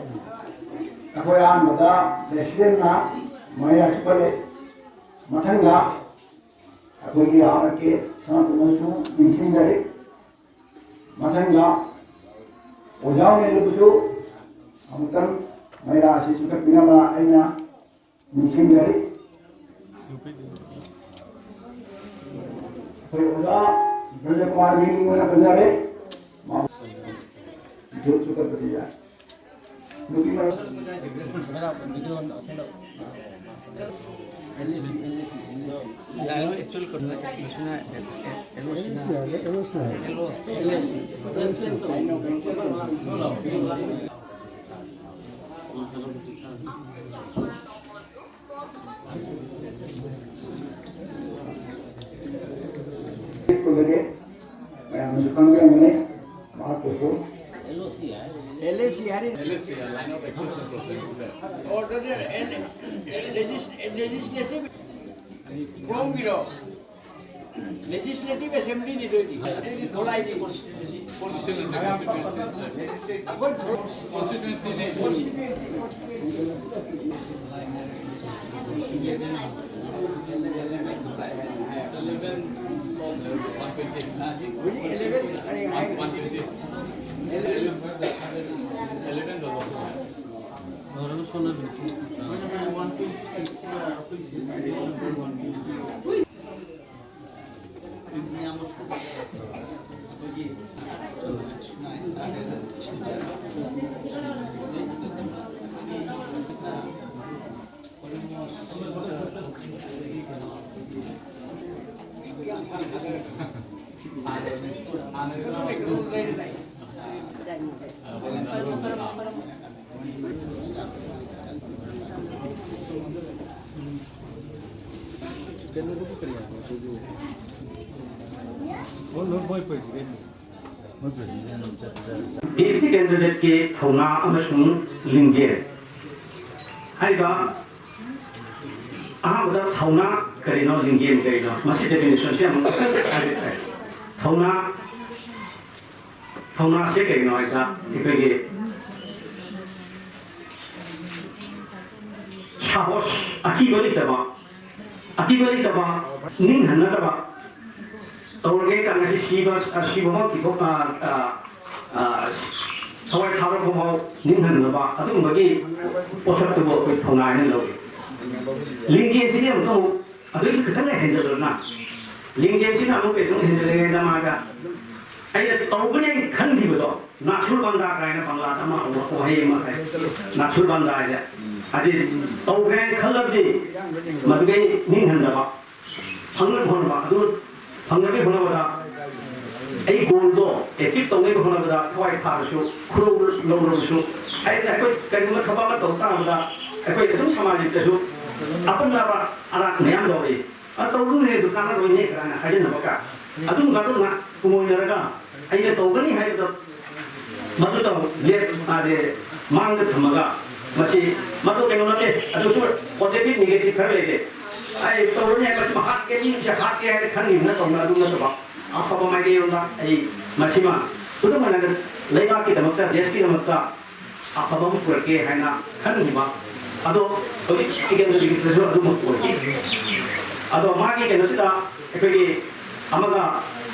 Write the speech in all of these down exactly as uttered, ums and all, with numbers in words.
ꯑꯩꯈꯣꯏ ꯑꯍꯥꯟꯕꯗ ꯄ꯭ꯔꯦꯁꯤꯗꯦꯟꯅ ꯃꯌꯥ ꯆꯨꯞꯍꯜꯂꯦ꯫ ꯃꯊꯪꯗ ꯑꯩꯈꯣꯏꯒꯤ ꯑꯥꯔ ꯀꯦ ꯁꯅꯥꯇꯣꯝꯕꯁꯨ ꯅꯤꯡꯁꯤꯡꯖꯔꯤ꯫ ꯃꯊꯪꯗ ꯑꯣꯖꯥ ꯑꯣꯏꯅꯕꯁꯨ ꯑꯃꯨꯛꯇꯪ ꯃꯩꯔꯥ ꯑꯁꯤ ꯆꯤꯡꯈꯠꯄꯤꯅꯕ ꯑꯩꯅ ꯅꯤꯡꯁꯤꯡꯖꯔꯤ꯫ ꯑꯩꯈꯣꯏ ꯑꯣꯖꯥ ꯕ꯭ꯔꯖꯀꯨꯃꯥꯔꯒꯤ ꯃꯤꯡ ꯑꯣꯏꯅ ꯄꯟꯖꯔꯦ꯫ ꯃꯥ ꯌꯣꯠꯁꯨ ꯀꯠꯄꯗꯤ ꯌꯥꯏ꯫ ꯅꯨꯄꯤ ꯃꯔꯝ ꯁ꯭ꯀꯨꯜꯗꯒꯤ ꯃꯌꯥꯝꯅꯁꯨ ꯈꯪꯕꯤꯔꯝꯒꯅꯤ꯫ ꯃꯍꯥꯛꯄꯨꯁꯨ ꯑꯦꯜ ꯑꯦ ꯁꯤ ꯍꯥꯏꯔꯤ꯫ ꯑꯣꯔꯗꯔ ꯑꯦꯟ ꯂꯦꯖꯤꯁ-, ꯂꯦꯖꯤꯁꯂꯦꯇꯤꯚ ꯐꯣꯝꯒꯤꯔꯣ? ꯂꯦꯖꯤꯁꯂꯦꯇꯤꯚ ꯑꯦꯁꯦꯝꯕ꯭ꯂꯤꯅꯤ ꯑꯗꯨꯗꯤ꯫ ꯑꯗꯨꯗꯤ ꯊꯣꯛꯂꯛꯑꯗꯤ꯫ ꯚꯤ ꯑꯦꯝ ꯁꯤ ꯀꯦꯟꯗꯤꯗꯦꯠꯀꯤ ꯊꯧꯅꯥ ꯑꯃꯁꯨꯡ ꯂꯤꯡꯖꯦꯜ ꯍꯥꯏꯕ꯫ ꯑꯍꯥꯟꯕꯗ ꯊꯧꯅꯥ ꯀꯔꯤꯅꯣ, ꯂꯤꯡꯖꯦꯜ ꯀꯔꯤꯅꯣ, ꯃꯁꯤ ꯗꯦꯐꯤꯅꯤꯁꯟꯁꯤ ꯑꯃꯨꯛ ꯍꯥꯏꯕ ꯇꯥꯏ꯫ ꯊꯧꯅꯥ, ꯊꯧꯅꯥꯁꯦ ꯀꯔꯤꯅꯣ ꯍꯥꯏꯕꯗ ꯑꯩꯈꯣꯏꯒꯤ ꯁꯥꯍꯣꯁ, ꯑꯀꯤꯕ ꯂꯩꯇꯕ, ꯑꯀꯤꯕ ꯂꯩꯇꯕ, ꯅꯤꯡꯍꯟꯅꯗꯕ, ꯇꯧꯔꯒꯦ ꯀꯥꯏꯅ ꯁꯤ ꯁꯤꯕ, ꯑ, ꯁꯤꯕꯃꯛ ꯀꯤꯊꯣꯛ-, ꯑ, ꯑ, ꯑ, ꯊꯋꯥꯏ ꯊꯥꯕ ꯐꯥꯎ ꯅꯤꯡꯍꯟꯅꯕ ꯑꯗꯨꯒꯨꯝꯕꯒꯤ ꯄꯣꯠꯁꯛꯇꯨꯕꯨ ꯑꯩꯈꯣꯏ ꯊꯧꯅꯥ ꯍꯥꯏꯅ ꯂꯧꯏ꯫ ꯂꯤꯡꯖꯦꯜꯁꯤꯗꯤ ꯑꯃꯨꯛꯀ ꯑꯃꯨꯛ ꯑꯗꯨꯏꯁꯨ ꯈꯤꯇꯪꯒ ꯍꯦꯟꯖꯜꯂꯨꯔꯅ, ꯂꯤꯡꯖꯦꯜꯁꯤꯅ ꯑꯃꯨꯛ ꯀꯩꯁꯨ ꯍꯦꯟꯖꯜꯂꯤꯉꯩꯗ ꯃꯥꯒ ꯑꯩꯅ ꯇꯧꯒꯅꯤ ꯍꯥꯏꯅ ꯈꯟꯈꯤꯕꯗꯣ, ꯅꯥꯁꯨꯔ ꯕꯟꯗꯥ ꯀꯥꯏꯅ ꯕꯪꯒ꯭ꯂꯥꯗ ꯑꯃ ꯋꯥꯍꯩ ꯑꯃ ꯍꯥꯏ, ꯅꯥꯁꯨꯔ ꯕꯟꯗꯥ ꯍꯥꯏꯁꯦ꯫ ꯍꯥꯏꯗꯤ ꯇꯧꯒꯦ ꯍꯥꯏꯅ ꯈꯜꯂꯕꯗꯤ ꯃꯗꯨꯗꯩ ꯅꯤꯡꯍꯟꯗꯕ, ꯐꯪꯅꯕ ꯍꯣꯠꯅꯕ, ꯑꯗꯨ ꯐꯪꯅꯕꯒꯤ ꯍꯣꯠꯅꯕꯗ ꯑꯩ ꯒꯣꯜꯗꯣ ꯑꯦꯆꯤꯚ ꯇꯧꯅꯕ ꯍꯣꯠꯅꯕꯗ ꯊꯋꯥꯏ ꯊꯥꯔꯁꯨ, ꯈꯨꯔꯧ ꯂꯧꯔꯕꯁꯨ, ꯍꯥꯏꯗꯤ ꯑꯩꯈꯣꯏ ꯀꯔꯤꯒꯨꯝꯕ ꯊꯕꯛ ꯑꯃ ꯇꯧ ꯇꯥꯔꯕꯗ ꯑꯩꯈꯣꯏ ꯑꯗꯨꯝ ꯁꯃꯥꯖꯇꯁꯨ ꯑꯄꯟꯕ ꯑꯔꯥꯛ ꯃꯌꯥꯝ ꯌꯥꯎꯔꯛꯏ꯫ "ꯑ, ꯇꯧꯔꯨꯅꯨꯍꯦ, ꯑꯗꯨ ꯀꯥꯟꯅꯔꯣꯏꯅꯦ" ꯀꯥꯏꯅ ꯍꯥꯏꯖꯤꯟꯅꯕ ꯀ ꯑꯗꯨꯝꯕ ꯑꯗꯨꯝꯅ ꯀꯨꯃꯣꯏꯅꯔꯒ ꯑꯩꯅ ꯇꯧꯒꯅꯤ ꯍꯥꯏꯕꯗꯣ ꯃꯗꯨ ꯇꯧ ꯂꯦꯞ ꯃꯥꯗꯤ ꯃꯥꯡꯗ ꯊꯝꯃꯒ ꯃꯁꯤ ꯃꯗꯨ ꯀꯩꯅꯣ ꯅꯠꯇꯦ꯫ ꯑꯗꯨꯁꯨ ꯄꯣꯖꯤꯇꯤꯚ ꯅꯦꯒꯦꯇꯤꯚ ꯈꯔ ꯂꯩꯔꯦ꯫ ꯑꯩ ꯇꯧꯔꯅꯤ ꯍꯥꯏꯕꯁꯤꯃ ꯍꯥꯠꯀꯦ, ꯃꯤꯁꯦ ꯍꯥꯠꯀꯦ ꯍꯥꯏꯅ ꯈꯟꯈꯤꯕ ꯅꯠꯇꯧꯅ ꯑꯗꯨ ꯅꯠꯇꯕ ꯑꯐꯕ ꯃꯥꯏꯀꯩꯔꯣꯝꯗ ꯑꯩ ꯃꯁꯤꯃ ꯈꯨꯗꯝ ꯑꯣꯏꯅ ꯂꯩꯕꯥꯛꯀꯤꯗꯃꯛꯇ, ꯗꯦꯁꯀꯤꯗꯃꯛꯇ ꯑꯐꯕ ꯑꯃ ꯄꯨꯔꯛꯀꯦ ꯍꯥꯏꯅ ꯈꯟꯈꯤꯕ꯫ ꯑꯗꯣ ꯍꯧꯖꯤꯛ ꯇꯤꯀꯦꯟꯗ꯭ꯔꯖꯤꯠꯀꯤꯗꯁꯨ ꯑꯗꯨꯃꯛ ꯑꯣꯏꯈꯤ꯫ ꯑꯗꯣ ꯃꯥꯒꯤ ꯀꯩꯅꯣꯁꯤꯗ ꯑꯩꯈꯣꯏꯒꯤ ꯑꯃꯒ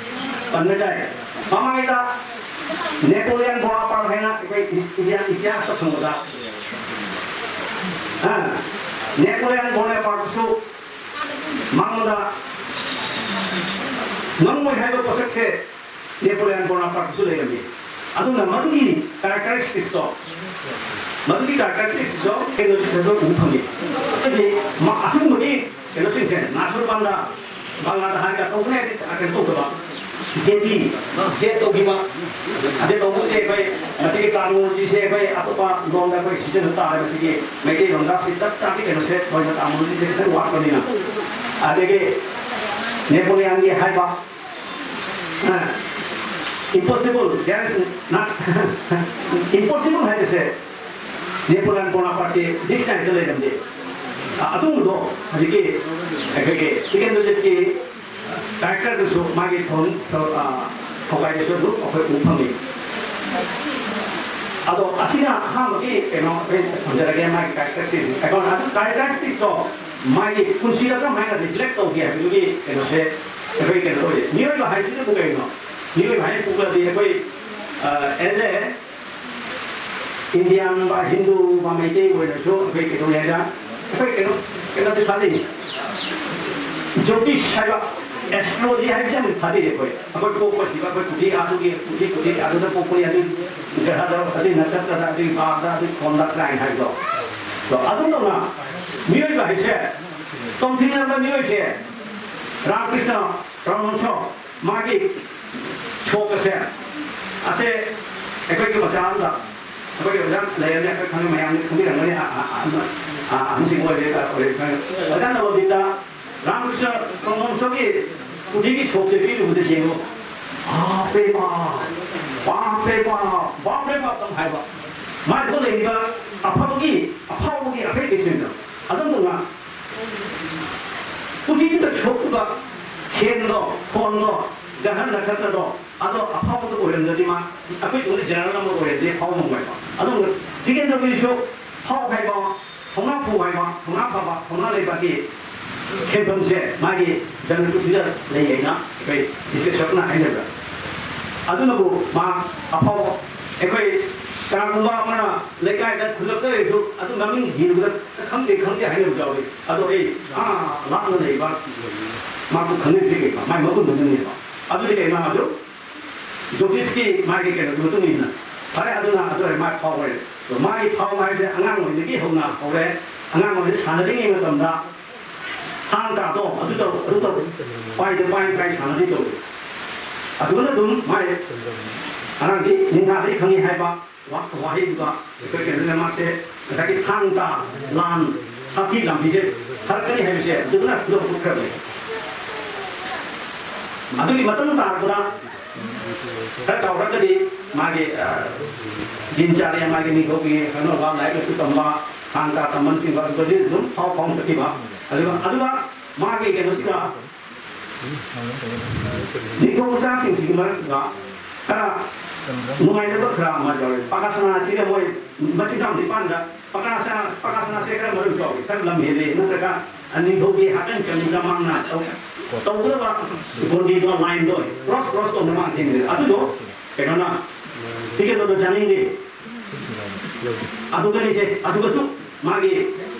ꯄꯟꯕ ꯌꯥꯏ꯫ ꯃꯃꯥꯡꯉꯩꯗ ꯅꯦꯄꯣꯂꯤꯌꯟ ꯕꯣꯅꯥꯄꯥꯔꯠ ꯍꯥꯏꯅ ꯑꯩꯈꯣꯏ ꯏꯟꯗꯤꯌꯥ ꯏꯇꯤꯍꯥꯁꯇ ꯐꯪꯕꯗ, ꯑ, ꯅꯦꯄꯣꯂꯤꯌꯟ ꯕꯣꯅꯥꯄꯥꯔꯠꯁꯨ ꯃꯉꯣꯟꯗ ꯉꯝꯃꯣꯏ ꯍꯥꯏꯕ ꯄꯣꯠꯁꯛꯁꯦ ꯅꯦꯄꯣꯂꯤꯌꯟ ꯕꯣꯅꯥꯄꯥꯔꯠꯁꯨ ꯂꯩꯔꯝꯃꯤ꯫ ꯑꯗꯨꯅ ꯃꯗꯨꯒꯤ ꯀꯦꯔꯦꯛꯇꯔꯤꯁꯇꯤꯛꯁꯇꯣ, ꯃꯗꯨꯒꯤ ꯀꯦꯔꯦꯛꯇꯔꯤꯁꯇꯤꯛꯁꯇꯣ ꯀꯩꯅꯣꯁꯤꯗꯁꯨ ꯎꯕ ꯐꯪꯉꯤ꯫ ꯑꯩꯈꯣꯏꯒꯤ ꯃ-, ꯑꯁꯤꯒꯨꯝꯕꯒꯤ ꯀꯩꯅꯣꯁꯤꯡꯁꯦ, ꯅꯥꯁꯨꯔ ꯕꯟꯗꯥ, ꯕꯪꯒ꯭ꯂꯥꯗ ꯍꯥꯏꯔꯒ ꯇꯧꯒꯅꯤ ꯍꯥꯏꯔꯗꯤ ꯀꯩꯅꯣ ꯇꯧꯗꯕ, ꯖꯦꯗꯤ, ꯖꯦꯠ ꯇꯧꯈꯤꯕ, ꯖꯦꯠ ꯇꯧꯕꯁꯦ ꯑꯩꯈꯣꯏ ꯃꯁꯤꯒꯤ ꯇꯔꯃꯤꯅꯣꯂꯣꯖꯤꯁꯦ ꯑꯩꯈꯣꯏ ꯑꯇꯣꯞꯄ ꯂꯣꯟꯗ ꯑꯩꯈꯣꯏ ꯁꯤꯖꯤꯟꯅ ꯇꯥꯔꯦ꯫ ꯃꯁꯤꯒꯤ ꯃꯩꯇꯩꯂꯣꯟꯗ ꯁꯤ ꯆꯞ ꯆꯥꯕꯤ ꯀꯩꯅꯣꯁꯦ ꯑꯩꯈꯣꯏꯅ ꯇꯔꯃꯤꯅꯣꯂꯣꯖꯤꯁꯦ ꯈꯤꯇꯪ ꯋꯥꯠꯄꯅꯤꯅ꯫ ꯑꯗꯒꯤ ꯅꯦꯄꯣꯂꯤꯌꯟꯒꯤ ꯍꯥꯏꯕ, impossible, there is not, impossible ꯍꯥꯏꯕꯁꯦ ꯅꯦꯄꯣꯂꯤꯌꯟ ꯕꯣꯅꯥꯄꯥꯔꯠꯀꯤ ꯗꯤꯛꯁꯅꯥꯔꯤꯗ ꯂꯩꯔꯝꯗꯦ꯫ ꯑ, ꯑꯗꯨꯒꯨꯝꯕꯗꯣ ꯍꯧꯖꯤꯛꯀꯤ ꯑꯩꯈꯣꯏꯒꯤ ꯇꯤꯀꯦꯟꯗ꯭ꯔꯖꯤꯠꯀꯤ ꯀꯦꯔꯦꯛꯇꯔꯗꯨꯁꯨ, ꯃꯥꯒꯤ ꯊꯧ-, ꯊꯧ-, ꯑ, ꯊꯧꯒꯥꯏꯗꯨꯁꯨ ꯑꯗꯨꯝ ꯑꯩꯈꯣꯏ ꯎꯕ ꯐꯪꯉꯤ꯫ ꯑꯗꯣ ꯑꯁꯤꯅ ꯑꯍꯥꯟꯕꯒꯤ ꯀꯩꯅꯣ ꯑꯩꯈꯣꯏ ꯊꯝꯖꯔꯒꯦ, ꯃꯥꯒꯤ ꯀꯦꯔꯦꯛꯇꯔꯁꯤꯡ ꯑꯩꯈꯣꯏ ꯑꯗꯨ ꯀꯦꯔꯦꯛꯇꯔꯁꯤꯡꯗꯣ ꯃꯥꯒꯤ ꯄꯨꯟꯁꯤꯗ ꯀꯔꯝ ꯍꯥꯏꯅ ꯔꯤꯐ꯭ꯂꯦꯛ ꯇꯧꯒꯦ ꯍꯥꯏꯕꯗꯨꯒꯤ ꯀꯩꯅꯣꯁꯦ ꯑꯩꯈꯣꯏ ꯀꯩꯅꯣ ꯇꯧꯔꯤ꯫ ꯃꯤꯑꯣꯏꯕ ꯍꯥꯏꯁꯤꯅꯕꯨ ꯀꯩꯅꯣ? ꯃꯤꯑꯣꯏꯕ ꯍꯥꯏꯅ ꯄꯣꯛꯂꯗꯤ ꯑꯩꯈꯣꯏ ꯑꯦꯖ ꯑꯦ ꯏꯟꯗꯤꯌꯥꯟ ꯕ ꯍꯤꯟꯗꯨ ꯕ ꯃꯩꯇꯩ ꯑꯣꯏꯔꯁꯨ ꯑꯩꯈꯣꯏ ꯀꯩꯗꯧꯅꯤ ꯍꯥꯏꯗ ꯑꯩꯈꯣꯏ ꯀꯩꯅꯣ ꯀꯩꯅꯣꯗꯤ ꯊꯥꯖꯩ꯫ ꯖꯣꯇꯤꯁ ꯍꯥꯏꯕ ꯑꯦꯁꯇ꯭ꯔꯣꯂꯣꯖꯤ ꯍꯥꯏꯕꯁꯤ ꯌꯥꯝꯅ ꯊꯥꯖꯩ ꯑꯩꯈꯣꯏ꯫ ꯑꯩꯈꯣꯏ ꯄꯣꯛꯄꯁꯤꯗ ꯑꯩꯈꯣꯏ ꯄꯨꯊꯤ ꯑꯗꯨꯒꯤ ꯄꯨꯊꯤ ꯄꯨꯊꯤ ꯑꯗꯨꯗ ꯄꯣꯛꯄꯅꯤ, ꯑꯗꯨ ꯒ꯭ꯔꯍꯗ ꯑꯗꯨꯒꯤ ꯅꯠꯁꯇ꯭ꯔꯗ ꯑꯗꯨꯒꯤ ꯄꯥꯗ ꯑꯗꯨꯒꯤ ꯈꯣꯟꯗ ꯀꯥꯏꯅ ꯍꯥꯏꯕꯗꯣ꯫ ꯑꯗꯣ ꯑꯗꯨꯝꯇꯧꯅ ꯃꯤꯑꯣꯏꯕ ꯍꯥꯏꯁꯦ ꯇꯣꯝꯊꯤꯅꯔꯕ ꯃꯤꯑꯣꯏꯁꯦ ꯔꯥꯃꯀ꯭ꯔꯤꯁꯅ ꯄꯔꯃꯍꯝꯁ ꯃꯥꯒꯤ ꯁꯣꯛ ꯑꯁꯦ ꯑꯁꯦ ꯑꯩꯈꯣꯏꯒꯤ ꯑꯣꯖꯥ ꯑꯃꯗ ꯑꯩꯈꯣꯏꯒꯤ ꯑꯣꯖꯥ ꯂꯩꯔꯝꯃꯤ, ꯑꯩꯈꯣꯏ ꯈꯪꯉꯤ, ꯃꯌꯥꯝꯅ ꯈꯪꯕꯤꯔꯝꯒꯅꯤ꯫ ꯑ- ꯑ- ꯑ- ꯑ- ꯑꯍꯟꯁꯤꯡ ꯑꯣꯏꯔꯦ, ꯑ, ꯑꯣꯏꯔꯦ, ꯈꯪꯉꯤ꯫ ꯑꯣꯖꯥ ꯅꯕꯣꯗꯤꯇ ꯔꯥꯃꯀ꯭ꯔꯤꯁꯅ ꯄꯔꯃꯍꯝꯁꯒꯤ ꯄꯨꯊꯤꯒꯤ ꯁꯣꯛꯁꯦ ꯄꯤꯔꯨꯕꯗ ꯌꯦꯡꯉꯨ, ꯕꯥꯞ ꯔꯦ ꯕꯥꯞ, ꯕꯥꯞ ꯔꯦ ꯕꯥꯞ, ꯕꯥꯞ ꯔꯦ ꯕꯥꯞ ꯑꯗꯨꯝ ꯍꯥꯏꯕ꯫ ꯃꯥꯏꯗ ꯂꯩꯔꯤꯕ ꯑꯐꯕꯒꯤ ꯑꯐꯥꯎꯕꯒꯤ ꯑꯐꯩ ꯀꯩꯁꯤꯡꯗꯣ ꯑꯗꯨꯝ ꯇꯧꯅ ꯄꯨꯊꯤꯗꯨꯗ ꯁꯣꯛꯄ ꯈꯦꯟꯗꯣ, ꯈꯣꯟꯗꯣ, ꯒ꯭ꯔꯍꯟ ꯅꯈꯇ꯭ꯔꯗꯣ ꯑꯗꯣ ꯑꯐꯥꯎꯕꯗꯣ ꯑꯣꯏꯔꯝꯗ꯭ꯔꯗꯤ ꯃꯥ ꯑꯩꯈꯣꯏ ꯇꯧꯅ ꯖꯦꯅꯔꯦꯜ ꯑꯃ ꯑꯣꯏꯔꯗꯤ ꯑꯐꯥꯎꯕ ꯉꯝꯃꯣꯏꯕ꯫ ꯑꯗꯨꯒ ꯇꯤꯀꯦꯟꯗ꯭ꯔꯕꯤꯁꯨ ꯐꯥꯎ ꯍꯥꯏꯕ, ꯊꯧꯅꯥ ꯐꯧ ꯍꯥꯏꯕ, ꯊꯧꯅꯥ ꯐꯕ, ꯊꯧꯅꯥ ꯂꯩꯕꯒꯤ ꯈꯦꯟꯐꯝꯁꯦ ꯃꯥꯒꯤ ꯖꯟꯃꯄꯨꯔꯤꯗ ꯂꯩ ꯍꯥꯏꯅ ꯑꯩꯈꯣꯏ ꯏꯁꯄꯦꯁꯔꯅ ꯍꯥꯏꯅꯕ꯫ ꯑꯗꯨꯅꯕꯨ ꯃꯥ ꯑꯐꯥꯎꯕ ꯑꯩꯈꯣꯏ ꯀꯅꯥꯒꯨꯝꯕ ꯑꯃꯅ ꯂꯩꯀꯥꯏꯗ ꯈꯨꯜꯂꯛꯇ ꯂꯩꯔꯁꯨ ꯑꯗꯨ ꯃꯃꯤꯡ ꯍꯤꯡꯕꯗ ꯈꯪꯗꯦ ꯈꯪꯗꯦ ꯍꯥꯏꯅꯕꯁꯨ ꯌꯥꯎꯏ꯫ ꯑꯗꯣ ꯑꯩ ꯑꯥ ꯂꯥꯞꯅ ꯂꯩꯕ ꯃꯥꯕꯨ ꯈꯪꯅꯔꯤꯁꯦ ꯀꯩꯅꯣ? ꯃꯥꯏ ꯃꯒꯨꯟꯗꯨ ꯅꯪꯉꯦꯕ꯫ ꯑꯗꯨꯗꯤ ꯀꯩꯅꯣ ꯍꯥꯏꯕꯗꯨ ꯖꯣꯇꯤꯁꯀꯤ ꯃꯥꯒꯤ ꯀꯩꯅꯣꯒꯤ ꯃꯇꯨꯡ ꯏꯟꯅ ꯐꯔꯦ꯫ ꯑꯗꯨꯅ ꯑꯗꯨ ꯑꯣꯏꯔꯦ ꯃꯥ ꯐꯥꯎ ꯑꯣꯏꯔꯦ꯫ ꯑꯗꯣ ꯃꯥꯒꯤ ꯐꯥꯎ ꯍꯥꯏꯁꯦ ꯑꯉꯥꯡ ꯑꯣꯏꯔꯤꯉꯩꯗꯒꯤ ꯍꯧꯅ ꯍꯧꯔꯦ꯫ ꯑꯉꯥꯡ ꯑꯣꯏꯔꯤꯉꯩ ꯁꯥꯟꯅꯔꯤꯉꯩ ꯃꯇꯝꯗ ꯊꯥꯡ ꯇꯥꯗꯣ ꯑꯗꯨ ꯇꯧ ꯑꯗꯨ ꯇꯧ ꯄꯥꯏꯗ ꯄꯥꯏ ꯄꯥꯏ ꯁꯥꯟꯅꯔꯤ ꯇꯧ꯫ ꯑꯗꯨꯅ ꯑꯗꯨꯝ ꯃꯥꯏ ꯑꯉꯥꯡꯗꯤ ꯅꯤꯡꯊꯥꯗꯒꯤ ꯈꯪꯉꯤ ꯍꯥꯏꯕ ꯋꯥ- ꯋꯥꯍꯩꯗꯨꯗ ꯑꯩꯈꯣꯏ ꯀꯩꯅꯣꯅ ꯃꯥꯁꯦ ꯉꯁꯥꯏꯒꯤ ꯊꯥꯡ ꯇꯥ ꯂꯥꯟ ꯁꯥꯊꯤ ꯂꯥꯟꯕꯤꯁꯦ ꯐꯔꯛꯀꯅꯤ ꯍꯥꯏꯕꯁꯦ ꯑꯗꯨꯗꯨꯅ ꯈꯨꯗꯣꯛ ꯊꯣꯛꯈ꯭ꯔꯕꯅꯤ꯫ ꯑꯗꯨꯒꯤ ꯃꯇꯨꯡ ꯇꯥꯔꯛꯄꯗ ꯈꯔ ꯆꯥꯎꯔꯛꯑꯒꯗꯤ ꯃꯥꯒꯤ ꯗꯤꯟ ꯆꯥꯔꯦ, ꯃꯥꯒꯤ ꯅꯤꯡꯊꯧꯒꯤ ꯀꯩꯅꯣ ꯂꯥꯏꯔꯤꯛ ꯂꯥꯏꯁꯨ ꯇꯝꯕ, ꯊꯥꯡ ꯇꯥ ꯇꯝꯕꯅꯆꯤꯡꯕ ꯑꯗꯨꯗꯤ ꯑꯗꯨꯝ ꯐꯥꯎ ꯐꯥꯎꯅ ꯆꯠꯈꯤꯕ꯫ ꯑꯗꯨꯒ ꯑꯗꯨꯒ ꯃꯥꯒꯤ ꯀꯩꯅꯣꯁꯤꯗ ꯅꯤꯡꯊꯧ ꯃꯆꯥꯁꯤꯡꯁꯤꯒꯤ ꯃꯔꯛꯇ ꯈꯔ ꯅꯨꯡꯉꯥꯏꯇꯕ ꯈꯔ ꯑꯃ ꯌꯥꯎꯔꯦ꯫ ꯄꯥꯀꯥꯁꯅꯥ ꯑꯁꯤꯗ ꯃꯣꯏ ꯃꯆꯤꯟ ꯃꯅꯥꯎ ꯅꯤꯄꯥꯟꯗ ꯄꯥꯀꯥꯁꯅꯥ, ꯄꯥꯀꯥꯁꯅꯥꯁꯦ ꯈꯔ ꯃꯔꯝ ꯆꯥꯎꯏ, ꯈꯔ ꯂꯝ ꯍꯦꯜꯂꯤ, ꯅꯠꯇ꯭ꯔꯒ ꯅꯤꯡꯊꯧꯒꯤ ꯍꯥꯛꯇꯪ ꯆꯪꯗ ꯃꯥꯡꯅ ꯇꯧ-, ꯇꯧꯒꯗꯕ ꯒꯣꯟꯗꯤꯗꯣ, ꯂꯥꯏꯟꯗꯣ ꯀ꯭ꯔꯣꯁ ꯀ꯭ꯔꯣꯁ ꯇꯧꯅ ꯃꯥꯡ ꯊꯦꯡꯅꯔꯦ꯫ ꯑꯗꯨꯗꯣ ꯀꯩꯅꯣꯅ ꯇꯤꯀꯦꯠ ꯂꯧꯗ ꯆꯥꯅꯤꯡꯗꯦ꯫ ꯑꯗꯨꯒꯅꯤꯁꯦ, ꯑꯗꯨꯒꯁꯨ ꯃꯥꯒꯤ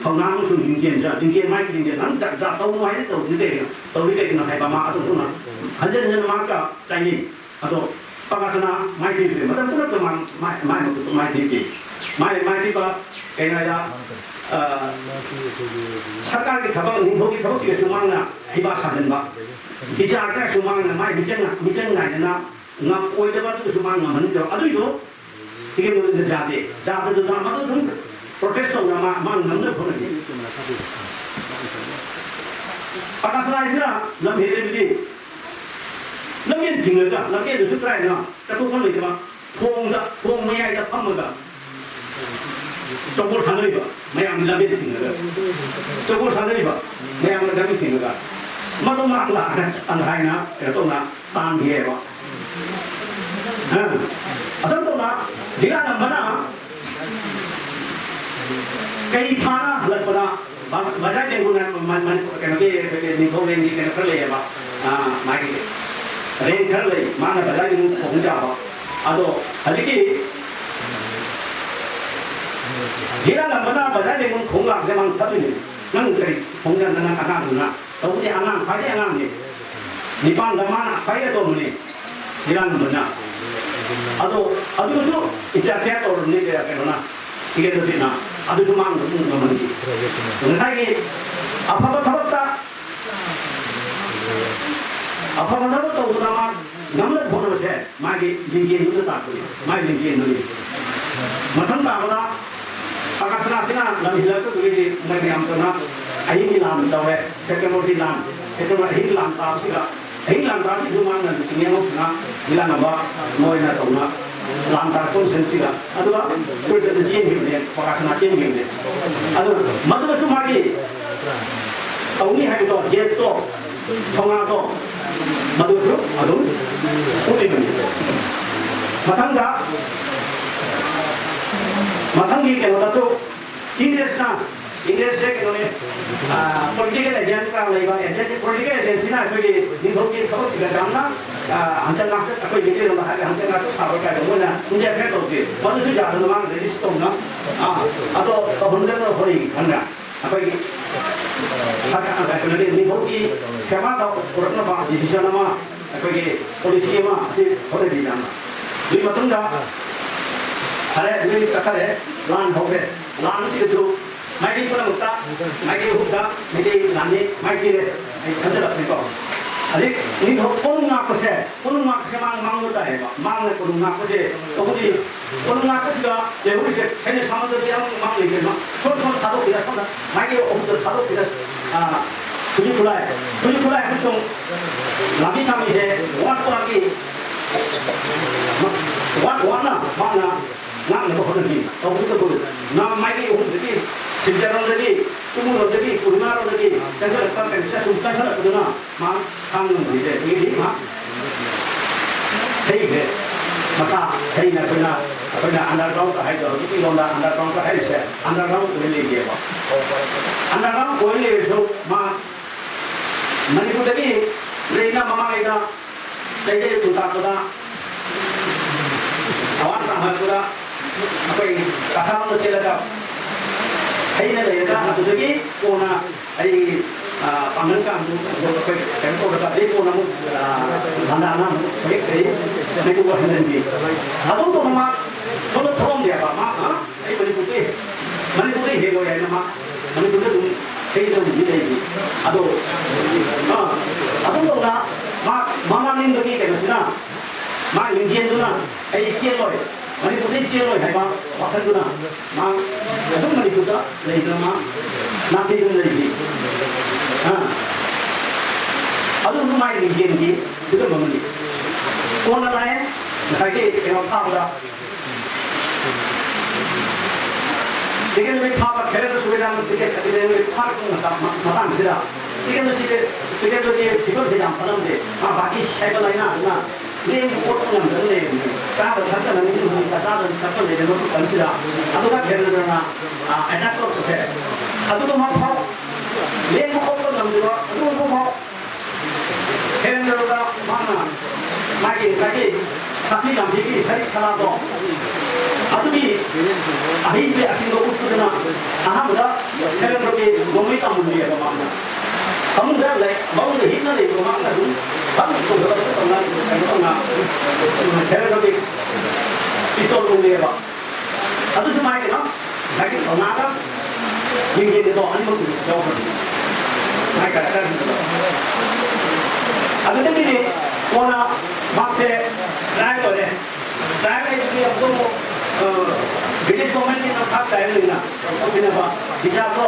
ꯊꯧꯅꯥ ꯑꯃꯁꯨꯡ ꯂꯤꯡꯖꯦꯜꯗ, ꯂꯤꯡꯖꯦꯜ, ꯃꯥꯒꯤ ꯂꯤꯡꯖꯦꯜ ꯅꯪ ꯖꯥꯠ ꯖꯥꯠ ꯇꯧꯅꯨ ꯍꯥꯏꯅ ꯇꯧꯕꯗꯤ ꯀꯩꯒꯤꯅꯣ, ꯇꯧꯔꯤ ꯀꯩꯒꯤꯅꯣ ꯍꯥꯏꯕ ꯑꯃ ꯑꯗꯨꯝ ꯍꯟꯖꯟ ꯍꯟꯖꯟꯅ ꯃꯥꯒ ꯆꯥꯏꯅꯩ꯫ ꯑꯗꯣ ꯄꯥꯀꯥꯁꯅꯥ ꯃꯥꯏꯊꯤꯕꯁꯦ ꯃꯇꯝ ꯄꯨꯝꯅꯃꯛꯇ ꯃꯥ-, ꯃꯥꯏ-, ꯃꯥꯏ-, ꯃꯥꯏꯊꯤꯕ ꯄꯤ꯫ ꯃꯥꯏ-, ꯃꯥꯏꯊꯤꯕ ꯀꯩꯅꯣ ꯍꯥꯏꯗ, ꯑ, ꯁꯔꯀꯥꯔꯒꯤ ꯊꯕꯛ, ꯅꯤꯡꯊꯧꯒꯤ ꯊꯕꯛꯁꯤꯒꯁꯨ ꯃꯥꯅ ꯍꯩꯕ ꯁꯥꯖꯟꯕ, ꯕꯤꯆꯥꯔ ꯀꯌꯥꯁꯨ ꯃꯥꯅ ꯃꯥꯏ ꯃꯤꯆꯪ, ꯃꯤꯆꯪ ꯅꯥꯏꯗꯅ ꯉꯝ-, ꯑꯣꯏꯗꯕ ꯑꯗꯨꯒꯁꯨ ꯃꯥ ꯉꯝꯍꯟꯗꯕ꯫ ꯑꯗꯨꯏꯗꯣ ꯇꯤꯀꯦꯠ ꯃꯅꯨꯡꯗ ꯖꯥꯠ ꯖꯥꯠꯇꯨꯗ ꯃꯗꯨ ꯑꯗꯨꯝ ꯄ꯭ꯔꯣꯇꯦꯁ ꯇꯧꯅ ꯃꯥ, ꯃꯥ ꯉꯝꯅꯕ ꯍꯣꯠꯅꯈꯤ꯫ ꯄꯥꯀꯥꯁꯅꯥꯁꯤꯅ ꯂꯝ ꯍꯦꯜꯂꯕꯗꯤ ꯂꯝꯕꯦꯟ ꯊꯤꯡꯉꯒ, ꯂꯝꯕꯦꯟꯗꯨꯁꯨ ꯀꯗꯥꯏꯗꯅꯣ ꯆꯠꯊꯣꯛꯐꯝ ꯂꯩꯇꯕ ꯊꯣꯡꯗ, ꯊꯣꯡ ꯃꯌꯥꯏꯗ ꯐꯝꯃꯒ ꯆꯧꯀꯣꯜ ꯁꯥꯟꯅꯔꯤꯕ ꯃꯌꯥꯝꯅ ꯂꯝꯕꯦꯟ ꯊꯤꯡꯉꯒ, ꯆꯧꯀꯣꯜ ꯁꯥꯟꯅꯔꯤꯕ ꯃꯌꯥꯝꯅ ꯂꯝꯕꯦꯟ ꯊꯤꯡꯉꯒ, ꯃꯗꯨ ꯃꯍꯥꯛ ꯂꯥꯛꯑꯒ ꯇꯪꯈꯥꯏꯅ ꯀꯩꯅꯣ ꯇꯧꯅ ꯇꯥꯟꯈꯤꯑꯕ꯫ ꯑ, ꯑꯁꯨꯝ ꯇꯧꯅ ꯖꯤꯂꯥ ꯅꯝꯕꯅ ꯀꯩ ꯐꯥꯅ ꯍꯜꯂꯛꯄꯗ ꯕ-, ꯕꯖꯥꯔ ꯂꯦꯡꯒꯨꯅ ꯃ-, ꯃ-, ꯀꯩꯅꯣꯒꯤ, ꯑꯩꯈꯣꯏꯒꯤ ꯅꯤꯡꯊꯧꯔꯦꯟꯒꯤ ꯀꯩꯅꯣ ꯈꯔ ꯂꯩꯌꯦꯕ, ꯑ, ꯃꯥꯒꯤ ꯔꯦꯟ ꯈꯔ ꯂꯩ, ꯃꯥꯅ ꯕꯖꯥꯔ ꯂꯦꯡꯒꯨ ꯈꯣꯡ ꯌꯥꯕ꯫ ꯑꯗꯣ ꯍꯧꯖꯤꯛꯀꯤ ꯖꯤꯂꯥ ꯅꯝꯕꯅ ꯕꯖꯥꯔ ꯂꯦꯡꯒꯨ ꯈꯣꯡ ꯂꯥꯛꯄꯁꯦ ꯃꯥꯅ ꯈꯜꯂꯤꯅꯦ, "ꯅꯪ ꯀꯔꯤ ꯈꯣꯡ ꯌꯥꯗ ꯅꯪ ꯑꯉꯥꯡꯗꯨꯅ?" ꯇꯧꯕꯗꯤ ꯑꯉꯥꯡ, ꯈ꯭ꯋꯥꯏꯗꯒꯤ ꯑꯉꯥꯡꯅꯤ꯫ ꯅꯤꯄꯥꯟꯗ ꯃꯥꯅ ꯈ꯭ꯋꯥꯏꯗꯒꯤ ꯑꯇꯣꯝꯕꯅꯤ꯫ ꯏꯔꯥꯡ ꯑꯃꯅ꯫ ꯑꯗꯣ, ꯑꯗꯨꯁꯨ interfere ꯇꯧꯔꯕꯅꯤ ꯀꯌꯥ ꯀꯩꯅꯣꯅ, ꯇꯤꯀꯦꯠ ꯃꯆꯦꯠꯅ꯫ ꯑꯗꯨꯁꯨ ꯃꯥꯅ ꯑꯗꯨꯝ ꯉꯝꯍꯟꯈꯤ꯫ ꯉꯁꯥꯏꯒꯤ ꯑꯐꯕ ꯊꯕꯛꯇ, ꯑꯐꯕ ꯊꯕꯛ ꯇꯧꯕꯗ ꯃꯥ ꯉꯝꯅꯕ ꯍꯣꯠꯅꯕꯁꯦ ꯃꯥꯒꯤ ꯂꯤꯡꯖꯦꯜꯗꯨꯅ ꯇꯥꯛꯄꯅꯤ, ꯃꯥꯒꯤ ꯂꯤꯡꯖꯦꯜꯗꯨꯅꯤ꯫ ꯃꯊꯪ ꯇꯥꯕꯗ ꯄꯥꯀꯥꯁꯅꯥꯁꯤꯅ ꯂꯝ ꯍꯦꯜꯂꯛꯄꯗꯨꯒꯤꯗꯤ ꯃꯣꯏ ꯃꯌꯥꯝ ꯇꯧꯅ ꯑꯍꯤꯡꯒꯤ ꯂꯥꯟ ꯇꯧꯔꯦ꯫ ꯁꯦꯞꯇꯦꯝꯕꯔꯒꯤ ꯂꯥꯟ, ꯁꯦꯞꯇꯦꯝꯕꯔ ꯑꯍꯤꯡꯒꯤ ꯂꯥꯟ ꯇꯥꯕꯁꯤꯗ, ꯑꯍꯤꯡ ꯂꯥꯟ ꯇꯥꯕꯁꯤꯁꯨ ꯃꯥꯅ ꯂꯨꯆꯤꯡꯕ ꯉꯝꯗꯨꯅ ꯖꯤꯂꯥ ꯉꯝꯕ ꯃꯣꯏꯅ ꯇꯧꯅ ꯂꯥꯟ ꯇꯥꯔꯛꯄ ꯃꯇꯝꯁꯤꯗ, ꯑꯗꯨꯒ ꯀꯣꯏꯆꯠꯅ ꯆꯦꯟꯈꯤꯕꯅꯦ, ꯄꯥꯀꯥꯁꯅꯥ ꯆꯦꯟꯈꯤꯕꯅꯦ꯫ ꯑꯗꯨ ꯃꯗꯨꯗꯁꯨ ꯃꯥꯒꯤ ꯇꯧꯅꯤ ꯍꯥꯏꯕꯗꯣ, ꯖꯦꯠꯇꯣ, ꯊꯧꯅꯥꯗꯣ, ꯃꯗꯨꯁꯨ ꯑꯗꯨꯝ ꯎꯠꯂꯤꯕꯅꯤ꯫ ꯃꯊꯪꯗ, ꯃꯊꯪꯒꯤ ꯀꯩꯅꯣꯗꯁꯨ ꯏꯪꯂꯤꯁꯅ, ꯏꯪꯂꯤꯁꯁꯦ ꯀꯩꯅꯣꯅꯦ, ꯄꯣꯂꯤꯇꯤꯀꯦꯜ ꯑꯦꯖꯦꯟ ꯀ ꯂꯩꯕ ꯑꯦꯖꯦꯟ, ꯄꯣꯂꯤꯇꯤꯀꯦꯜ ꯑꯦꯖꯦꯟꯁꯤꯅ ꯑꯩꯈꯣꯏꯒꯤ ꯅꯤꯡꯊꯧꯒꯤ ꯊꯕꯛꯁꯤꯒ ꯌꯥꯝꯅ ꯍꯟꯆꯛ ꯉꯥꯛꯇ, ꯑꯩꯈꯣꯏ ꯃꯩꯇꯩꯂꯣꯟꯗ ꯍꯥꯏꯔꯒ ꯍꯟꯆꯛ ꯉꯥꯛꯇ ꯁꯥꯕ ꯀꯥꯏꯗ ꯃꯣꯏꯅ ꯏꯟꯇꯔꯐꯤꯌꯔ ꯇꯧꯗꯦ꯫ ꯃꯗꯨꯁꯨ ꯌꯥꯗꯅ ꯃꯥꯅ ꯔꯦꯖꯤꯁ ꯇꯧꯅ, ꯑꯗꯣ ꯇꯧꯍꯟꯗꯅ ꯍꯣꯔꯩ ꯈꯪꯗ꯭ꯔꯥ? ꯑꯩꯈꯣꯏꯒꯤ ꯀꯩꯅꯣꯒꯤ ꯅꯤꯡꯊꯧꯒꯤ ꯐꯦꯃꯥꯗ ꯄꯨꯔꯛꯅꯕ ꯗꯤꯁꯤꯖꯟ ꯑꯃ, ꯑꯩꯈꯣꯏꯒꯤ ꯄꯣꯂꯤꯁꯤ ꯑꯃ ꯑꯁꯤ ꯍꯣꯠꯅꯕꯤꯗꯅ꯫ ꯑꯗꯨꯒꯤ ꯃꯇꯨꯡꯗ ꯐꯔꯦ, ꯑꯗꯨꯒꯤ ꯆꯠꯈꯔꯦ, ꯂꯥꯟ ꯍꯧꯔꯦ꯫ ꯂꯥꯟꯁꯤꯗꯁꯨ ꯃꯥꯏꯀꯩ ꯄꯨꯝꯅꯃꯛꯇ, ꯃꯥꯏꯀꯩ ꯑꯍꯨꯝꯗ ꯃꯩꯇꯩ ꯂꯥꯟꯃꯤ ꯃꯥꯏꯊꯤꯔꯦ꯫ ꯑꯩ ꯁꯝꯖꯜꯂꯛꯀꯦꯀꯣ꯫ ꯍꯧꯖꯤꯛ ꯅꯤꯡꯊꯧ ꯀꯣꯅꯨꯡ ꯉꯥꯛꯄꯁꯦ, ꯀꯣꯅꯨꯡ ꯉꯥꯛꯄꯁꯦ ꯃꯥꯡ ꯃꯥꯡꯕ ꯇꯥꯏꯌꯦꯕ꯫ ꯃꯥꯡꯅ ꯀꯣꯅꯨꯡ ꯉꯥꯛꯄꯁꯦ ꯇꯧꯕꯗꯤ ꯀꯣꯅꯨꯡ ꯉꯥꯛꯄꯁꯤꯗ ꯂꯩꯍꯧꯔꯤꯁꯦ ꯁꯩꯅ ꯁꯥꯃꯟꯗꯗꯤ ꯑꯃꯨꯛ ꯃꯥꯡ ꯂꯩꯇꯦ꯫ ꯁꯣꯝ ꯁꯣꯝ ꯊꯥꯗꯣꯛꯄꯤꯔ, ꯁꯣꯝꯗ ꯃꯥꯏꯀꯩ ꯑꯍꯨꯝꯗ ꯊꯥꯗꯣꯛꯄꯤꯔ, ꯈꯨꯠꯁꯨ ꯈꯨꯠꯂꯥꯏ, ꯈꯨꯠꯁꯨ ꯈꯨꯠꯂꯥꯏ ꯑꯃꯁꯨꯡ ꯂꯥꯝꯕꯤ ꯁꯥꯡꯕꯤꯁꯦ ꯋꯥꯠ ꯋꯥꯠꯀꯤ ꯋꯥꯠ ꯋꯥꯠꯅ ꯃꯥꯅ ꯉꯥꯛꯅꯕ ꯍꯣꯠꯅꯈꯤ꯫ ꯇꯧꯕꯇꯕꯨ ꯃꯥꯏꯀꯩ ꯑꯍꯨꯝꯗꯒꯤ, ꯁꯤꯜꯆꯔꯔꯣꯝꯗꯒꯤ, ꯇꯨꯃꯨꯔꯣꯝꯗꯒꯤ, ꯀꯣꯍꯤꯃꯥꯔꯣꯝꯗꯒꯤ ꯆꯪꯁꯤꯜꯂꯛꯄ ꯀꯩꯅꯣꯁꯦ ꯁꯨꯝ ꯆꯪꯁꯤꯜꯂꯛꯄꯗꯨꯅ ꯃꯥ ꯈꯥꯡ ꯉꯝꯈꯤꯗ꯭ꯔꯦ꯫ ꯑꯗꯒꯤꯗꯤ ꯃꯥ ꯍꯩꯈ꯭ꯔꯦ꯫ ꯃꯁꯥ ꯍꯩꯅ ꯑꯩꯈꯣꯏꯅ, ꯑꯩꯈꯣꯏꯅ ꯑꯟꯗꯔꯒ꯭ꯔꯥꯎꯟꯗ ꯍꯥꯏꯗꯣ, ꯍꯧꯖꯤꯛꯀꯤ ꯂꯣꯟꯗ ꯑꯟꯗꯔꯒ꯭ꯔꯥꯎꯟꯗ ꯍꯥꯏꯔꯤꯁꯦ ꯑꯟꯗꯔꯒ꯭ꯔꯥꯎꯟ ꯑꯣꯏꯅ ꯂꯩꯒꯦꯕ꯫ ꯑꯟꯗꯔꯒ꯭ꯔꯥꯎꯟ ꯑꯣꯏꯅ ꯂꯩꯔꯁꯨ ꯃꯥ ꯃꯅꯤꯄꯨꯔꯗꯒꯤ ꯂꯩꯅ ꯃꯃꯥꯡꯉꯩꯗ ꯆꯩꯗꯦ ꯊꯨꯇꯥꯛꯄꯗ ꯑꯋꯥꯡ ꯇꯥꯡꯍꯜꯂꯛꯄꯗ ꯑꯩꯈꯣꯏ ꯀꯊꯥꯂꯣꯝꯗ ꯆꯦꯜꯂꯒ ꯍꯩꯅ ꯂꯩꯔꯒ ꯑꯗꯨꯗꯒꯤ ꯀꯣꯟꯅ ꯑꯩ, ꯑ, ꯄꯥꯡꯒꯜ ꯀꯥꯡꯕꯨ ꯑꯩꯈꯣꯏ ꯀꯩꯅꯣ ꯇꯧꯔꯒ ꯑꯗꯩ ꯀꯣꯟꯅ ꯑꯃꯨꯛ, ꯑ, ꯂꯥꯟꯗꯥꯅ ꯑꯃꯨꯛ ꯍꯦꯛ ꯀꯩ ꯃꯅꯤꯄꯨꯔ ꯍꯟꯖꯤꯟꯈꯤ꯫ ꯑꯗꯨꯝ ꯇꯧꯅ ꯃꯥ ꯁꯣꯝꯗ ꯊꯣꯛꯑꯝꯗꯦꯕ꯫ ꯃꯥ, ꯑ, ꯑꯩ ꯃꯅꯤꯄꯨꯔꯗꯩ, ꯃꯅꯤꯄꯨꯔꯗꯩ ꯍꯦꯜꯂꯣꯏ ꯍꯥꯏꯅ ꯃꯥ ꯃꯅꯤꯄꯨꯔꯗ ꯑꯗꯨꯝ ꯍꯩꯗ ꯑꯗꯨꯝꯗꯤ ꯂꯩꯔꯤ꯫ ꯑꯗꯣ, ꯑ, ꯑꯗꯨꯝ ꯇꯧꯅ ꯃꯥ ꯃꯃꯥꯡꯂꯣꯝꯗꯒꯤ ꯀꯩꯅꯣꯁꯤꯅ ꯃꯥ ꯏꯟꯗꯤꯌꯟꯗꯨꯅ ꯑꯩ ꯆꯦꯜꯂꯣꯏ, ꯃꯅꯤꯄꯨꯔꯗꯩ ꯆꯦꯜꯂꯣꯏ ꯍꯥꯏꯕ ꯋꯥꯈꯜꯗꯨꯅ ꯃꯥ ꯑꯗꯨꯝ ꯃꯅꯤꯄꯨꯔꯗ ꯂꯩꯗꯅ ꯃꯥ ꯅꯥꯊꯩꯗꯨꯅ ꯂꯩꯔꯤ꯫ ꯑ, ꯑꯗꯨ ꯃꯥꯏ ꯏꯟꯗꯤꯌꯟꯒꯤ ꯐꯤꯕꯝ ꯑꯃꯅꯤ꯫ ꯀꯣꯟꯅ ꯂꯥꯛꯑꯦ ꯉꯁꯥꯏꯒꯤ ꯀꯩꯅꯣ ꯊꯥꯕꯗ ꯇꯤꯀꯦꯠ ꯅꯨꯃꯤꯠ ꯐꯥꯕ ꯈꯦꯂꯦꯟꯗ꯭ꯔ ꯁꯨꯕꯦꯗꯥꯔꯅ ꯇꯤꯀꯦꯠ, ꯇꯤꯀꯦꯠ ꯅꯨꯃꯤꯠ ꯐꯥꯔꯛꯄ ꯃꯇꯝ-, ꯃꯇꯥꯡꯁꯤꯗ ꯇꯤꯀꯦꯠ ꯑꯁꯤꯒꯤ, ꯇꯤꯀꯦꯠꯇꯨꯒꯤ ꯐꯤꯕꯝꯁꯤ ꯌꯥꯝ ꯐꯠꯂꯝꯗꯦ꯫ ꯃꯥ ꯕꯥꯀꯤ ꯍꯥꯏꯕ ꯂꯥꯏꯅꯥꯗꯨꯅ ꯂꯦꯡꯕ ꯑꯣꯠꯄ ꯉꯝꯗꯅ ꯂꯩꯔꯝꯃꯤ꯫ ꯆꯥꯗ ꯊꯛꯇꯅ ꯃꯤ ꯍꯧꯖꯤꯛ ꯆꯥꯗ ꯊꯛꯇꯅ ꯂꯩꯔꯦ ꯃꯐꯝ ꯑꯁꯤꯗ꯫ ꯑꯗꯨꯒ ꯀꯦꯔꯦꯟꯗ꯭ꯔꯅ, ꯑ, ꯑꯦꯇꯥꯛ ꯇꯧꯔꯛꯄꯁꯦ꯫ ꯑꯗꯨꯒ ꯃꯐꯥꯎ ꯂꯦꯡꯕ ꯑꯣꯠꯄ ꯉꯝꯗꯕ ꯑꯗꯨꯒꯨꯝꯕ ꯐꯥꯎ ꯀꯦꯔꯦꯟꯗ꯭ꯔꯗ ꯃꯥꯅ ꯃꯥꯒꯤ ꯉꯁꯥꯏꯒꯤ ꯁꯥꯐꯤ ꯂꯝꯕꯤꯒꯤ ꯁꯔꯤꯛ ꯁꯅꯥꯗꯣ ꯑꯗꯨꯒꯤ ꯑꯍꯩꯕ ꯑꯁꯤꯡꯕ ꯎꯠꯄꯗꯨꯅ ꯑꯍꯥꯟꯕꯗ ꯀꯦꯔꯦꯟꯗ꯭ꯔꯒꯤ ꯅꯣꯡꯃꯩ ꯇꯝꯃꯨꯔꯦꯕ ꯃꯥꯅ꯫ ꯐꯃꯨꯡꯗ ꯂꯩ, ꯐꯃꯨꯡꯗ ꯍꯤꯞꯅ ꯂꯩꯕ ꯃꯍꯥꯛꯅ ꯑꯗꯨꯝ ꯐꯝ ꯇꯧꯔꯒ ꯀꯩꯅꯣ ꯇꯧꯅ, ꯀꯩꯅꯣ ꯇꯧꯅ, ꯊꯦꯔꯦꯅꯣꯒꯤ ꯄꯤꯁꯇꯣꯜ ꯎꯔꯦꯕ꯫ ꯑꯗꯨꯁꯨ ꯃꯥꯏ ꯀꯩꯅꯣ, ꯉꯁꯥꯏꯒꯤ ꯊꯧꯅꯥꯒ ꯃꯤꯡꯖꯦꯜꯒꯗꯣ ꯑꯅꯤꯃꯛ ꯌꯥꯎꯈ꯭ꯔꯕꯅꯤ꯫ ꯃꯥꯏ ꯀꯔꯦꯛꯇꯔꯁꯤꯡꯗꯣ꯫ ꯑꯗꯨꯗꯒꯤꯗꯤ ꯀꯣꯟꯅ ꯃꯍꯥꯛꯁꯦ ꯇ꯭ꯔꯥꯏ ꯑꯣꯏꯔꯦ꯫ ꯇ꯭ꯔꯥꯏ ꯍꯥꯏꯁꯤꯗꯤ ꯑꯃꯨꯛ, ꯑ, ꯕ꯭ꯔꯤꯇꯤꯁ ꯒꯣꯔꯃꯦꯟꯒꯤ ꯅꯝꯊꯥꯛ ꯇꯥꯏ ꯂꯩꯅ ꯇꯧꯊꯣꯛꯈꯤꯅꯕ ꯕꯤꯖꯥꯗꯣ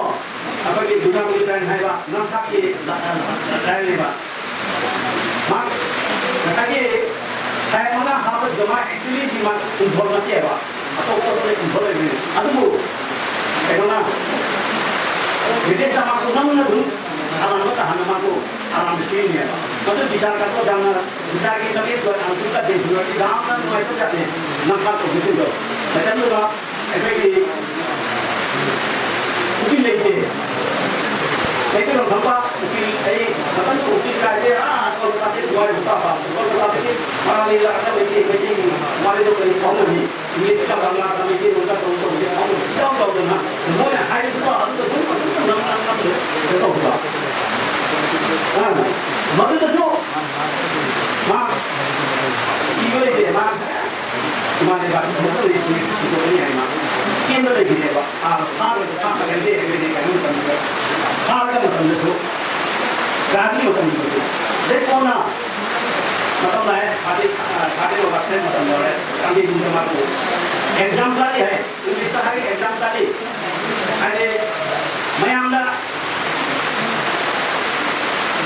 ꯑꯩꯈꯣꯏꯒꯤ ꯖꯨꯅꯥꯒꯤ ꯇ꯭ꯔꯥꯏꯟ ꯍꯥꯏꯕ ꯅꯝꯊꯥꯛꯀꯤ ꯂꯥꯏꯔꯤꯛꯅꯦꯕ꯫ ꯃꯥ ꯉꯁꯥꯏꯒꯤ ꯁꯥꯏ ꯃꯉꯥ ꯍꯥꯞꯄꯁꯤꯗ ꯃꯥ actually ꯁꯤ ꯃꯥ ꯏꯝꯐꯥꯜ ꯅꯠꯇꯦꯕ, ꯑꯇꯣꯞ ꯑꯇꯣꯞꯄꯗ ꯏꯝꯐꯥꯜ ꯑꯣꯏꯕꯅꯤ꯫ ꯑꯗꯨꯕꯨ ꯀꯩꯅꯣꯅ ꯕ꯭ꯔꯤꯇꯤꯁꯅ ꯃꯥꯁꯨ ꯅꯝꯅ ꯑꯗꯨꯝ ꯑꯔꯥꯟꯕ ꯇꯥꯍꯟꯅ ꯃꯥꯁꯨ ꯑꯔꯥꯟꯕ ꯁꯤꯖꯤꯟꯅꯩꯕ꯫ ꯃꯗꯨ ꯕꯤꯆꯥꯔ ꯀꯥꯇꯣ ꯌꯥꯝꯅ ꯕꯤꯆꯥꯔꯒꯤ ꯃꯇꯦꯡ ꯇꯧꯔ ꯌꯥꯝ ꯊꯨꯅ ꯇꯧꯕꯤꯔꯗꯤ ꯌꯥꯝꯅ ꯅꯨꯡꯉꯥꯏꯇꯕ ꯖꯥꯠꯅꯤ ꯅꯝꯊꯥꯛ ꯇꯧꯕꯁꯤꯡꯗꯣ꯫ ꯃꯇꯝꯗꯨꯗ ꯑꯩꯈꯣꯏꯒꯤ ꯎꯀꯤꯜ ꯂꯩꯇꯦ꯫ ꯀꯩꯊꯦꯜ ꯐꯝꯕ ꯎꯀꯤꯜ ꯑꯩ ꯃꯇꯝꯗꯨ ꯎꯀꯤꯜ ꯀꯥꯏꯗꯦ, ꯑꯥ, ꯀꯣꯜꯀꯇꯥꯗꯒꯤ ꯋꯥꯔꯤ ꯂꯨꯄꯥ ꯄꯥꯝ, ꯀꯣꯜꯀꯇꯥꯗꯒꯤ ꯃꯔꯥ ꯂꯩꯔ ꯑꯅ ꯃꯩꯇꯩ, ꯃꯩꯇꯩꯒꯤ ꯋꯥꯔꯤꯗꯣ ꯀꯔꯤ ꯐꯥꯎꯅꯅꯤ? ꯏꯪꯂꯤꯁꯀ ꯕꯪꯂꯥꯒ ꯃꯩꯇꯩ ꯂꯣꯟꯗ ꯇꯧ ꯇꯧꯕꯁꯦ ꯐꯥꯎꯅ ꯏꯆꯥꯎ ꯆꯥꯎꯗꯅ ꯃꯣꯏꯅ ꯍꯥꯏꯔꯤꯕꯗꯣ ꯑꯗꯨꯗ ꯑꯗꯨꯝ ꯑꯗꯨꯝ ꯅꯝ ꯅꯝ ꯅꯝ ꯀꯩꯅꯣ ꯇꯧꯕ꯫ ꯑꯥ, ꯃꯗꯨꯗꯁꯨ ꯃꯥ ꯏꯕ ꯂꯩꯇꯦ, ꯃꯥ ꯏꯃꯥ ꯂꯩꯕꯥꯛꯀꯤ ꯊꯕꯛ ꯇꯧꯔꯤ, ꯄꯨꯂꯤꯁ ꯊꯤꯗꯣꯛꯀꯅꯤ ꯍꯥꯏ ꯃꯥ꯫ ꯆꯦꯟꯕ ꯂꯩꯈꯤꯗꯦꯕ꯫ ꯑꯥ, ꯐꯥꯔꯒ ꯐꯥꯔꯒ ꯂꯩꯔꯦ, ꯂꯩꯔꯦ ꯍꯥꯏꯕ ꯃꯇꯝꯗꯨꯗ, ꯐꯥꯔꯒ ꯃꯇꯝꯗꯁꯨ, ꯒꯥꯟꯙꯤ ꯃꯇꯝꯗꯁꯨ, ꯑꯗꯩ ꯀꯣꯟꯅ ꯃꯇꯝ ꯂꯥꯛꯑꯦ, ꯐꯥꯗꯤ, ꯑꯥ, ꯐꯥꯗꯤ ꯂꯧꯕ ꯃꯇꯝ ꯌꯧꯔꯦ, ꯒꯥꯟꯙꯤꯖꯤꯅ ꯃꯥꯕꯨ ꯑꯦꯛꯖꯥꯝ ꯆꯥꯔꯤ ꯍꯥꯏ, ꯏꯪꯂꯤꯁꯇ ꯍꯥꯏꯔꯒ ꯑꯦꯛꯖꯥꯝ ꯆꯥꯔꯤ꯫ ꯍꯥꯏꯗꯤ ꯃꯌꯥꯝꯗ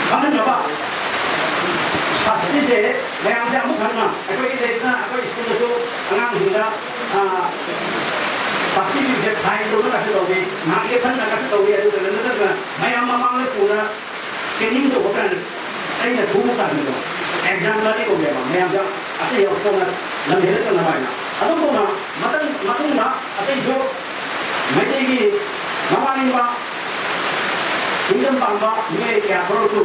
ꯈꯪꯍꯟꯅꯕ ꯁꯥꯁꯇꯤꯁꯦ ꯃꯌꯥꯝꯁꯦ ꯑꯃꯨꯛ ꯍꯟꯅ ꯑꯩꯈꯣꯏꯒꯤ ꯂꯩꯗꯅ ꯑꯩꯈꯣꯏ ꯁ꯭ꯀꯨꯜꯗꯁꯨ ꯑꯉꯥꯡꯁꯤꯡꯗ, ꯑꯥ, ꯁꯥꯁꯇꯤꯁꯤꯡꯁꯦ ꯐꯥꯏꯟ ꯇꯧꯅꯒꯁꯨ ꯇꯧꯏ, ꯉꯥꯏꯍꯥꯛ ꯌꯦꯠꯍꯟꯅꯒꯁꯨ ꯇꯧꯏ꯫ ꯑꯗꯨꯒ ꯅꯠꯇꯅ ꯃꯌꯥꯝ ꯃꯃꯥꯡꯗ ꯄꯨꯅ training ꯇꯧꯕ ꯀꯥꯟꯗ ꯑꯩꯅ ꯊꯣꯡꯕ ꯀꯥꯟꯗꯀꯣ, ꯑꯦꯛꯖꯥꯝꯄꯜꯗꯤ ꯀꯧꯋꯦꯕ ꯃꯌꯥꯝꯗ ꯑꯇꯩ ꯌꯥꯎꯊꯣꯛꯅ ꯂꯝꯍꯦꯜꯂꯛꯇꯅꯕ ꯍꯥꯏꯅ꯫ ꯑꯗꯨꯒꯨꯝꯅ ꯃꯊꯪ ꯃꯇꯨꯡꯗ ꯑꯇꯩꯁꯨ ꯃꯩꯇꯩꯒꯤ ꯃꯃꯥꯅꯤꯡꯕ ꯅꯤꯡꯇꯝ ꯄꯥꯝꯕ ꯃꯤꯑꯣꯏ ꯀꯌꯥ ꯊꯣꯛꯂꯛꯇꯨ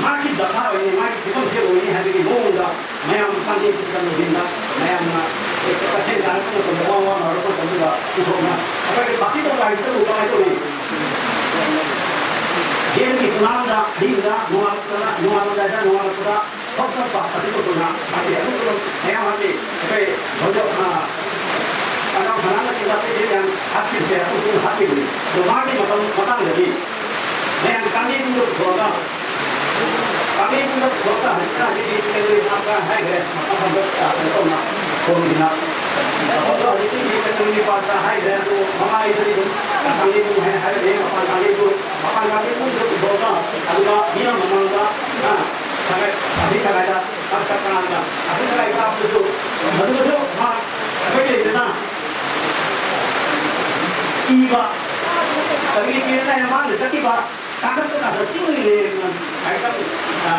ꯃꯥꯒꯤ ꯗꯐꯥ ꯑꯣꯏꯅꯤ, ꯃꯥꯒꯤ ꯐꯤꯕꯝꯁꯦ ꯑꯣꯏꯅꯤ ꯍꯥꯏꯕꯒꯤ ꯃꯑꯣꯡꯗ ꯃꯌꯥꯝ ꯄꯥꯟꯗꯦ ꯄꯨꯁꯤꯜꯂꯛꯄꯁꯤꯡꯗ ꯃꯌꯥꯝꯅ ꯀꯩꯊꯦꯜ ꯀꯥꯔꯛꯄ ꯃꯇꯝꯗ ꯋꯥ ꯋꯥ ꯂꯥꯎꯔꯛꯄ ꯃꯇꯝꯗꯨꯗ ꯄꯨꯊꯣꯛꯅ ꯑꯩꯈꯣꯏꯒꯤ ꯄꯥꯔꯇꯤ ꯇꯧꯕ ꯍꯥꯏꯁꯤꯗꯕꯨ ꯀꯃꯥꯏꯅ ꯇꯧꯏ? ꯒꯦꯝꯒꯤ ꯈꯨꯠꯂꯥꯡꯗ ꯑꯍꯤꯡꯗ ꯅꯣꯡꯉꯥꯜꯂꯛꯄꯗ, ꯅꯣꯡꯉꯥꯜꯂꯝꯗꯥꯏꯗ, ꯅꯣꯡꯉꯥꯜꯂꯛꯄꯗ ꯊꯣꯛ ꯊꯣꯛꯄ ꯑꯗꯨꯒꯨꯝꯕ ꯍꯥꯏꯗꯤ ꯑꯗꯨꯒꯨꯝꯕ ꯃꯌꯥꯝ ꯍꯥꯏꯗꯤ ꯑꯩꯈꯣꯏ ꯍꯧꯖꯤꯛ, ꯑ, ꯑꯉꯥꯡ ꯐꯅꯥꯅ ꯆꯤꯡꯕ ꯑꯇꯩꯁꯦ ꯌꯥꯝ ꯍꯥꯞꯈꯤꯕꯁꯦ ꯑꯩꯈꯣꯏꯁꯨ ꯍꯥꯞꯈꯤꯕꯅꯤ꯫ ꯑꯗꯣ ꯃꯥꯒꯤ ꯃꯇꯝ ꯃꯇꯥꯡꯗꯗꯤ ꯃꯌꯥꯝ ꯀꯥꯡꯒꯤꯗꯨꯗ ꯄꯨꯊꯣꯛꯑꯒ, ꯀꯥꯡꯒꯤꯗꯨꯗ ꯄꯨꯊꯣꯛꯑꯒ ꯍꯧꯖꯤꯛꯀꯥꯟꯒꯤ ꯀꯩꯅꯣ ꯍꯥꯞꯄ ꯍꯥꯏꯈ꯭ꯔꯦ꯫ ꯃꯐꯝ ꯈꯪꯗ, ꯑ, ꯀꯩꯅꯣ ꯇꯧꯅ ꯐꯣꯟꯒꯤꯅ꯫ ꯃꯐꯝꯗꯣ ꯍꯧꯖꯤꯛꯀꯤ ꯀꯩꯅꯣꯒꯤ ꯄꯥꯔꯇ ꯍꯥꯏꯈ꯭ꯔꯦ꯫ ꯑꯗꯣ ꯃꯃꯥꯡꯒꯤꯗꯗꯤ ꯑꯗꯨꯝ ꯀꯥꯡꯒꯤꯗꯨ ꯍꯥꯏꯅ ꯍꯥꯏꯔꯛꯑꯦ꯫ ꯃꯄꯥꯟ ꯀꯥꯡꯒꯤꯗꯨ, ꯃꯄꯥꯟ ꯀꯥꯡꯒꯤꯗꯨꯗ ꯄꯨꯊꯣꯛꯑꯒ ꯑꯗꯨꯒ ꯃꯤꯌꯥꯝ ꯃꯃꯥꯡꯗ, ꯑ, ꯁꯉꯥꯏ, ꯑꯁꯤ ꯁꯉꯥꯏꯗ ꯆꯥꯛ ꯆꯥꯛ ꯀꯥꯔꯒ ꯑꯁꯤ ꯁꯉꯥꯏ ꯀꯥꯕꯗꯁꯨ ꯃꯗꯨꯗꯁꯨ ꯃꯥ ꯑꯩꯈꯣꯏ ꯂꯩꯗꯅ ꯏꯕ, ꯀꯔꯤ ꯀꯔꯤꯅ ꯃꯥꯅ ꯆꯠꯈꯤꯕ ꯀꯥꯈꯠꯄ ꯀꯥꯟꯗ ꯆꯤꯡ ꯂꯦꯡꯅ ꯍꯥꯏꯇꯥꯔꯦ, ꯑ,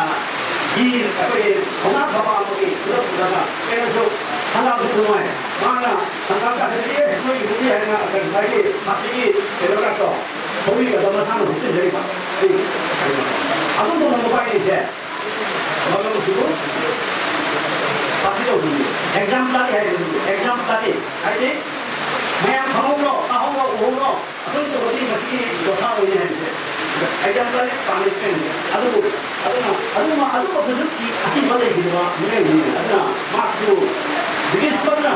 ꯒꯤ ꯑꯩꯈꯣꯏꯒꯤ ꯊꯧꯅꯥ ꯐꯕ ꯑꯃꯒꯤ ꯈꯨꯗꯝ ꯈꯨꯗꯝꯅ ꯀꯩꯅꯣꯁꯨ ꯁꯪꯒꯥꯕꯁꯨ ꯅꯨꯡꯉꯥꯏ꯫ ꯃꯥꯅ ꯁꯪꯒꯥꯕ ꯀꯥꯈꯠꯂꯛꯑꯦ, ꯅꯣꯏꯒꯤꯗꯨꯗꯤ ꯍꯥꯏꯅ ꯉꯁꯥꯏꯒꯤ ꯄꯥꯔꯇꯤꯒꯤ ꯀꯩꯅꯣ ꯉꯥꯛꯇꯣ ꯊꯧꯔꯤꯒꯗꯣ ꯃꯁꯥꯅ ꯍꯨꯞꯆꯤꯟꯖꯔꯤꯕ꯫ ꯑꯗꯨꯒꯨꯝꯕ ꯃꯕꯥꯏꯅꯤꯁꯦ ꯃꯔꯝꯁꯤꯕꯨ ꯄꯥꯔꯇꯤ ꯇꯧꯕꯅꯤ꯫ ꯑꯦꯛꯖꯥꯝ ꯇꯥꯔꯤ ꯍꯥꯏꯕꯅꯤ꯫ ꯑꯦꯛꯖꯥꯝ ꯇꯥꯔꯤ ꯍꯥꯏꯗꯤ ꯃꯌꯥꯝ ꯈꯪꯍꯧꯔꯣ, ꯇꯥꯍꯧꯔꯣ, ꯎꯍꯧꯔꯣ꯫ ꯑꯗꯨꯝ ꯇꯧꯔꯗꯤ ꯃꯁꯤꯒꯤ ꯗꯣꯁꯥ ꯑꯣꯏꯅꯤ ꯍꯥꯏꯕꯁꯦ ꯑꯦꯛꯖꯥꯝ ꯇꯥꯔꯤ ꯄꯥꯝꯃꯤ꯫ ꯑꯗꯨꯕꯨ ꯑꯗꯨꯅ ꯑꯗꯨꯃ ꯑꯗꯨꯃꯛꯇꯁꯨ ꯑꯀꯤꯕ ꯂꯩꯈꯤꯗꯕ ꯃꯤꯑꯣꯏꯅꯤ꯫ ꯑꯗꯨꯅ ꯃꯍꯥꯛꯁꯨ British ꯄꯟꯅ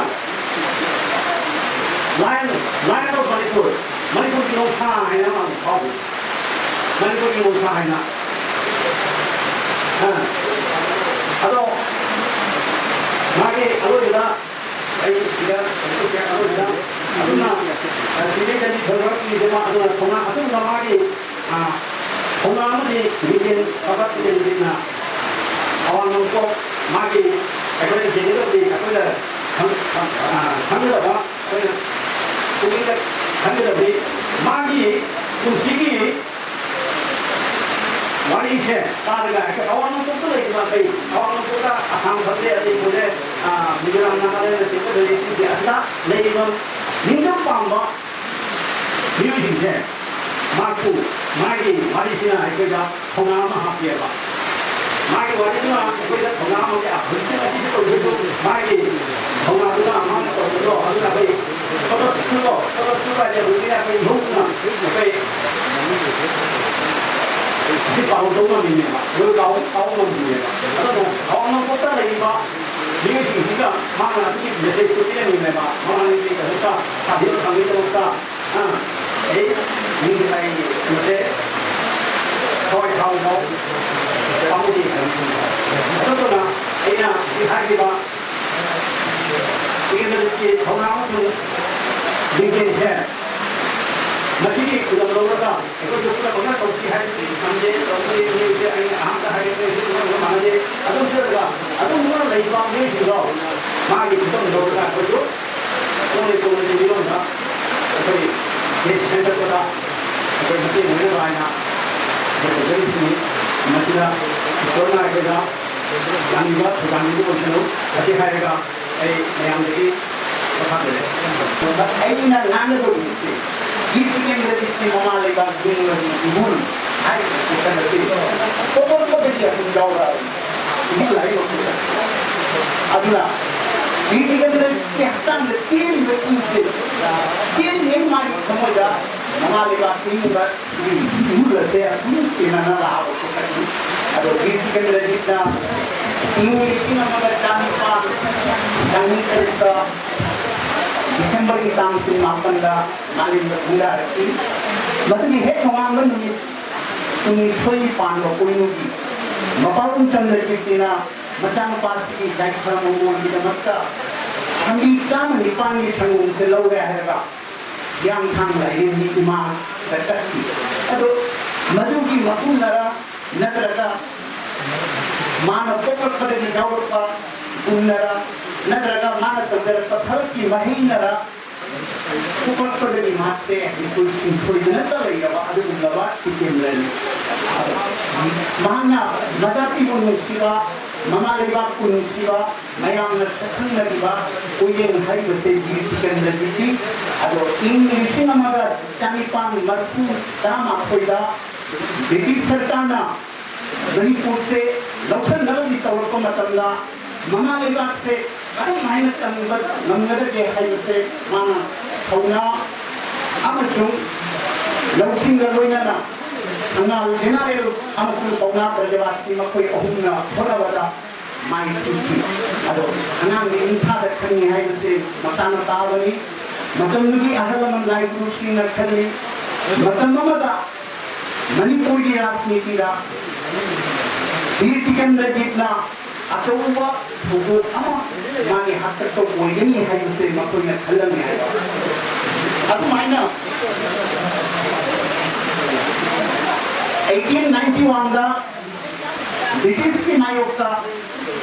Lion, Lion of Manipur, ꯃꯅꯤꯄꯨꯔꯒꯤ ꯅꯣꯡꯁꯥ ꯍꯥꯏꯅ ꯃꯥꯕꯨ ꯐꯥꯎꯏ꯫ ꯃꯅꯤꯄꯨꯔꯒꯤ ꯅꯣꯡꯁꯥ ꯍꯥꯏꯅ꯫ ꯑ, ꯑꯗꯣ ꯃꯥꯒꯤ ꯑꯔꯣꯏꯕꯗ ꯑꯩ ꯁꯤꯗ ꯑꯔꯣꯏꯕꯗ ꯑꯗꯨꯝꯅ, ꯑ, ꯁꯤꯗꯩꯗꯗꯤ ꯊꯣꯏꯗꯣꯛꯄ ꯄꯤꯗꯦ꯫ ꯃꯥ ꯑꯗꯨꯅ ꯊꯧꯅꯥ ꯑꯗꯨꯝꯅ ꯃꯥꯒꯤ, ꯑ, ꯊꯧꯅꯥ ꯑꯃꯗꯤ ꯂꯤꯡꯖꯦꯜ ꯐꯕ ꯂꯤꯡꯖꯦꯜꯅ ꯑꯋꯥꯡ ꯅꯣꯡꯄꯣꯛ ꯃꯥꯒꯤ ꯑꯩꯈꯣꯏꯅ ꯌꯦꯡꯒꯗꯕꯗꯤ ꯑꯩꯈꯣꯏꯅ ꯈꯪ-, ꯈꯪ-, ꯑ, ꯈꯪꯒꯗꯕ ꯑꯩꯈꯣꯏꯅ ꯄꯨꯛꯅꯤꯡꯗ ꯈꯟꯒꯗꯕꯗꯤ ꯃꯥꯒꯤ ꯄꯨꯟꯁꯤꯒꯤ ꯋꯥꯔꯤꯁꯦ ꯇꯥꯔꯒ ꯑꯩꯈꯣꯏ ꯑꯋꯥꯡ ꯅꯣꯡꯄꯣꯛꯇ ꯂꯩꯔꯤꯕ ꯑꯩꯈꯣꯏ, ꯑꯋꯥꯡ ꯅꯣꯡꯄꯣꯛꯇ ꯑꯁꯥꯝ ꯈꯪꯗꯦ, ꯑꯗꯩ ꯃꯣꯏꯁꯦ, ꯑ, ꯃꯤꯖꯣꯔꯥꯝ, ꯅꯥꯒꯥꯂꯦꯟꯗ ꯆꯤꯡꯕꯗ ꯂꯩꯔꯤꯁꯤꯡꯁꯦ ꯑꯁꯤꯗ ꯂꯩꯔꯤꯕ ꯅꯤꯡꯇꯝ ꯄꯥꯝꯕ ꯃꯤꯑꯣꯏꯁꯤꯡꯁꯦ ꯃꯍꯥꯛꯄꯨ ꯃꯥꯒꯤ ꯋꯥꯔꯤꯁꯤꯅ ꯑꯩꯈꯣꯏꯗ ꯊꯧꯅꯥ ꯑꯃ ꯍꯥꯞꯄꯦꯕ꯫ ꯃꯥꯒꯤ ꯋꯥꯔꯤꯗꯨꯅ ꯑꯩꯈꯣꯏꯗ ꯊꯧꯅꯥ ꯑꯃ ꯍꯥꯞꯄꯦ꯫ ꯍꯧꯖꯤꯛꯇꯤ ꯃꯁꯤꯁꯨ ꯇꯧꯗ꯭ꯔꯁꯨ ꯃꯥꯒꯤ ꯊꯧꯅꯥꯗꯨꯅ ꯃꯥꯅ ꯇꯧꯕꯗꯣ ꯑꯗꯨꯅ ꯑꯩꯈꯣꯏ ꯐꯣꯇꯣ ꯁꯨꯠꯇꯣ, ꯐꯣꯇꯣ ꯁꯨꯠ ꯍꯥꯏꯁꯦ ꯍꯧꯖꯤꯛꯇꯤ ꯑꯩꯈꯣꯏ ꯏꯍꯧꯗꯨꯅ ꯑꯩꯈꯣꯏ ꯁꯤ ꯄꯥꯎ ꯇꯧ ꯉꯝꯃꯤꯅꯦꯕ꯫ ꯂꯣꯏ ꯀꯥꯎ-, ꯀꯥꯎ ꯉꯝꯃꯤꯅꯦꯕ꯫ ꯑꯗꯨꯅ ꯑꯋꯥꯡ ꯅꯣꯡꯄꯣꯛꯇ ꯂꯩꯔꯤꯕ ꯃꯤꯑꯣꯏꯁꯤꯡꯁꯤꯒ ꯃꯥꯅ ꯑꯗꯨꯒꯤ ꯃꯦꯁꯦꯖꯇꯨ ꯄꯤꯔꯝꯃꯤꯅꯦꯕ꯫ ꯃꯃꯥꯟꯅꯕꯤꯒꯤꯗꯃꯛꯇ, ꯁꯥꯊꯤꯕ ꯐꯪꯕꯒꯤꯗꯃꯛꯇ, ꯑ, ꯑꯩ ꯃꯤꯡ ꯑꯩ ꯃꯁꯦ ꯊꯋꯥꯏ ꯊꯥꯎ ꯌꯥꯎ ꯄꯥꯝꯖꯩ ꯍꯥꯏꯕꯁꯤꯅꯤ꯫ ꯑꯗꯨꯅ ꯑꯩꯅ ꯍꯧꯖꯤꯛ ꯍꯥꯏꯈꯤꯕ ꯏꯪꯂꯤꯁꯀꯤ ꯊꯧꯅꯥ ꯑꯃꯁꯨꯡ ꯂꯤꯡꯖꯦꯜꯁꯦ ꯃꯁꯤꯒꯤ ꯈꯨꯗꯝ ꯂꯧꯔꯒ ꯑꯩꯈꯣꯏꯁꯨ ꯄꯨꯝꯅꯃꯛꯅ ꯇꯧꯁꯤ ꯍꯥꯏꯕꯗꯤ ꯉꯝꯗꯦ꯫ ꯇꯧꯕꯗꯤ ꯃꯤꯑꯣꯏꯕꯁꯦ ꯑꯩꯅ ꯑꯍꯥꯟꯕ ꯍꯥꯏꯔꯦ, ꯃꯤꯑꯣꯏꯕꯁꯦ ꯄꯨꯝꯅꯃꯛ ꯃꯥꯟꯅꯗꯦ꯫ ꯑꯗꯨꯝ ꯆꯠꯂꯒ ꯑꯗꯨꯝ ꯂꯩꯕ ꯃꯤꯑꯣꯏꯁꯤꯡꯗꯣ ꯃꯥꯒꯤ ꯈꯨꯗꯝ ꯂꯧꯔꯒ ꯑꯩꯈꯣꯏꯁꯨ ꯇꯨꯡꯒꯤ ꯇꯨꯡꯒꯤ ꯃꯤꯔꯣꯟꯗ ꯑꯩꯈꯣꯏ ꯗꯦꯁ ꯁꯦꯝꯒꯠꯄꯗ ꯑꯩꯈꯣꯏ ꯃꯇꯦꯡ ꯑꯣꯏꯅꯕ ꯍꯥꯏꯅ ꯑꯩꯈꯣꯏ ꯇꯧꯖꯔꯤꯁꯤꯅꯤ꯫ ꯃꯁꯤꯗ ꯏꯁꯣꯔꯅ ꯑꯩꯈꯣꯏꯗ ꯌꯥꯝꯕ ꯊꯧꯗꯥꯡ ꯑꯃ ꯑꯣꯏꯁꯅꯨ꯫ ꯃꯁꯤ ꯍꯥꯏꯔꯒ ꯑꯩ ꯃꯌꯥꯝꯗꯒꯤ ꯄꯣꯊꯥꯖꯔꯦ꯫ ꯑꯩꯅ ꯉꯥꯡꯒꯗꯧꯔꯤꯁꯦ ꯒꯤꯐ ꯀꯦꯟꯗ꯭ꯔꯒꯤ ꯃꯃꯥ ꯂꯩꯕꯥꯛ ꯌꯨꯝꯒꯤ ꯏꯍꯨꯜ ꯍꯥꯏꯔꯤꯕ ꯄꯣꯠꯁꯛ ꯑꯁꯤ ꯄꯣꯛꯂꯛꯄꯗꯒꯤ ꯑꯗꯨꯝ ꯌꯥꯎꯔꯛꯑꯕꯅꯤ꯫ ꯏꯍꯨꯜ ꯍꯥꯏꯔꯤꯕ ꯄꯣꯠꯁꯛ꯫ ꯑꯗꯨꯅ ꯒꯤꯐ ꯀꯦꯟꯗ꯭ꯔꯒꯤ ꯍꯛꯆꯥꯡꯗ ꯆꯦꯜꯂꯤꯕ ꯏꯁꯦ, ꯆꯦꯜꯂꯤꯉꯩ ꯃꯥꯒꯤ ꯊꯃꯣꯏꯗ ꯃꯃꯥ ꯂꯩꯕꯥꯛ ꯏꯍꯨꯜ ꯏꯍꯨꯜ ꯑꯁꯦ ꯑꯗꯨꯝ ꯆꯦꯟꯅꯅ ꯂꯥꯛꯑꯕ ꯄꯣꯠꯁꯛꯅꯤ꯫ ꯑꯗꯣ ꯒꯤꯐ ꯀꯦꯟꯗ꯭ꯔꯖꯤꯠꯅ ꯏꯪ ꯂꯤꯁꯤꯡ ꯑꯃꯒ ꯆꯥꯅꯤꯄꯥꯟ ꯆꯅꯤ ꯇꯔꯨꯛꯇ ꯗꯤꯁꯦꯝꯕꯔꯒꯤ ꯇꯥꯡ ꯀꯨꯟꯃꯥꯄꯟꯗ ꯃꯥꯂꯦꯝꯗ ꯈꯣꯡꯗꯥꯔꯛꯈꯤ꯫ ꯃꯗꯨꯒꯤ ꯍꯦꯛ ꯅꯣꯡꯉꯥꯟꯕ ꯅꯨꯃꯤꯠ ꯀꯨꯟꯅꯤꯊꯣꯏ ꯄꯥꯟꯕ ꯄꯣꯏꯅꯨꯒꯤ ꯃꯄꯥꯕꯨꯡ ꯆꯟꯗ꯭ꯔꯀꯤꯔꯇꯤꯅ ꯃꯆꯥꯅꯨꯄꯥꯁꯤꯒꯤ ꯌꯥꯏꯐ ꯃꯪꯒꯣꯜꯒꯤꯗꯃꯛꯇ ꯁꯟꯕꯤ ꯆꯥꯝꯃ ꯅꯤꯄꯥꯟꯒꯤ ꯁꯪꯒꯣꯝꯁꯦ ꯂꯧꯔꯦ ꯍꯥꯏꯔꯒ ꯍꯤꯌꯥꯡꯊꯥꯡ ꯂꯥꯏꯔꯦꯝꯕꯤ ꯏꯃꯥꯗ ꯀꯠꯈꯤ꯫ ꯑꯗꯣ ꯃꯗꯨꯒꯤ ꯃꯄꯨꯅꯔ ꯅꯠꯇ꯭ꯔꯒ ꯃꯥꯅ ꯄꯣꯛꯂꯛꯄꯗꯒꯤ ꯌꯥꯎꯔꯛꯄ ꯒꯨꯟꯅꯔ ꯅꯠꯇ꯭ꯔꯒ ꯃꯥꯅ ꯇꯧꯖꯔꯛꯄ ꯊꯕꯛꯀꯤ ꯃꯍꯩꯅꯔ ꯄꯣꯛꯂꯛꯄꯗꯒꯤ ꯃꯍꯥꯛꯁꯦ ꯃꯤꯄꯨꯟ ꯁꯤꯡꯊꯣꯏꯗꯨꯅꯇ ꯂꯩꯔꯕ ꯑꯗꯨꯒꯨꯝꯂꯕ ꯇꯤꯀꯦꯟꯗ꯭ꯔꯅꯤ꯫ ꯑꯗꯣ ꯃꯍꯥꯛꯅ ꯃꯖꯥꯇꯤꯕꯨ ꯅꯨꯡꯁꯤꯕ, ꯃꯃꯥ ꯂꯩꯕꯥꯛꯄꯨ ꯅꯨꯡꯁꯤꯕ, ꯃꯌꯥꯝꯅ ꯁꯛꯈꯪꯅꯔꯤꯕ ꯎꯌꯦꯟ ꯍꯥꯏꯔꯤꯕꯁꯦ ꯕꯤꯔ ꯇꯤꯀꯦꯟꯗ꯭ꯔꯖꯤꯠꯀꯤ꯫ ꯑꯗꯣ ꯏꯪ ꯂꯤꯁꯤꯡ ꯑꯃꯒ ꯆꯅꯤꯄꯥꯟ ꯃꯔꯤꯐꯨ ꯇꯔꯥꯃꯥꯊꯣꯏꯗ ꯕ꯭ꯔꯤꯇꯤꯁ ꯁꯔꯀꯥꯔꯅ ꯃꯅꯤꯄꯨꯔꯁꯦ ꯂꯧꯁꯤꯟꯅꯕꯒꯤ ꯇꯧꯔꯛꯄ ꯃꯇꯝꯗ ꯃꯃꯥ ꯂꯩꯕꯥꯛꯁꯦ ꯀꯔꯝ ꯍꯥꯏꯅ ꯀꯟꯕ ꯉꯝꯒꯗꯒꯦ ꯍꯥꯏꯕꯁꯦ ꯃꯥꯅ ꯊꯧꯅꯥ ꯑꯃꯁꯨꯡ ꯂꯧꯁꯤꯡꯒ ꯂꯣꯏꯅꯅ ꯊꯪꯒꯥꯜ ꯖꯦꯅꯔꯦꯜ ꯑꯃꯁꯨꯡ ꯄꯥꯎꯅꯥ ꯕ꯭ꯔꯖꯕꯥꯁꯤ ꯃꯈꯣꯏ ꯑꯍꯨꯝꯅ ꯍꯣꯠꯅꯕꯗ ꯃꯥꯏ ꯊꯤꯈꯤ꯫ ꯑꯗꯣ ꯑꯉꯥꯡꯗꯤ ꯅꯤꯡꯊꯥꯗ ꯈꯪꯉꯤ ꯍꯥꯏꯕꯁꯦ ꯃꯁꯥꯅ ꯇꯥꯕꯅꯤ꯫ ꯃꯇꯝꯗꯨꯒꯤ ꯑꯍꯜ ꯂꯃꯟ ꯂꯥꯏ ꯒꯨꯔꯨꯁꯤꯡꯅ ꯈꯜꯂꯤ, ꯃꯇꯝ ꯑꯃꯗ ꯃꯅꯤꯄꯨꯔꯒꯤ ꯔꯥꯖꯅꯤꯇꯤꯗ ꯕꯤꯔ ꯇꯤꯀꯦꯟꯗ꯭ꯔꯖꯤꯠꯅ ꯑꯆꯧꯕ ꯊꯧꯗꯣꯛ ꯑꯃ ꯃꯥꯒꯤ ꯍꯥꯛꯇꯛꯇ ꯑꯣꯏꯒꯅꯤ ꯍꯥꯏꯕꯁꯦ ꯃꯈꯣꯏꯅ ꯈꯜꯂꯝꯃꯤ ꯍꯥꯏꯕ꯫ ꯑꯗꯨꯃꯥꯏꯅ eighteen ninety one ꯗ ꯕ꯭ꯔꯤꯇꯤꯁꯀꯤ ꯃꯥꯌꯣꯛꯇ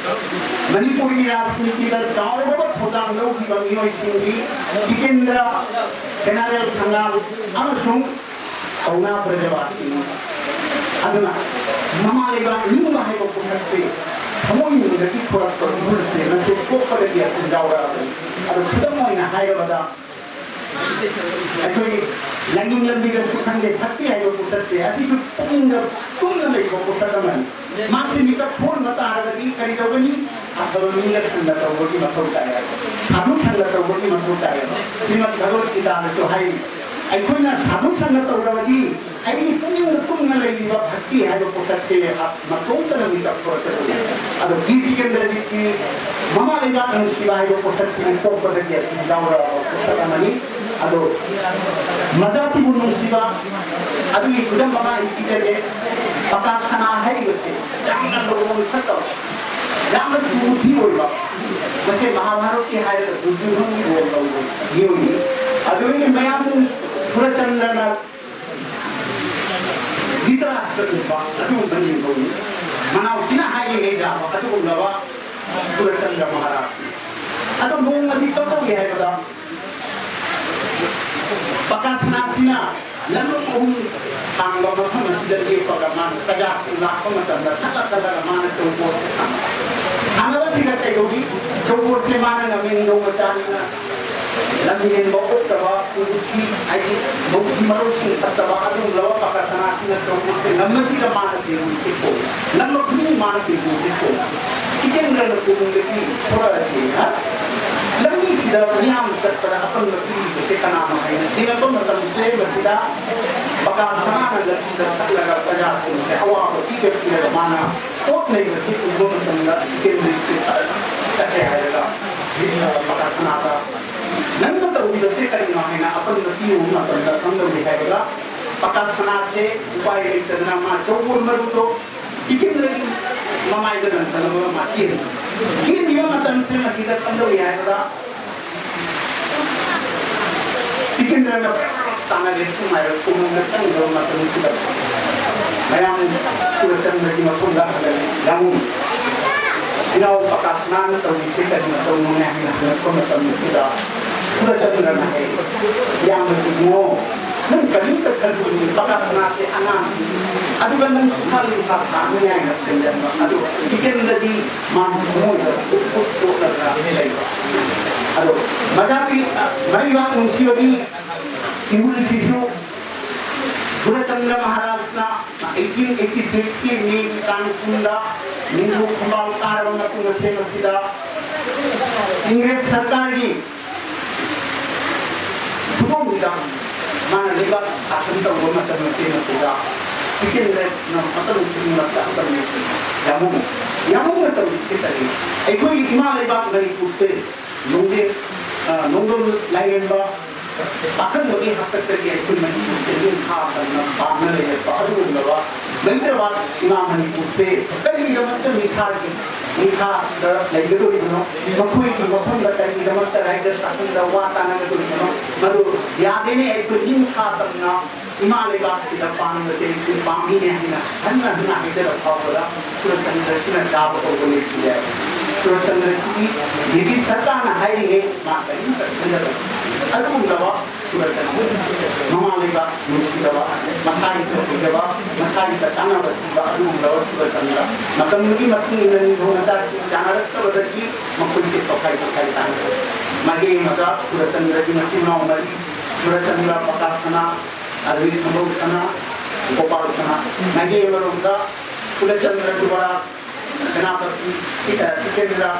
ꯃꯅꯤꯄꯨꯔꯒꯤ ꯔꯥꯖꯅꯤꯇꯤꯗ ꯆꯥꯎꯔꯕ ꯊꯧꯗꯥꯡ ꯂꯧꯈꯤꯕ ꯃꯤꯑꯣꯏꯁꯤꯡꯗꯤ ꯇꯤꯀꯦꯟꯗ꯭ꯔ, ꯖꯦꯅꯔꯦꯜ ꯊꯪꯒꯥꯜ ꯑꯃꯁꯨꯡ ꯄꯥꯎꯅꯥ ꯕ꯭ꯔꯖꯕꯥꯁꯤꯅꯤ꯫ ꯑꯗꯨꯅ ꯃꯃꯥ ꯂꯩꯕꯥꯛ ꯅꯤꯡꯕ ꯍꯥꯏꯕ ꯄꯣꯠꯁꯛꯁꯦ ꯊꯃꯣꯏꯅꯨꯡꯗꯒꯤ ꯊꯣꯔꯛꯄ ꯏꯍꯨꯜꯁꯦ ꯃꯁꯤ ꯄꯣꯛꯄꯗꯒꯤ ꯑꯗꯨꯝ ꯌꯥꯎꯔꯛꯑꯕꯅꯤ꯫ ꯑꯗꯣ ꯈꯨꯗꯝ ꯑꯣꯏꯅ ꯍꯥꯏꯔꯕꯗ ꯑꯩꯈꯣꯏ ꯂꯥꯏꯅꯤꯡ ꯂꯝꯕꯤꯗꯁꯨ ꯈꯪꯗꯦ, ꯚꯛꯇꯤ ꯍꯥꯏꯕ ꯄꯣꯠꯁꯛꯁꯦ ꯑꯁꯤꯁꯨ ꯄꯨꯛꯅꯤꯡꯗ ꯇꯨꯡꯗ ꯂꯩꯕ ꯄꯣꯠꯁꯛ ꯑꯃꯅꯤ꯫ ꯃꯥꯁꯤ ꯃꯤꯀꯞ ꯊꯣꯛꯍꯟꯕ ꯇꯥꯔꯒꯗꯤ ꯀꯔꯤ ꯇꯧꯒꯅꯤ? ꯑꯐꯕ ꯃꯤꯒ ꯁꯪꯒ ꯇꯧꯕꯒꯤ ꯃꯊꯧ ꯇꯥꯏ ꯍꯥꯏꯕ, ꯁꯥꯗꯨ ꯁꯪꯒ ꯇꯧꯕꯒꯤ ꯃꯊꯧ ꯇꯥꯏ ꯍꯥꯏꯕ꯫ ꯁ꯭ꯔꯤꯃꯗ ꯚꯒꯕꯠ ꯒꯤꯇꯥꯗꯁꯨ ꯍꯥꯏꯔꯤ, ꯑꯩꯈꯣꯏꯅ ꯁꯥꯗꯨ ꯁꯪꯒ ꯇꯧꯔꯕꯗꯤ ꯑꯩꯒꯤ ꯄꯨꯛꯅꯤꯡꯗ ꯇꯨꯡꯅ ꯂꯩꯔꯤꯕ ꯚꯛꯇꯤ ꯍꯥꯏꯕ ꯄꯣꯠꯁꯛꯁꯦ ꯃꯇꯣꯝꯇꯅ ꯃꯤꯀꯞ ꯊꯣꯔꯛꯀꯗꯣꯏꯅꯤ꯫ ꯑꯗꯣ ꯕꯤꯔ ꯇꯤꯀꯦꯟꯗ꯭ꯔꯖꯤꯠꯀꯤ ꯃꯃꯥ ꯂꯩꯕꯥꯛ ꯅꯨꯡꯁꯤꯕ ꯍꯥꯏꯕ ꯄꯣꯠꯁꯛꯁꯤꯗꯤ ꯄꯣꯛꯄꯗꯒꯤ ꯑꯗꯨꯝ ꯌꯥꯎꯔꯛꯑꯕ ꯄꯣꯠꯁꯛ ꯑꯃꯅꯤ꯫ ꯑꯗꯣ ꯃꯖꯥꯇꯤꯕꯨ ꯅꯨꯡꯁꯤꯕ ꯑꯗꯨꯒꯤ ꯈꯨꯗꯝ ꯑꯃ ꯑꯩ ꯄꯤꯖꯒꯦ꯫ ꯄꯀꯥ ꯁꯅꯥ ꯍꯥꯏꯔꯤꯕꯁꯦ ꯌꯥꯝꯅ ꯂꯨꯍꯣꯡ ꯐꯠꯇꯕ, ꯌꯥꯝꯅ ꯇꯨꯊꯤ ꯑꯣꯏꯕ, ꯃꯁꯦ ꯃꯍꯥꯚꯥꯔꯠꯀꯤ ꯍꯥꯏꯔꯒ ꯗꯨꯔꯖꯣꯙꯟꯒꯤ ꯔꯣꯜ ꯂꯧꯕ ꯃꯤꯑꯣꯏꯅꯤ꯫ ꯑꯗꯨꯗꯒꯤ ꯃꯌꯥꯝ ꯁꯨꯔꯆꯟꯗ꯭ꯔꯅ ꯙ꯭ꯔꯤꯇꯔꯥꯁꯇ꯭ꯔ ꯀꯨꯝꯕ ꯑꯗꯨꯒꯨꯝꯕ ꯅꯤꯡꯊꯧꯅꯤ꯫ ꯃꯅꯥꯎꯁꯤꯅ ꯍꯥꯏꯔꯤꯉꯩ ꯌꯥꯕ ꯑꯗꯨꯒꯨꯝꯂꯕ ꯁꯨꯔꯆꯟꯗ꯭ꯔ ꯃꯍꯥꯔꯥꯖꯅꯤ꯫ ꯑꯗꯣ ꯅꯣꯡꯃꯗꯤ ꯀꯝꯗꯧꯏ ꯍꯥꯏꯕꯗ ꯄꯀꯥꯁꯅꯥꯁꯤꯅ ꯂꯝꯂꯣꯡ ꯑꯍꯨꯝ ꯊꯥꯡꯕ ꯃꯐꯝ ꯑꯁꯤꯗ ꯂꯦꯞꯄꯒ ꯃꯥꯅ ꯄ꯭ꯔꯖꯥꯁꯤꯡ ꯂꯥꯛꯄ ꯃꯇꯝꯗ ꯊꯠꯂ ꯊꯠꯂꯒ ꯃꯥꯅ ꯇꯧꯕ ꯁꯥꯟꯅꯕꯁꯤꯗ ꯀꯩꯗꯧꯏ? ꯆꯧꯕꯣꯠꯁꯦ ꯃꯥꯅ ꯉꯝꯃꯤ, ꯅꯤꯡꯊꯧ ꯃꯆꯥꯅꯤꯅ꯫ ꯂꯝ ꯍꯦꯟꯕ ꯑꯣꯛꯇꯕ, ꯀꯨꯂꯨꯞꯀꯤ, ꯍꯥꯏꯗꯤ ꯃꯧꯒꯤ ꯃꯔꯧꯁꯤꯡ ꯐꯠꯇꯕ ꯑꯗꯨꯒꯨꯝꯂꯕ ꯄꯥꯀꯁꯅꯥꯁꯤꯅ ꯇꯧꯕꯁꯦ ꯉꯝꯕꯁꯤꯗ ꯃꯥꯅ ꯇꯦꯡꯒꯨꯁꯦ ꯈꯣꯡꯉꯤ꯫ ꯉꯝꯕ ꯈꯨꯗꯤꯡ ꯃꯥꯅ ꯇꯦꯡꯒꯨꯁꯦ ꯈꯣꯡꯉꯤ꯫ ꯇꯤꯀꯦꯟꯗ꯭ꯔꯅ ꯀꯣꯅꯨꯡꯗꯒꯤ ꯊꯣꯔꯛꯑꯁꯦꯅ ꯂꯝꯕꯤꯁꯤꯗ ꯃꯤꯌꯥꯝ ꯆꯠꯄꯗ ꯑꯄꯟꯕ ꯄꯤꯔꯤꯕꯁꯦ ꯀꯅꯥꯅꯣ ꯍꯥꯏꯅ ꯆꯤꯡꯉꯛꯄ ꯃꯇꯝꯁꯦ ꯃꯁꯤꯗ ꯄꯥꯀꯁꯅꯥꯅ ꯂꯝꯕꯤꯗ ꯆꯠꯂꯒ ꯄ꯭ꯔꯖꯥꯁꯤꯡꯁꯦ ꯑꯋꯥꯕ ꯄꯤꯔ ꯄꯤꯔꯒ ꯃꯥꯅ ꯄꯣꯠ ꯂꯩꯕꯁꯤ ꯎꯕ ꯃꯇꯝꯗ ꯇꯤꯀꯦꯟꯗ꯭ꯔꯁꯦ ꯐꯖꯅ ꯆꯠꯂꯦ ꯍꯥꯏꯔꯒ ꯄꯥꯀꯁꯅꯥꯗ ꯅꯪꯅ ꯇꯧꯔꯤꯕꯁꯦ ꯀꯔꯤꯅꯣ ꯍꯥꯏꯅ ꯑꯄꯟꯕ ꯄꯤꯔꯨꯕ ꯃꯇꯝꯗ ꯈꯪꯗꯧꯔꯤ ꯍꯥꯏꯔꯒ ꯄꯥꯀꯁꯅꯥꯁꯦ ꯎꯄꯥꯏ ꯂꯩꯇꯗꯅ ꯃꯥ ꯆꯧꯕꯣꯠ ꯃꯔꯨꯗꯣ ꯇꯤꯀꯦꯟꯗ꯭ꯔꯒꯤ ꯃꯃꯥꯏꯗ ꯂꯪꯊꯠꯂꯝꯃꯒ ꯃꯥ ꯆꯦꯟꯈꯤ꯫ ꯆꯦꯟꯈꯤꯕ ꯃꯇꯝꯁꯦ ꯃꯁꯤꯗ ꯀꯝꯗꯧꯏ ꯍꯥꯏꯕꯗ ꯇꯤꯀꯦꯟꯗ꯭ꯔꯅ ꯇꯥꯟꯅꯔꯦ ꯅꯨꯡꯉꯥꯏꯔ ꯀꯣꯅꯨꯡꯗ ꯆꯪꯈ꯭ꯔꯕ ꯃꯇꯝꯁꯤꯗ ꯃꯌꯥꯝ ꯁꯨꯔꯆꯟꯗ꯭ꯔꯒꯤ ꯃꯐꯝꯗ ꯍꯜꯂꯛꯏ꯫ ꯌꯥꯝ ꯏꯅꯥꯎ ꯄꯥꯀꯁꯅꯥꯅ ꯇꯧꯔꯤꯁꯦ ꯀꯔꯤ ꯃꯇꯧꯅꯣꯅꯦ ꯍꯥꯏꯅ ꯍꯪꯉꯛꯄ ꯃꯇꯝꯁꯤꯗ ꯁꯨꯔꯆꯟꯗ꯭ꯔꯅ ꯍꯥꯏ, ꯏꯌꯥꯝꯕ ꯏꯕꯨꯡꯉꯣ, ꯅꯪ ꯀꯔꯤꯝꯇ ꯈꯜꯂꯨꯅꯨ, ꯄꯥꯀꯁꯅꯥꯁꯦ ꯑꯉꯥꯡꯅꯤ꯫ ꯑꯗꯨꯒ ꯅꯪ ꯏꯝꯐꯥꯜ ꯏꯝꯐꯥꯜ ꯁꯥꯡꯅꯤꯉꯥꯏꯅ ꯈꯟꯖꯟꯕ ꯑꯗꯨ ꯇꯤꯀꯦꯟꯗ꯭ꯔꯗꯤ ꯃꯥꯒꯤ ꯊꯃꯣꯏꯗ ꯄꯨꯛ ꯄꯨꯛ ꯄꯣꯛꯂꯒ ꯂꯩꯕ꯫ ꯑꯗꯣ ꯃꯖꯥꯄꯤ, ꯃꯩꯕꯥꯛ ꯅꯨꯡꯁꯤꯕꯒꯤ ꯏꯍꯨꯜꯁꯤꯁꯨ ꯁꯨꯔꯆꯟꯗ꯭ꯔ ꯃꯍꯥꯔꯥꯖꯅ eighteen eighty six ꯀꯤ ꯃꯦꯒꯤ ꯇꯥꯡ ꯀꯨꯟꯗ ꯅꯤꯡꯊꯧ ꯐꯝꯕꯥꯜ ꯀꯥꯔꯕ ꯃꯇꯨꯡ ꯑꯁꯦꯡꯕꯁꯤꯗ ꯏꯪꯔꯦꯖ ꯁꯔꯀꯥꯔꯒꯤ ꯈꯨꯗꯣꯡꯗ ꯃꯥꯅ ꯂꯩꯕꯥꯛ ꯁꯥꯁꯟ ꯇꯧꯕ ꯃꯇꯝ ꯑꯁꯦꯡꯕꯁꯤꯗ ꯇꯤꯀꯦꯟꯗ꯭ꯔꯅ ꯃꯇꯝ ꯈꯨꯗꯤꯡꯃꯛꯇ ꯑꯃꯅꯤ꯫ ꯌꯥꯝꯕꯨꯡ, ꯌꯥꯝꯕꯨꯡꯅ ꯇꯧꯔꯤꯁꯦ ꯀꯔꯤ? ꯑꯩꯈꯣꯏꯒꯤ ꯏꯃꯥ ꯂꯩꯕꯥꯛ ꯃꯅꯤꯄꯨꯔꯁꯦ ꯅꯣꯡꯗꯦ-, ꯑ, ꯅꯣꯡꯗꯝ ꯂꯥꯏꯔꯦꯝꯕ ꯄꯥꯈꯪꯕꯒꯤ ꯍꯥꯛꯇꯛꯇꯒꯤ ꯑꯩꯈꯣꯏ ꯃꯅꯤꯄꯨꯔꯁꯦ ꯅꯤꯡꯈꯥ ꯇꯝꯅ ꯄꯥꯝꯅ ꯂꯩꯔꯛꯄ ꯑꯗꯨꯒꯨꯝꯂꯕ ꯂꯩꯇ꯭ꯔꯕ ꯏꯃꯥ ꯃꯅꯤꯄꯨꯔꯁꯦ ꯀꯔꯤꯒꯤꯗꯃꯛꯇ ꯅꯤꯡꯈꯥꯒꯤ, ꯅꯤꯡꯈꯥꯗ ꯂꯩꯒꯗꯧꯔꯤꯕꯅꯣ? ꯃꯈꯣꯏꯒꯤ ꯃꯐꯝꯗ ꯀꯔꯤꯒꯤꯗꯃꯛꯇ ꯔꯥꯏꯖ ꯁꯥꯁꯟꯗ ꯋꯥ ꯇꯥꯅꯒꯗꯧꯔꯤꯕꯅꯣ? ꯃꯗꯨ ꯌꯥꯗꯦꯅꯦ, ꯑꯩꯈꯣꯏ ꯅꯤꯡꯈꯥ ꯇꯝꯅ ꯏꯃꯥ ꯂꯩꯕꯥꯛꯁꯤꯗ ꯄꯥꯟꯕꯁꯦ ꯑꯩꯈꯣꯏ ꯄꯥꯝꯃꯤꯅꯦ ꯍꯥꯏꯅ ꯍꯟꯅ ꯍꯟꯅ ꯍꯥꯏꯖꯔ ꯐꯥꯎꯕꯗ ꯁꯨꯔꯆꯟꯗ꯭ꯔꯁꯤꯅ ꯇꯥꯕ ꯇꯧꯕ ꯂꯩꯈꯤꯗꯦ꯫ ꯁꯨꯔꯆꯟꯗ꯭ꯔꯁꯤꯗꯤ ꯕ꯭ꯔꯤꯇꯤꯁ ꯁꯔꯀꯥꯔꯅ ꯍꯥꯏꯔꯤꯉꯩ ꯃꯥ ꯀꯔꯤꯝꯇ ꯈꯟꯖꯗꯕ꯫ ꯑꯗꯨꯒꯨꯝꯂꯕ ꯆꯨꯔꯆꯥꯟꯗ, ꯃꯃꯥ ꯂꯩꯕꯥꯛ ꯅꯨꯡꯁꯤꯗꯕ, ꯃꯁꯥꯒꯤ ꯊꯣꯛꯄꯤꯗꯕ, ꯃꯁꯥꯒꯤꯗ ꯀꯥꯟꯅꯕ ꯄꯤꯕ ꯑꯗꯨꯒꯨꯝꯂꯕ ꯆꯨꯔꯆꯥꯟꯗ, ꯃꯇꯝꯗꯨꯒꯤ ꯃꯇꯨꯡ ꯏꯟꯅ ꯅꯤꯡꯊꯧ ꯃꯆꯥꯁꯤꯡ ꯆꯥꯟꯅꯔꯛꯇꯕꯗꯒꯤ ꯃꯈꯣꯏꯁꯦ ꯇꯣꯈꯥꯏ ꯇꯣꯈꯥꯏ ꯇꯥꯅꯈ꯭ꯔꯦ꯫ ꯃꯥꯏꯀꯩ ꯑꯃꯗ ꯆꯨꯔꯆꯥꯟꯗꯒꯤ ꯃꯆꯤꯟ ꯃꯅꯥꯎ ꯃꯔꯤ, ꯆꯨꯔꯆꯥꯟꯗ, ꯄ꯭ꯔꯀꯥꯁ ꯁꯅꯥ, ꯑꯗꯒꯤ ꯁꯝꯕꯧ ꯁꯅꯥ, ꯒꯣꯄꯥꯜ ꯁꯅꯥ꯫ ꯃꯥꯏꯀꯩ ꯑꯃꯔꯣꯝꯗ ꯀꯨꯂꯆꯟꯗ꯭ꯔ ꯌꯨꯕꯔꯥꯖ, ꯁꯦꯅꯥꯄꯇꯤ, ꯇꯤ-, ꯑ, ꯇꯤꯀꯦꯟꯗ꯭ꯔ,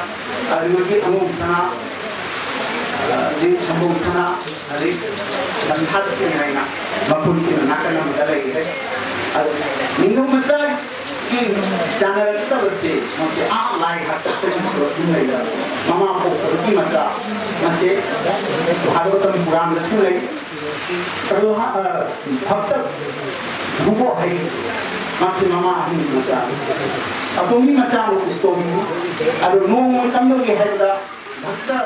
ꯑꯗꯨꯗꯒꯤ ꯑꯉꯧ ꯁꯅꯥ, ꯑ, ꯑꯗꯒꯤ ꯁꯝꯕꯧ ꯁꯅꯥ, ꯑꯗꯒꯤ ꯒꯟꯙꯥꯔꯁꯤꯡ ꯍꯥꯏꯅ ꯃꯈꯣꯏꯁꯤꯅ ꯅꯥꯀꯟ ꯑꯃꯗ ꯂꯩꯈ꯭ꯔꯦ꯫ ꯑꯗꯨ ꯅꯤꯡꯊꯧ ꯃꯆꯥꯒꯤ ꯆꯥꯟꯅꯔꯛꯇꯕꯁꯦ ꯃꯁꯤ ꯑꯥ ꯂꯥꯏ ꯍꯥꯛꯇꯛꯇꯒꯤꯁꯨ ꯑꯗꯨꯝ ꯂꯩꯔꯕ ꯃꯃꯥ ꯄꯣꯛꯄꯗꯒꯤ ꯃꯆꯥ ꯃꯁꯤ ꯚꯥꯒꯕꯇꯝ ꯄꯨꯔꯥꯟꯗꯁꯨ ꯂꯩ꯫ ꯄ꯭ꯔꯍ꯭ꯂꯥ-, ꯑ, ꯚꯛꯇ ꯙ꯭ꯔꯨꯕ ꯍꯥꯏ, ꯃꯥꯁꯤ ꯃꯃꯥ ꯑꯍꯟꯒꯤ ꯃꯆꯥ꯫ ꯑꯇꯣꯝꯕꯤ ꯃꯆꯥꯅ ꯎꯇꯣꯝꯕꯤ꯫ ꯑꯗꯨ ꯅꯣꯡꯃ ꯀꯝꯗꯧꯒꯦ ꯍꯥꯏꯕꯗ, ꯚꯛꯇ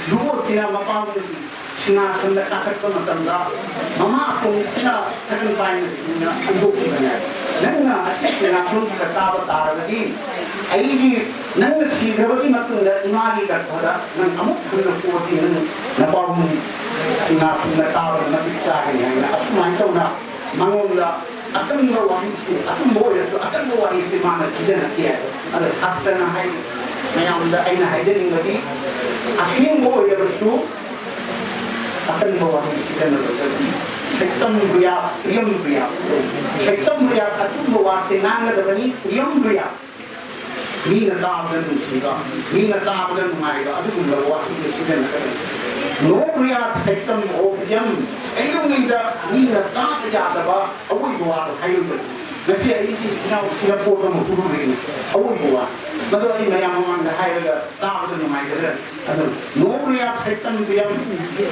ꯙ꯭ꯔꯨꯕꯁꯤꯅ ꯃꯄꯥꯝꯗꯒꯤ ꯁꯤꯡꯍꯥꯁꯟꯗ ꯀꯥꯈꯠꯄ ꯃꯇꯝꯗ, ꯃꯃꯥ ꯑꯇꯣꯝꯕꯤꯁꯤꯅ ꯁꯒꯟ ꯄꯥꯏꯅ ꯊꯤꯅ ꯍꯟꯗꯣꯛꯈꯤꯕꯅꯦ꯫ "ꯅꯪꯅ ꯑꯁꯤ ꯁꯤꯡꯍꯥꯁꯟꯁꯤꯗ ꯀꯥꯕ ꯇꯥꯔꯒꯗꯤ, ꯑꯩꯒꯤ, ꯅꯪꯅ ꯁꯤꯈ꯭ꯔꯕꯒꯤ ꯃꯇꯨꯡꯗ ꯏꯃꯥꯒꯤ ꯒꯔꯚꯗ ꯅꯪ ꯑꯃꯨꯛ ꯍꯟꯅ ꯄꯣꯛꯑꯗꯤ, ꯅꯪ ꯅꯄꯥꯕꯨꯡ ꯁꯤꯡꯍꯥꯁꯟꯗ ꯀꯥꯕꯗ ꯃꯇꯤꯛ ꯆꯥꯒꯅꯤ" ꯍꯥꯏꯅ ꯑꯁꯨꯃꯥꯏꯅ ꯇꯧꯅ ꯃꯉꯣꯟꯗ ꯑꯀꯟꯕ ꯋꯥꯍꯩꯁꯦ, ꯑꯆꯨꯝꯕ ꯑꯣꯏꯔꯁꯨ ꯑꯀꯟꯕ ꯋꯥꯍꯩꯁꯦ ꯃꯥꯅ ꯁꯤꯖꯤꯟꯅꯈꯤ ꯍꯥꯏ꯫ ꯑꯗꯣ ꯁꯥꯁꯇ꯭ꯔꯅ ꯍꯥꯏ, ꯃꯌꯥꯝꯗ ꯑꯩꯅ ꯍꯥꯏꯖꯅꯤꯡꯕꯗꯤ, ꯑꯁꯦꯡꯕ ꯑꯣꯏꯔꯕꯁꯨ ꯑꯀꯟꯕ ꯋꯥꯍꯩ ꯁꯤꯖꯤꯟꯅꯔꯣꯏꯗꯕꯅꯤ꯫ ꯁꯩꯇꯝ ꯕ꯭ꯔꯤꯌꯥ, ꯄ꯭ꯔꯤꯌꯝ ꯕ꯭ꯔꯤꯌꯥ꯫ ꯁꯩꯇꯝ ꯕ꯭ꯔꯤꯌꯥ, ꯑꯆꯨꯝꯕ ꯋꯥꯁꯦ ꯉꯥꯡꯒꯗꯕꯅꯤ, ꯄ꯭ꯔꯤꯌꯝ ꯕ꯭ꯔꯤꯌꯥ꯫ ꯃꯤꯅ ꯇꯥꯕꯗ ꯅꯨꯡꯁꯤꯕ, ꯃꯤꯅ ꯇꯥꯕꯗ ꯅꯨꯡꯉꯥꯏꯕ, ꯑꯗꯨꯒꯨꯝꯂꯕ ꯋꯥꯍꯩꯗꯨ ꯁꯤꯖꯤꯟꯅꯒꯗꯕꯅꯤ꯫ ꯅꯣ ꯕ꯭ꯔꯤꯌꯥ ꯁꯩꯇꯝ ꯑꯣ ꯄ꯭ꯔꯤꯌꯝ, ꯀꯩꯗꯧꯉꯩꯗ ꯃꯤꯅ ꯇꯥꯕ ꯌꯥꯗꯕ ꯑꯋꯣꯏꯕ ꯋꯥꯗꯣ ꯍꯥꯏꯔꯣꯏꯗꯕꯅꯤ꯫ ꯉꯁꯤ ꯑꯩꯒꯤ ꯏꯅꯥꯎꯁꯤꯅ ꯄꯣꯠ ꯑꯃ ꯄꯨꯔꯨꯔꯦꯅꯦ, ꯑꯋꯣꯏꯕ ꯋꯥ꯫ ꯃꯗꯨ ꯑꯩ ꯃꯌꯥꯝ ꯃꯃꯥꯡꯗ ꯍꯥꯏꯔꯒ ꯇꯥꯕꯗ ꯅꯨꯡꯉꯥꯏꯒꯗ꯭ꯔꯥ? ꯑꯗꯨ ꯅꯣ ꯕ꯭ꯔꯤꯌꯥ ꯁꯩꯇꯝ ꯄ꯭ꯔꯤꯌꯝ,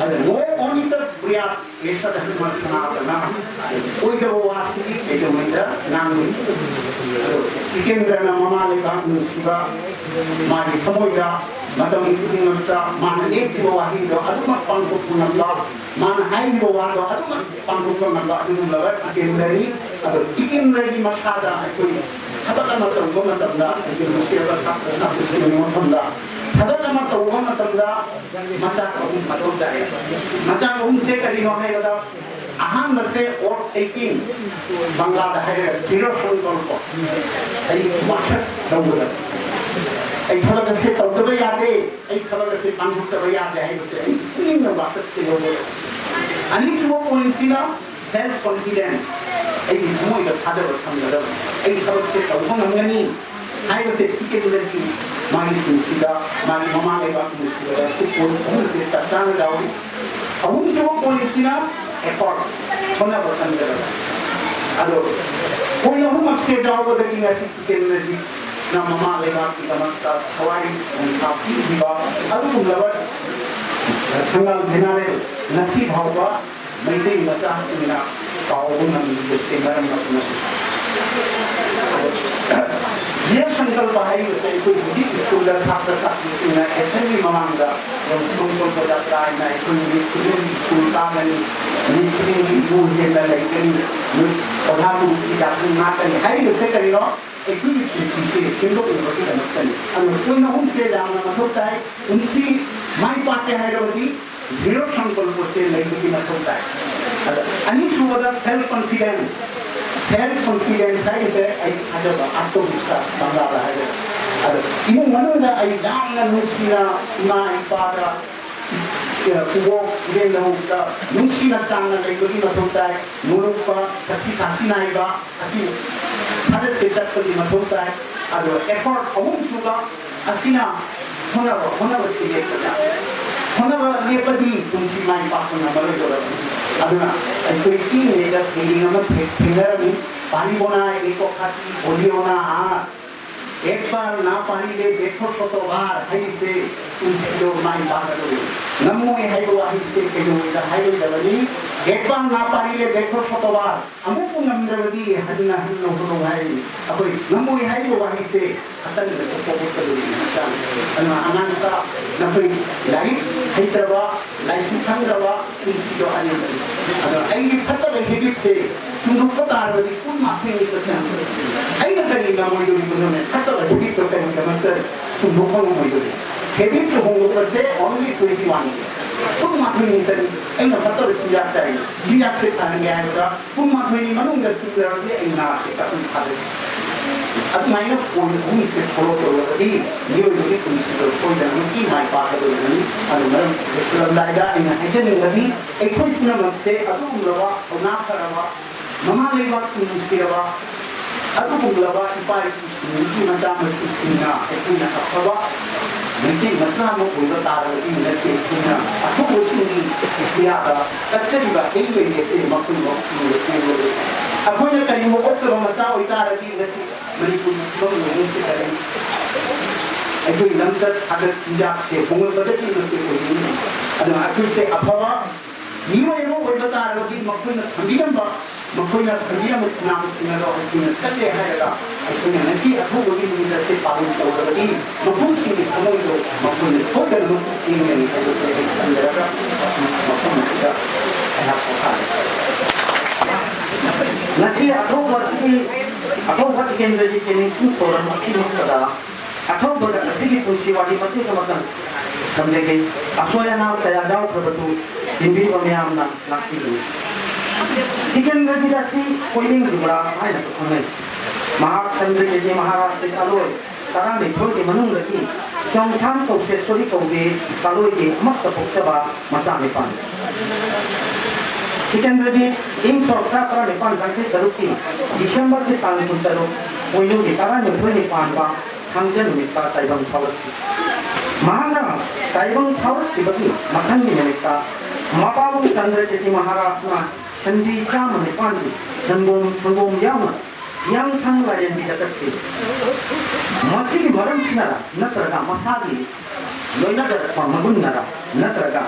ꯑꯗꯨ ꯅꯣ ꯑꯣꯅꯤꯇ ꯕ꯭ꯔꯤꯌꯥ ꯌꯦꯁ ꯙꯔꯃ ꯁꯅꯥꯇꯅ꯫ ꯑꯣꯏꯗꯕ ꯋꯥꯁꯤꯗꯤ ꯀꯩꯗꯧꯉꯩꯗ ꯉꯥꯡꯂꯣꯏ꯫ ꯑꯗꯣ ꯖꯤꯇꯦꯟꯗ꯭ꯔꯅ ꯃꯃꯥ ꯂꯩꯕꯥꯛ ꯅꯨꯡꯁꯤꯕ, ꯃꯥꯒꯤ ꯊꯃꯣꯏꯗ ꯃꯇꯝ ꯈꯨꯗꯤꯡꯃꯛꯇ ꯃꯥꯅ ꯂꯦꯞꯈꯤꯕ ꯋꯥꯍꯩꯗꯣ ꯑꯗꯨꯃꯛ ꯄꯥꯡꯊꯣꯛꯄ ꯉꯝꯕ, ꯃꯥꯅ ꯍꯥꯏꯔꯤꯕ ꯋꯥꯗꯣ ꯑꯗꯨꯃꯛ ꯄꯥꯡꯊꯣꯛꯄ ꯉꯝꯕ ꯑꯗꯨꯒꯨꯝꯂꯕ ꯖꯤꯇꯦꯟꯗ꯭ꯔꯅꯤ꯫ ꯑꯗꯣ ꯖꯤꯇꯦꯟꯗ꯭ꯔꯒꯤ ꯃꯈꯥꯗ ꯑꯩꯈꯣꯏ ꯊꯕꯛ ꯑꯃ ꯇꯧꯕ ꯃꯇꯝꯗ, ꯑꯩꯈꯣꯏ ꯃꯁꯦꯜꯗ ꯁꯥꯇ꯭ꯔ ꯁꯥꯇ꯭ꯔꯤꯁꯤꯡꯒꯤ ꯃꯐꯝꯗ ꯊꯕꯛ ꯑꯃ ꯇꯧꯕ ꯃꯇꯝꯗ ꯃꯆꯥꯛ ꯑꯍꯨꯝ ꯃꯊꯧ ꯇꯥꯏ꯫ ꯃꯆꯥꯛ ꯑꯍꯨꯝꯁꯦ ꯀꯔꯤꯅꯣ ꯍꯥꯏꯕꯗ, ꯑꯍꯥꯟꯕꯁꯦ oath taking, ꯕꯪꯂꯥꯗ ꯍꯥꯏꯔꯒ ꯗ꯭ꯔꯤꯔ ꯁꯪꯀꯜꯄ꯫ ꯑꯩ ꯋꯥꯁꯛ ꯂꯧꯒꯗꯕ, ꯑꯩ ꯊꯕꯛ ꯑꯁꯦ ꯇꯧꯗꯕ ꯌꯥꯗꯦ, ꯑꯩ ꯊꯕꯛ ꯑꯁꯦ ꯄꯥꯡꯊꯣꯛꯇꯕ ꯌꯥꯗꯦ ꯍꯥꯏꯕꯁꯦ ꯑꯩ ꯄꯨꯛꯅꯤꯡꯗ ꯋꯥꯁꯛꯁꯦ ꯂꯧꯒꯗꯕ꯫ ꯑꯅꯤꯁꯨꯕ ꯄꯣꯏꯟꯁꯤꯅ self confidence, ꯑꯩꯒꯤ ꯊꯃꯣꯏꯗ ꯊꯥꯖꯕ ꯊꯝꯒꯗꯕ, ꯑꯩ ꯊꯕꯛꯁꯦ ꯇꯧꯕ ꯉꯝꯒꯅꯤ ꯍꯥꯏꯕꯁꯦ ꯄꯤꯛꯏꯉꯩꯗꯒꯤ ꯃꯥꯒꯤ ꯄꯨꯟꯁꯤꯗ, ꯃꯥꯒꯤ ꯃꯃꯥ ꯂꯩꯕꯥꯛꯀꯤ ꯄꯨꯟꯁꯤꯗ ꯁꯤ ꯄꯣꯏꯟ ꯑꯍꯨꯝꯁꯦ ꯆꯞ ꯆꯥꯅ ꯌꯥꯎꯔꯤ꯫ ꯑꯍꯨꯝꯁꯨꯕ ꯄꯣꯏꯟꯁꯤꯅ effort, ꯍꯣꯠꯅꯕ ꯀꯟꯒꯗꯕ꯫ ꯑꯗꯣ ꯄꯣꯏꯟ ꯑꯍꯨꯝꯃꯛꯁꯦ ꯌꯥꯎꯕꯗꯒꯤ ꯉꯁꯤ ꯄꯤꯛꯏꯉꯩꯗꯒꯤꯅ ꯃꯃꯥ ꯂꯩꯕꯥꯛꯀꯤꯗꯃꯛꯇ ꯊꯋꯥꯏ ꯈꯣꯡꯊꯥꯡ ꯄꯤꯈꯤꯕ ꯑꯗꯨꯒꯨꯝꯂꯕ ꯊꯪꯒꯥꯜ ꯖꯦꯅꯔꯦꯜ ꯉꯁꯤ ꯐꯥꯎꯕ ꯃꯩꯇꯩ ꯃꯆꯥꯁꯤꯡꯅ ꯀꯥꯎꯕ ꯉꯝꯂꯤꯕꯁꯦ ꯃꯔꯝ ꯑꯗꯨꯅ ꯗ꯭ꯔꯤꯔ ꯁꯪꯀꯜꯄ ꯍꯥꯏꯔꯤꯕꯁꯦ ꯑꯩꯈꯣꯏ ꯍꯧꯖꯤꯛ ꯁ꯭ꯀꯨꯜꯗ ꯁꯥꯇ꯭ꯔ ꯁꯥꯇ꯭ꯔꯤꯁꯤꯡꯅ ꯑꯦꯁꯦꯝꯕ꯭ꯂꯤ ꯃꯃꯥꯡꯗ ꯁꯪꯀꯜꯄ ꯖꯥꯇ꯭ꯔꯥ ꯍꯥꯏꯅ ꯑꯩꯈꯣꯏ ꯅꯨꯃꯤꯠ ꯈꯨꯗꯤꯡꯒꯤ ꯁ꯭ꯀꯨꯜ ꯀꯥꯒꯅꯤ, ꯅꯨꯃꯤꯠ ꯈꯨꯗꯤꯡꯒꯤ ꯏꯃꯨꯡ ꯍꯦꯟꯅ ꯂꯩꯒꯅꯤ, ꯅꯨꯃꯤꯠ ꯑꯣꯖꯥ ꯒꯨꯔꯨꯒꯤ ꯌꯥꯊꯪ ꯉꯥꯛꯀꯅꯤ ꯍꯥꯏꯔꯤꯕꯁꯦ ꯀꯔꯤꯅꯣ? ꯑꯩꯈꯣꯏꯒꯤ ꯄꯨꯟꯁꯤꯁꯦ ꯁꯦꯝꯗꯣꯛꯅꯕꯒꯤꯗꯃꯛꯇꯅꯤ꯫ ꯑꯗꯨꯅ ꯄꯣꯏꯟ ꯑꯍꯨꯝꯁꯦ ꯌꯥꯝꯅ ꯃꯊꯧ ꯇꯥꯏ꯫ ꯄꯨꯟꯁꯤ ꯃꯥꯏ ꯄꯥꯛꯀꯦ ꯍꯥꯏꯔꯕꯗꯤ ꯗ꯭ꯔꯤꯔ ꯁꯪꯀꯜꯄꯁꯦ ꯂꯩꯕꯒꯤ ꯃꯊꯧ ꯇꯥꯏ꯫ ꯑꯗ ꯑꯅꯤꯁꯨꯕꯗ self confidence꯫ Self confidence ꯍꯥꯏꯔꯤꯁꯦ ꯑꯩ ꯊꯥꯖꯕ, ꯑꯥꯇꯣꯕꯤꯁ꯭ꯋꯥꯁ ꯕꯪꯂꯥꯗ ꯍꯥꯏꯔꯒ꯫ ꯑꯗ ꯏꯃꯨꯡ ꯃꯅꯨꯡꯗ ꯑꯩ ꯌꯥꯝꯅ ꯅꯨꯡꯁꯤꯅ ꯏꯃꯥ ꯏꯄꯥꯗ, ꯏ-, ꯏꯀꯨꯕꯣꯛ ꯏꯅꯦꯝꯅꯧꯗ ꯅꯨꯡꯁꯤꯅ ꯆꯥꯟꯅ ꯂꯩꯕꯒꯤ ꯃꯊꯧ ꯇꯥꯏ꯫ ꯅꯣꯂꯨꯛꯄ, ꯊꯛꯁꯤ ꯈꯥꯁꯤ ꯅꯥꯏꯕ, ꯑꯁꯤ ꯊꯥꯒꯠꯁꯦ ꯆꯠꯄꯒꯤ ꯃꯊꯧ ꯇꯥꯏ꯫ ꯑꯗꯨꯒ effort ꯑꯍꯨꯝꯁꯨꯕ ꯑꯁꯤꯅ ꯍꯣꯠꯅꯕ, ꯍꯣꯠꯅꯕꯁꯤ ꯂꯦꯞꯄ ꯌꯥꯗꯦ꯫ ꯍꯣꯠꯅꯕ ꯂꯦꯞꯄꯗꯤ ꯄꯨꯟꯁꯤ ꯃꯥꯏ ꯄꯥꯛꯄ ꯉꯝꯃꯔꯣꯏꯗꯧꯔꯕꯅꯤ꯫ ꯑꯗꯨꯅ ꯑꯩꯈꯣꯏ ꯄꯤꯛꯏꯉꯩꯗ ꯁꯩꯔꯦꯡ ꯑꯃ ꯊꯦ-, ꯊꯦꯡꯅꯔꯝꯃꯤ, "पानी बोना एक वक्त, होली होना हार, एक बार ना पानी ले देखो शतोभार" ꯍꯥꯏꯔꯤꯁꯦ ꯄꯨꯟꯁꯤꯗꯣ ꯃꯥꯏ ꯄꯥꯛꯀꯗꯧꯔꯤꯕꯅꯤ꯫ ꯉꯝꯃꯣꯏ ꯍꯥꯏꯕ ꯋꯥꯍꯩꯁꯦ ꯀꯩꯗꯧꯉꯩꯗ ꯍꯥꯏꯔꯣꯏꯗꯕꯅꯤ꯫ "एक बार ना पानी ले देखो शतोभार", ꯑꯃꯨꯛꯄꯨ ꯉꯝꯗ꯭ꯔꯕꯗꯤ ꯍꯟꯅ ꯍꯟꯅ ꯍꯣꯠꯅꯧ ꯍꯥꯏꯔꯤ꯫ ꯑꯩꯈꯣꯏ ꯉꯝꯃꯣꯏ ꯍꯥꯏꯔꯤꯕ ꯋꯥꯍꯩꯁꯦ ꯑꯇꯟꯕꯗ ꯄꯣꯛꯂꯛꯀꯗꯧꯔꯤꯕꯅꯤ ꯍꯛꯆꯥꯡ꯫ ꯑꯗꯨꯅ ꯑꯉꯥꯡꯁꯥ, ꯅꯈꯣꯏ ꯂꯥꯏꯔꯤꯛ ꯍꯩꯇ꯭ꯔꯕ, ꯂꯥꯏꯁꯨ ꯈꯪꯗ꯭ꯔꯕ, ꯄꯨꯟꯁꯤꯗꯣ ꯑꯅꯦꯝꯕꯅꯤ꯫ ꯑꯗꯨꯅ ꯑꯩꯒꯤ ꯐꯠꯇꯕ ꯍꯦꯕꯤꯠꯁꯦ ꯆꯨꯝꯊꯣꯛꯄ ꯇꯥꯔꯕꯗꯤ ꯄꯨꯟ ꯃꯥꯊꯦꯡꯒꯤ ꯆꯠꯁꯤꯟꯅꯕ꯫ ꯑꯩꯅ ꯀꯔꯤ ꯉꯝꯃꯣꯏꯗꯣꯔꯤꯕꯅꯣꯅꯦ? ꯐꯠꯇꯕ ꯍꯦꯕꯤꯠꯇꯣ ꯀꯔꯤꯒꯤꯗꯃꯛꯇ ꯆꯨꯝꯊꯣꯛꯄ ꯉꯝꯃꯣꯏꯗꯣꯔꯤ? ꯍꯦꯕꯤꯠꯇꯨ ꯍꯣꯡꯗꯣꯛꯄꯁꯦ only twenty one day꯫ ꯀꯨꯟꯃꯥꯊꯣꯏꯅꯤ ꯆꯪꯏ꯫ ꯑꯩꯅ ꯐꯠꯇꯕ ꯆꯤꯟꯖꯥꯛ ꯆꯥꯏ, ꯆꯤꯟꯖꯥꯛꯁꯦ ꯐꯍꯟꯒꯦ ꯍꯥꯏꯕꯗ ꯀꯨꯟꯃꯥꯊꯣꯏꯅꯤ ꯃꯅꯨꯡꯗ ꯆꯨꯝꯗ꯭ꯔꯕꯗꯤ ꯑꯩ ꯅꯥꯔꯛꯀꯦ ꯆꯠꯂꯨ ꯊꯥꯗꯣꯛꯏ꯫ ꯑꯗꯨꯃꯥꯏꯅ ꯄꯣꯏꯟ ꯑꯍꯨꯝꯁꯦ ꯐꯣꯂꯣ ꯇꯧꯔꯒꯗꯤ ꯃꯤꯑꯣꯏꯕꯒꯤ ꯄꯨꯟꯁꯤꯗꯣ ꯁꯣꯏꯗꯅꯃꯛꯀꯤ ꯃꯥꯏ ꯄꯥꯛꯀꯗꯧꯔꯤꯕꯅꯤ꯫ ꯑꯗꯨ ꯃꯔꯝ ꯂꯣꯏꯁꯤꯜꯂꯝꯗꯥꯏꯗ ꯑꯩꯅ ꯍꯥꯏꯖꯅꯤꯡꯕꯗꯤ ꯑꯩꯈꯣꯏ ꯄꯨꯝꯅꯃꯛꯁꯦ ꯑꯗꯨꯒꯨꯝꯂꯕ ꯊꯧꯅꯥ ꯐꯔꯕ ꯃꯃꯥ ꯂꯩꯕꯥꯛꯄꯨ ꯅꯨꯡꯁꯤꯔꯕ ꯑꯗꯨꯒꯨꯝꯂꯕ ꯏꯄꯥ ꯏꯄꯨꯁꯤꯡꯒꯤ ꯃꯆꯥ ꯃꯁꯨꯁꯤꯡꯅ ꯑꯩꯈꯣꯏꯅ ꯑꯐꯕ ꯃꯩꯇꯩ ꯃꯆꯥ ꯑꯃ ꯑꯣꯏꯕ ꯇꯥꯔꯒꯗꯤ ꯉꯁꯤ ꯑꯩꯈꯣꯏꯅ ꯑꯊꯧꯕꯁꯤꯡꯒꯤ ꯈꯨꯌꯥꯗ ꯀꯠꯆꯔꯤꯕ ꯍꯩ ꯂꯩ ꯑꯁꯤ ꯃꯈꯣꯏ ꯃꯄꯨꯗ ꯄꯤꯔꯒ ꯑꯩꯈꯣꯏꯅ ꯀꯔꯤꯒꯨꯝꯕ ꯑꯣꯛꯇꯕ ꯃꯆꯥ ꯑꯣꯏꯇꯥꯔꯗꯤ ꯉꯁꯤ ꯃꯅꯤꯄꯨꯔꯒꯤ ꯐꯤꯕꯝ ꯑꯣꯏꯔꯤꯁꯤ ꯀꯔꯤ? ꯑꯩꯈꯣꯏ ꯂꯝꯆꯠ ꯁꯥꯖꯠ ꯆꯤꯟꯖꯥꯛꯁꯦ ꯍꯣꯡꯂꯛꯄꯗꯒꯤ ꯃꯁꯤ ꯑꯣꯏꯗꯣꯏꯅꯤ꯫ ꯑꯗꯨꯅ ꯑꯩꯈꯣꯏꯁꯦ ꯑꯐꯕ ꯃꯤꯑꯣꯏ ꯑꯃ ꯑꯣꯏꯕ ꯇꯥꯔꯕꯗꯤ ꯃꯈꯣꯏꯅ ꯊꯝꯕꯤꯔꯝꯕ ꯃꯈꯣꯏꯅ ꯊꯝꯕꯤꯔꯝꯕ ꯈꯨꯟꯅꯥꯡꯁꯤꯡ ꯑꯗꯣ ꯑꯩꯈꯣꯏꯅ ꯆꯠꯂꯦ ꯍꯥꯏꯔꯒ ꯑꯩꯈꯣꯏꯅ ꯉꯁꯤ ꯑꯊꯧꯕꯒꯤ ꯅꯨꯃꯤꯠ ꯑꯁꯤ ꯄꯥꯂꯟ ꯇꯧꯔꯕꯗꯤ ꯃꯈꯣꯏꯁꯤꯡꯒꯤ ꯊꯃꯣꯏꯗꯣ ꯃꯈꯣꯏꯅ ꯁꯣꯏꯗꯅꯃꯛ ꯄꯦꯟꯒꯅꯤ ꯍꯥꯏꯕꯁꯦ ꯑꯩ ꯊꯝꯖꯔꯒ ꯃꯐꯝ ꯑꯁꯤꯗ ꯑꯩꯍꯥꯛ ꯄꯣꯊꯥꯔꯦ꯫ ꯉꯁꯤ ꯑꯊꯧꯕ ꯑꯁꯤꯒꯤ ꯑꯊꯧꯕ ꯇꯤꯀꯦꯟꯗ꯭ꯔꯖꯤꯠꯀꯤ ꯅꯤꯡꯁꯤꯡ ꯊꯧꯔꯝ ꯑꯁꯤꯃꯛꯇꯗ ꯑꯊꯧꯕꯗ ꯑꯁꯤꯒꯤ ꯄꯨꯟꯁꯤ ꯋꯥꯔꯤ ꯃꯇꯦꯛ ꯑꯃꯇꯪ ꯊꯝꯖꯒꯦ꯫ ꯑꯁꯣꯏ ꯑꯅꯥ ꯀꯌꯥ ꯌꯥꯎꯈ꯭ꯔꯕꯁꯨ ꯆꯦꯟꯕꯤꯕ ꯃꯌꯥꯝꯅ ꯉꯥꯛꯄꯤꯕꯅꯤ꯫ ꯇꯤꯀꯦꯟꯗ꯭ꯔꯖꯤꯠ ꯑꯁꯤ ꯀꯣꯏꯅꯤꯡ ꯖꯨꯕꯔꯥꯖ ꯍꯥꯏꯅꯁꯨ ꯈꯪꯅꯩ꯫ ꯃꯍꯥꯛ ꯆꯟꯗ꯭ꯔꯀꯦꯇꯨ ꯃꯍꯥꯔꯥꯖꯀꯤ ꯁꯥꯂꯣꯏ ꯇꯔꯥꯅꯤꯊꯣꯏꯒꯤ ꯃꯅꯨꯡꯗꯒꯤ ꯆꯣꯡꯊꯥꯝ ꯀꯧꯁꯦꯁ꯭ꯋꯔꯤ ꯀꯧꯕꯤ ꯁꯥꯂꯣꯏꯒꯤ ꯑꯃꯠꯇ ꯄꯣꯛꯆꯕ ꯃꯆꯥꯅꯤꯄꯥꯅꯤ꯫ ꯇꯤꯀꯦꯟꯗ꯭ꯔꯖꯤꯠ ꯏꯪ ꯁꯣꯛ ꯆꯥ ꯇꯔꯥꯅꯤꯄꯥꯟ ꯌꯥꯡꯈꯩ ꯇꯔꯨꯛꯀꯤ ꯗꯤꯁꯦꯝꯕꯔꯒꯤ ꯇꯥꯡ ꯀꯨꯟꯇꯔꯨꯛ ꯄꯣꯏꯅꯨꯒꯤ ꯇꯔꯥꯅꯤꯊꯣꯏꯅꯤ ꯄꯥꯟꯕ ꯊꯥꯡꯖ ꯅꯨꯃꯤꯠꯇ ꯇꯥꯏꯕꯪ ꯐꯥꯎꯔꯛꯈꯤ꯫ ꯃꯍꯥꯛꯅ ꯇꯥꯏꯕꯪ ꯐꯥꯎꯔꯛꯈꯤꯕꯒꯤ ꯃꯊꯪꯒꯤ ꯅꯨꯃꯤꯠꯇ ꯃꯄꯥꯕꯨꯡ ꯆꯟꯗ꯭ꯔꯀꯦꯇꯨ ꯃꯍꯥꯔꯥꯖꯅ ꯁꯟꯕꯤ ꯆꯥꯝꯃ ꯅꯤꯄꯥꯟꯒꯤ ꯁꯪꯒꯣꯝ ꯁꯪꯒꯣꯝ ꯌꯥꯎꯅ ꯍꯤꯌꯥꯡꯊꯥꯡ ꯂꯥꯏꯔꯦꯝꯕꯤꯗ ꯀꯠꯈꯤ꯫ ꯃꯁꯤꯒꯤ ꯃꯔꯝꯁꯤꯅꯔ ꯅꯠꯇ꯭ꯔꯒ ꯃꯁꯥꯒꯤ ꯂꯣꯏꯅꯖꯔꯛꯄ ꯃꯒꯨꯟꯅꯔ ꯅꯠꯇ꯭ꯔꯒ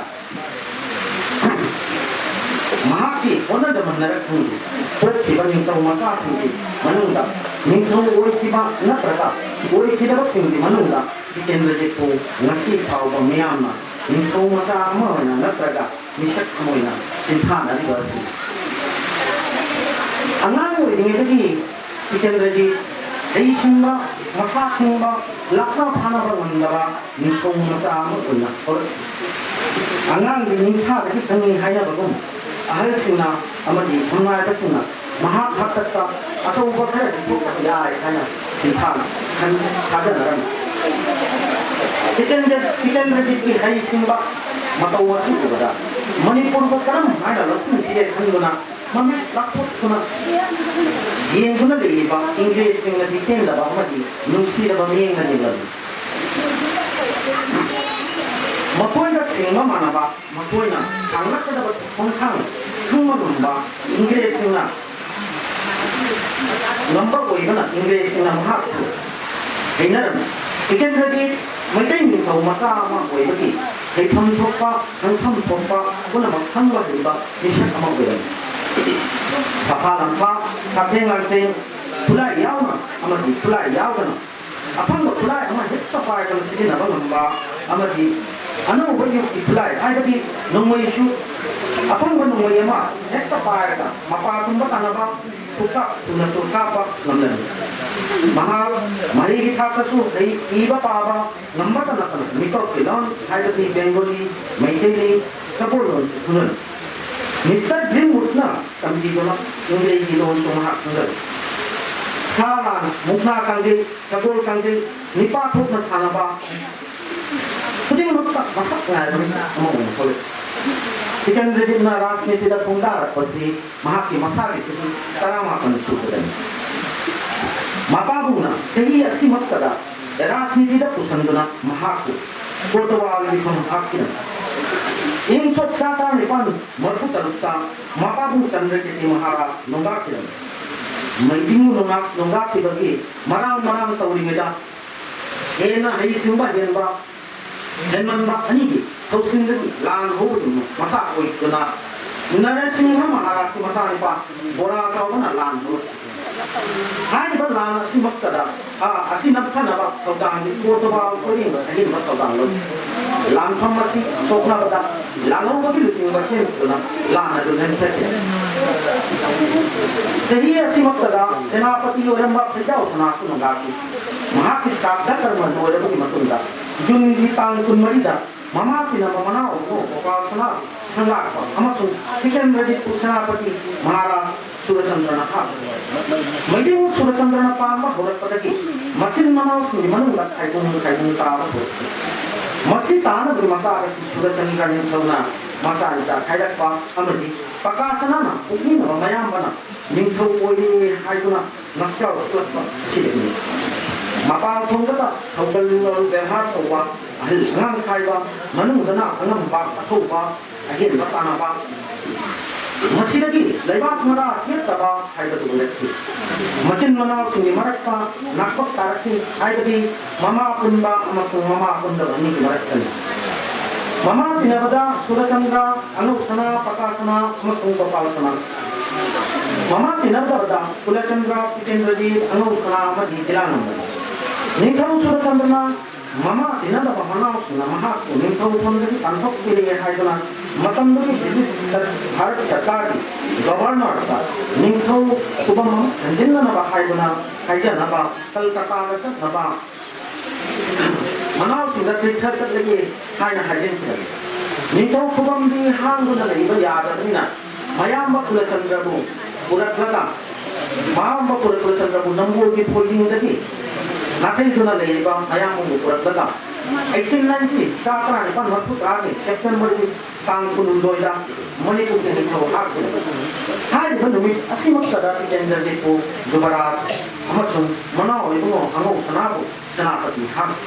ꯃꯍꯥꯛꯀꯤ ꯍꯣꯠꯅꯖꯃꯟꯅꯔ ꯈꯪꯗꯦ, ꯄꯣꯛꯈꯤꯕ ꯅꯤꯡꯊꯧ ꯃꯆꯥꯁꯤꯡꯒꯤ ꯃꯅꯨꯡꯗ ꯅꯤꯡꯊꯧ ꯑꯣꯏꯈꯤꯕ ꯅꯠꯇ꯭ꯔꯒ ꯑꯣꯏꯈꯤꯗꯕꯁꯤꯡꯒꯤ ꯃꯅꯨꯡꯗ ꯇꯤꯀꯦꯟꯗ꯭ꯔꯖꯤꯠꯄꯨ ꯉꯁꯤ ꯐꯥꯎꯕ ꯃꯤꯌꯥꯝꯅ ꯅꯤꯡꯊꯧ ꯃꯆꯥ ꯑꯃ ꯑꯣꯏꯅ ꯅꯠꯇ꯭ꯔꯒ ꯃꯤꯁꯛ ꯑꯃ ꯑꯣꯏꯅ ꯁꯤꯡꯊꯥꯅꯔꯤꯕ ꯑꯁꯤꯅꯤ꯫ ꯑꯉꯥꯡ ꯑꯣꯏꯔꯤꯉꯩꯗꯒꯤ ꯇꯤꯀꯦꯟꯗ꯭ꯔꯖꯤꯠ ꯍꯩꯁꯤꯡꯕ ꯃꯁꯥ ꯈꯪꯕ, ꯂꯥꯛꯅ ꯐꯥꯅꯕ ꯉꯝꯗꯕ ꯅꯤꯡꯊꯧ ꯃꯆꯥ ꯑꯃ ꯑꯣꯏꯅ ꯍꯧꯔꯛꯈꯤ꯫ ꯑꯉꯥꯡꯒꯤ ꯅꯤꯡꯊꯥꯗꯒꯤ ꯈꯪꯉꯤ ꯍꯥꯏꯅꯕꯒꯨꯝ, ꯑꯍꯜꯁꯤꯡꯅ ꯑꯃꯗꯤ ꯐꯝꯅꯥꯏꯕꯁꯤꯡꯅ ꯃꯍꯥꯛ ꯍꯥꯛꯇꯛꯇ ꯑꯆꯧꯕ ꯈꯔꯗꯤ ꯊꯣꯛꯄ ꯌꯥꯏ ꯍꯥꯏꯅ ꯁꯤꯟꯊꯥꯅ ꯈꯟ-, ꯊꯥꯖꯅꯔꯝꯃꯤ꯫ ꯖꯤꯇꯦꯟꯗ꯭ꯔ-, ꯖꯤꯇꯦꯟꯗ꯭ꯔꯖꯤꯠꯀꯤ ꯍꯩꯁꯤꯡꯕ ꯃꯇꯧ ꯑꯁꯤ ꯎꯕꯗ ꯃꯅꯤꯄꯨꯔꯕꯨ ꯀꯔꯝ ꯍꯥꯏꯅ ꯂꯧꯁꯤꯟꯁꯤꯒꯦ ꯈꯟꯗꯨꯅ ꯃꯃꯤꯠ ꯂꯥꯊꯣꯛꯇꯨꯅ ꯌꯦꯡꯗꯨꯅ ꯂꯩꯔꯤꯕ ꯏꯪꯒ꯭ꯔꯦꯖꯁꯤꯡꯅꯗꯤ ꯄꯦꯟꯗꯕ ꯑꯃꯗꯤ ꯅꯨꯡꯁꯤꯗꯕ ꯃꯤꯠꯌꯦꯡꯅ ꯌꯦꯡꯂꯝꯃꯤ꯫ ꯃꯈꯣꯏꯒ ꯁꯤꯡꯕ ꯃꯥꯟꯅꯕ, ꯃꯈꯣꯏꯅ ꯊꯥꯡꯂꯛꯀꯗꯕ ꯈꯣꯡꯊꯥꯡ ꯈꯪꯕ ꯉꯝꯕ ꯏꯪꯒ꯭ꯔꯦꯖꯁꯤꯡꯅ ꯉꯝꯕ ꯑꯣꯏꯕꯅ ꯏꯪꯒ꯭ꯔꯦꯖꯁꯤꯡꯅ ꯃꯍꯥꯛꯄꯨ ꯍꯩꯅꯔꯝꯃꯤ꯫ ꯖꯤꯇꯦꯟꯗ꯭ꯔꯗꯤ ꯃꯩꯇꯩ ꯅꯤꯡꯊꯧ ꯃꯆꯥ ꯑꯃ ꯑꯣꯏꯕꯒꯤ ꯍꯩꯐꯝ ꯊꯣꯛꯄ, ꯈꯪꯐꯝ ꯊꯣꯛꯄ ꯄꯨꯝꯅꯃꯛ ꯈꯪꯕ ꯍꯩꯕ ꯃꯤꯁꯛ ꯑꯃ ꯑꯣꯏꯔꯝꯃꯤ꯫ ꯁꯐꯥ ꯂꯝꯐꯥ, ꯁꯥꯊꯦꯡ ꯂꯥꯟꯊꯦꯡ, ꯈꯨꯠꯂꯥꯏ ꯌꯥꯎꯅ ꯑꯃꯗꯤ ꯈꯨꯠꯂꯥꯏ ꯌꯥꯎꯗꯅ ꯑꯐꯪꯕ ꯈꯨꯠꯂꯥꯏ ꯑꯃ ꯍꯦꯛꯇ ꯄꯥꯏꯗꯨꯅ ꯁꯤꯖꯤꯟꯅꯕ ꯉꯝꯕ ꯑꯃꯗꯤ ꯑꯅꯧꯕ ꯌꯨꯒꯀꯤ ꯈꯨꯠꯂꯥꯏ, ꯍꯥꯏꯕꯗꯤ ꯅꯣꯡꯃꯩꯁꯨ ꯑꯐꯪꯕ ꯅꯣꯡꯃꯩ ꯑꯃ ꯍꯦꯛꯇ ꯄꯥꯏꯔꯒ ꯃꯄꯥ ꯇꯨꯝꯕ ꯇꯥꯟꯅꯕ ꯈꯨꯀꯥꯞ ꯊꯨꯅ ꯀꯥꯞꯄ ꯉꯝꯂꯝꯃꯤ꯫ ꯃꯍꯥꯛ ꯃꯍꯩꯒꯤ ꯊꯥꯛꯇꯁꯨ ꯍꯩ ꯏꯕ ꯄꯥꯕ ꯉꯝꯕꯇ ꯅꯠꯇꯅ ꯃꯤꯇꯣꯞꯀꯤ ꯂꯣꯟ, ꯍꯥꯏꯕꯗꯤ ꯕꯦꯡꯒꯣꯂꯤ, ꯃꯩꯇꯩꯂꯤ, ꯁꯒꯣꯜ ꯂꯣꯟꯁꯨ ꯈꯪꯂꯝꯃꯤ꯫ ꯃꯤꯁꯇꯔ ꯒ꯭ꯔꯤꯟꯋꯨꯗꯅ ꯇꯝꯕꯤꯗꯨꯅ ꯏꯪꯒ꯭ꯔꯦꯖꯤ ꯂꯣꯟꯁꯨ ꯃꯍꯥꯛ ꯈꯪꯂꯝꯃꯤ꯫ ꯁꯥ ꯂꯥꯟ, ꯃꯨꯛꯅꯥ ꯀꯥꯡꯖꯩ, ꯁꯒꯣꯜ ꯀꯥꯡꯖꯩ, ꯅꯤꯄꯥ ꯊꯣꯛꯅ ꯁꯥꯟꯅꯕ ꯈꯨꯗꯤꯡꯃꯛꯇ ꯃꯁꯛ ꯅꯥꯏꯕ ꯃꯤꯁꯛ ꯑꯃ ꯑꯣꯏꯅ ꯊꯣꯛꯂꯛꯏ꯫ ꯖꯤꯇꯦꯟꯗ꯭ꯔꯖꯤꯠꯅ ꯔꯥꯖꯅꯤꯇꯤꯗ ꯈꯣꯡꯗꯥꯔꯛꯄꯁꯤ ꯃꯍꯥꯛꯀꯤ ꯃꯁꯥꯒꯤ ꯆꯍꯤ ꯇꯔꯥꯃꯥꯄꯟ ꯁꯨꯕꯗꯅꯤ꯫ ꯃꯄꯥꯕꯨꯡꯅ ꯆꯍꯤ ꯑꯁꯤꯃꯛꯇꯗ ꯔꯥꯖꯅꯤꯇꯤꯗ ꯄꯨꯁꯤꯟꯗꯨꯅ ꯃꯍꯥꯛꯄꯨ ꯀꯣꯇꯋꯥꯜꯒꯤ ꯃꯤꯐꯝ ꯍꯥꯞꯈꯤꯕꯅꯤ꯫ ꯏꯪ ꯁꯣꯛ ꯆꯥ ꯇꯔꯥꯅꯤꯄꯥꯟ ꯃꯔꯤꯐꯨ ꯇꯔꯨꯛꯇ ꯃꯄꯥꯕꯨꯡ ꯆꯟꯗ꯭ꯔꯀꯤꯔꯇꯤ ꯃꯍꯥꯔꯥꯖ ꯅꯣꯡꯗꯥꯛꯈꯤꯕꯅꯤ꯫ ꯃꯩꯗꯤꯡ ꯅꯣꯡꯗꯥꯛ-, ꯅꯣꯡꯗꯥꯛꯈꯤꯕꯒꯤ ꯃꯔꯥꯡ ꯃꯔꯥꯡ ꯇꯧꯔꯤꯉꯩꯗ ꯍꯦꯟꯅ ꯍꯩꯁꯤꯡꯕ ꯍꯦꯟꯕ ꯍꯦꯟꯃꯟꯕ ꯑꯅꯤꯒꯤ ꯊꯧꯁꯤꯜꯗꯒꯤ ꯂꯥꯟ ꯍꯧꯕꯗꯨꯅ ꯃꯆꯥ ꯑꯣꯏꯗꯨꯅ ꯅꯔꯁꯤꯡꯍ ꯃꯍꯥꯔꯥꯖꯀꯤ ꯃꯆꯥꯅꯨꯄꯥ ꯕꯣꯔꯥ ꯆꯥꯎꯕꯅ ꯂꯥꯟ ꯍꯧꯔꯛꯈꯤ꯫ ꯍꯥꯏꯔꯤꯕ ꯂꯥꯟ ꯑꯁꯤꯃꯛꯇꯗ, ꯑ, ꯑꯁꯤ ꯅꯝꯊꯅꯕ ꯊꯧꯗꯥꯡꯗꯤ ꯀꯣꯇꯋꯥꯜ ꯈꯣꯏꯔꯦꯡꯕ ꯑꯍꯦꯟꯕ ꯊꯧꯗꯥꯡ ꯂꯧꯈꯤ꯫ ꯂꯥꯟꯐꯝ ꯑꯁꯤ ꯁꯣꯛꯅꯕꯗ ꯂꯥꯜꯍꯧꯕꯒꯤ ꯂꯨꯆꯤꯡꯕ ꯁꯦꯝꯗꯨꯅ ꯂꯥꯟ ꯑꯗꯨ ꯂꯦꯝꯊꯈꯤ꯫ ꯆꯍꯤ ꯑꯁꯤꯃꯛꯇꯗ ꯁꯦꯅꯥꯄꯇꯤ ꯑꯣꯏꯔꯝꯕ ꯐꯩꯖꯥꯎ ꯁꯅꯥꯁꯨ ꯅꯣꯡꯗꯥꯈꯤ꯫ ꯃꯍꯥꯛꯀꯤ ꯁ꯭ꯔꯥꯗ ꯀꯔꯃ ꯂꯣꯏꯔꯕꯒꯤ ꯃꯇꯨꯡꯗ ꯖꯨꯟꯒꯤ ꯇꯥꯡ ꯀꯨꯟꯃꯔꯤꯗ ꯃꯃꯥ ꯇꯤꯟꯅꯕ ꯃꯅꯥꯎ ꯒꯣꯄꯥꯜ ꯁꯅꯥ ꯁꯪꯒꯥꯠꯄ ꯑꯃꯁꯨꯡ ꯁꯤꯀꯟꯗ꯭ꯔꯖꯤꯠꯄꯨ ꯁꯦꯅꯥꯄꯇꯤ ꯃꯍꯥꯔꯥꯖ ꯁꯨꯔꯆꯟꯗ꯭ꯔꯅ ꯍꯥꯞꯈꯤ꯫ ꯃꯩꯇꯩ ꯁꯨꯔꯆꯟꯗ꯭ꯔꯅ ꯄꯥꯟꯕ ꯍꯧꯔꯛꯄꯗꯒꯤ ꯃꯆꯤꯟ ꯃꯅꯥꯎꯁꯤꯡꯒꯤ ꯃꯅꯨꯡꯗ ꯈꯥꯏꯗꯨꯡ ꯈꯥꯏꯗꯨꯡ ꯇꯥꯕ ꯍꯧꯔꯛꯈꯤ꯫ ꯃꯁꯤ ꯇꯥꯅꯕꯒꯤ ꯃꯆꯥꯛ ꯑꯁꯤ ꯁꯨꯔꯆꯟꯗ꯭ꯔ ꯅꯤꯡꯊꯧꯅ ꯃꯆꯥ ꯃꯆꯥ ꯈꯥꯏꯔꯛꯄ ꯑꯃꯗꯤ ꯄꯀꯥꯁꯅꯥꯅ ꯄꯣꯛꯃꯤꯟꯅꯕ ꯃꯌꯥꯝꯕꯅ ꯅꯤꯡꯊꯧ ꯑꯣꯏꯔꯦ ꯍꯥꯏꯗꯨꯅ ꯉꯛꯆꯥꯎ ꯎꯠꯂꯛꯄ ꯑꯁꯤꯗꯒꯤꯅꯤ꯫ ꯃꯄꯥꯟ ꯊꯣꯡꯗꯇ ꯊꯧꯒꯜ ꯂꯣꯟ ꯕꯦꯕꯥꯔ ꯇꯧꯕ, ꯑꯍꯜ ꯑꯉꯥꯡ ꯈꯥꯏꯕ, ꯃꯅꯨꯡꯗꯅ ꯑꯉꯝꯕ ꯑꯊꯧꯕ, ꯑꯍꯦꯟꯕ ꯇꯥꯟꯅꯕ, ꯃꯁꯤꯗꯒꯤ ꯂꯩꯕꯥꯛ ꯃꯔꯥ ꯆꯦꯠꯇꯕ ꯍꯥꯏꯕꯗꯨ ꯑꯣꯏꯔꯛꯈꯤ꯫ ꯃꯆꯤꯟ ꯃꯅꯥꯎꯁꯤꯡꯒꯤ ꯃꯔꯛꯇ ꯅꯥꯛꯄꯛ ꯇꯥꯔꯛꯈꯤ, ꯍꯥꯏꯕꯗꯤ ꯃꯃꯥ ꯄꯨꯟꯕ ꯑꯃꯁꯨꯡ ꯃꯃꯥ ꯄꯨꯟꯗꯕ ꯑꯅꯤꯒꯤ ꯃꯔꯛꯇꯅꯤ꯫ ꯃꯃꯥ ꯇꯤꯟꯅꯕꯗ ꯁꯨꯔꯆꯟꯗ꯭ꯔ, ꯑꯉꯧꯁꯅꯥ, ꯄꯀꯥꯁꯅꯥ ꯑꯃꯁꯨꯡ ꯒꯣꯄꯥꯜꯁꯅꯥ꯫ ꯃꯃꯥ ꯇꯤꯟꯅꯗꯕꯗ ꯀꯨꯂꯆꯟꯗ꯭ꯔ, ꯄꯤꯇꯦꯟꯗ꯭ꯔꯖꯤꯠ, ꯑꯉꯧꯁꯅꯥ ꯑꯃꯗꯤ ꯖꯤꯂꯥꯅꯟꯗꯅꯤ꯫ ꯅꯤꯡꯊꯧ ꯁꯨꯔꯆꯟꯗ꯭ꯔꯅ ꯃꯃꯥ ꯇꯤꯟꯅꯗꯕ ꯃꯅꯥꯎꯁꯤꯡꯅ ꯃꯍꯥꯛꯄꯨ ꯅꯤꯡꯊꯧ ꯐꯝꯗꯒꯤ ꯇꯥꯟꯊꯣꯛꯄꯤꯔꯦ ꯍꯥꯏꯗꯨꯅ ꯃꯇꯝꯗꯨꯒꯤ ꯕ꯭ꯔꯤꯇꯤꯁ ꯁꯔ-, ꯚꯥꯔꯠ ꯁꯔꯀꯥꯔꯒꯤ ꯒꯕꯔꯅꯔꯗ ꯅꯤꯡꯊꯧ ꯈꯨꯕꯝ ꯑꯃ ꯍꯟꯖꯤꯟꯅꯅꯕ ꯍꯥꯏꯗꯨꯅ ꯍꯥꯏꯖꯅꯕ ꯀꯜꯀꯇꯥꯗ ꯆꯠꯅꯕ ꯃꯅꯥꯎꯁꯤꯡꯗ ꯇꯤꯔꯊ ꯆꯠꯂꯒꯦ ꯍꯥꯏꯅ ꯍꯥꯏꯖꯤꯟꯈꯤꯕꯅꯤ꯫ ꯅꯤꯡꯊꯧ ꯈꯨꯕꯝꯗꯤ ꯍꯥꯡꯗꯨꯅ ꯂꯩꯕ ꯌꯥꯗꯕꯅꯤꯅ ꯃꯌꯥꯝꯕ ꯀꯨꯂꯆꯟꯗ꯭ꯔꯕꯨ ꯄꯨꯔꯛꯂꯒ, ꯃꯌꯥꯝꯕ ꯀꯨꯂꯆꯟꯗ꯭ꯔꯕꯨ ꯅꯝꯕꯣꯜꯒꯤ ꯐꯣꯏꯖꯤꯡꯗꯒꯤ ꯅꯥꯊꯩꯗꯨꯅ ꯂꯩꯔꯤꯕ ꯃꯌꯥꯝꯕꯕꯨ ꯄꯨꯔꯛꯂꯒ eighteen ninety, ꯇꯔꯥ ꯇꯔꯥꯅꯤꯄꯥꯟ ꯃꯔꯤꯐꯨ ꯇꯔꯥꯒꯤ ꯁꯦꯞꯇꯦꯝꯕꯔꯒꯤ ꯇꯥꯡ ꯀꯨꯟꯍꯨꯝꯗꯣꯏꯗ ꯃꯅꯤꯄꯨꯔꯒꯤ ꯅꯤꯡꯊꯧ ꯍꯥꯞꯈꯤꯕꯅꯤ꯫ ꯍꯥꯏꯔꯤꯕ ꯅꯨꯃꯤꯠ ꯑꯁꯤꯃꯛꯇꯗ ꯇꯤꯀꯦꯟꯗ꯭ꯔꯖꯤꯠꯄꯨ ꯌꯨꯕꯔꯥꯖ ꯑꯃꯁꯨꯡ ꯃꯅꯥꯎ ꯑꯣꯏꯕꯨꯡꯉꯣ ꯑꯉꯧ ꯁꯅꯥꯕꯨ ꯁꯦꯅꯥꯄꯇꯤ ꯍꯥꯞꯈꯤ꯫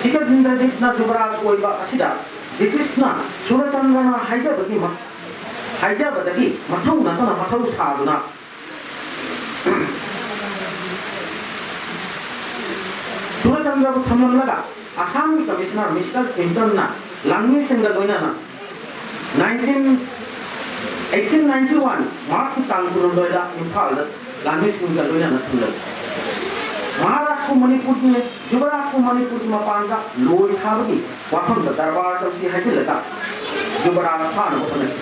ꯇꯤꯀꯦꯟꯗ꯭ꯔꯖꯤꯠꯅ ꯌꯨꯕꯔꯥꯖ ꯑꯣꯏꯕ ꯑꯁꯤꯗ ꯕ꯭ꯔꯤꯇꯤꯁꯅ ꯁꯨꯔꯆꯟꯗ꯭ꯔꯅ ꯍꯥꯏꯖꯕꯒꯤ ꯃ-, ꯍꯥꯏꯖꯕꯗꯒꯤ ꯃꯊꯧ ꯅꯠꯇꯅ ꯃꯊꯧ ꯁꯥꯗꯨꯅ ꯁꯨꯔꯆꯟꯗ꯭ꯔꯕꯨ ꯊꯝꯂꯝꯂꯒ ꯑꯁꯥꯝꯒꯤ ꯀꯃꯤꯁꯅꯔ ꯃꯤꯁꯇꯔ ꯀ꯭ꯂꯤꯟꯇꯟꯅ ꯂꯥꯟꯃꯤꯁꯤꯡꯒ ꯂꯣꯏꯅꯅ nineteen, eighteen ninety one March ꯀꯤ ꯇꯥꯡ ꯀꯨꯟꯍꯨꯝꯗꯣꯏꯗ ꯏꯝꯐꯥꯜꯗ ꯂꯥꯟꯃꯤꯁꯤꯡꯒ ꯂꯣꯏꯅꯅ ꯊꯨꯡꯂꯈꯤ꯫ ꯃꯍꯥꯔꯥꯖꯄꯨ ꯃꯅꯤꯄꯨꯔꯒꯤ, ꯌꯨꯕꯔꯥꯖꯄꯨ ꯃꯅꯤꯄꯨꯔꯒꯤ ꯃꯄꯥꯟꯗ ꯂꯣꯏ ꯊꯥꯕꯒꯤ ꯋꯥꯐꯝꯗ ꯗꯔꯕꯥꯔ ꯇꯧꯁꯤ ꯍꯥꯏꯖꯤꯜꯂꯒ ꯌꯨꯕꯔꯥꯖ ꯐꯥꯅꯕ ꯍꯣꯠꯅꯈꯤ꯫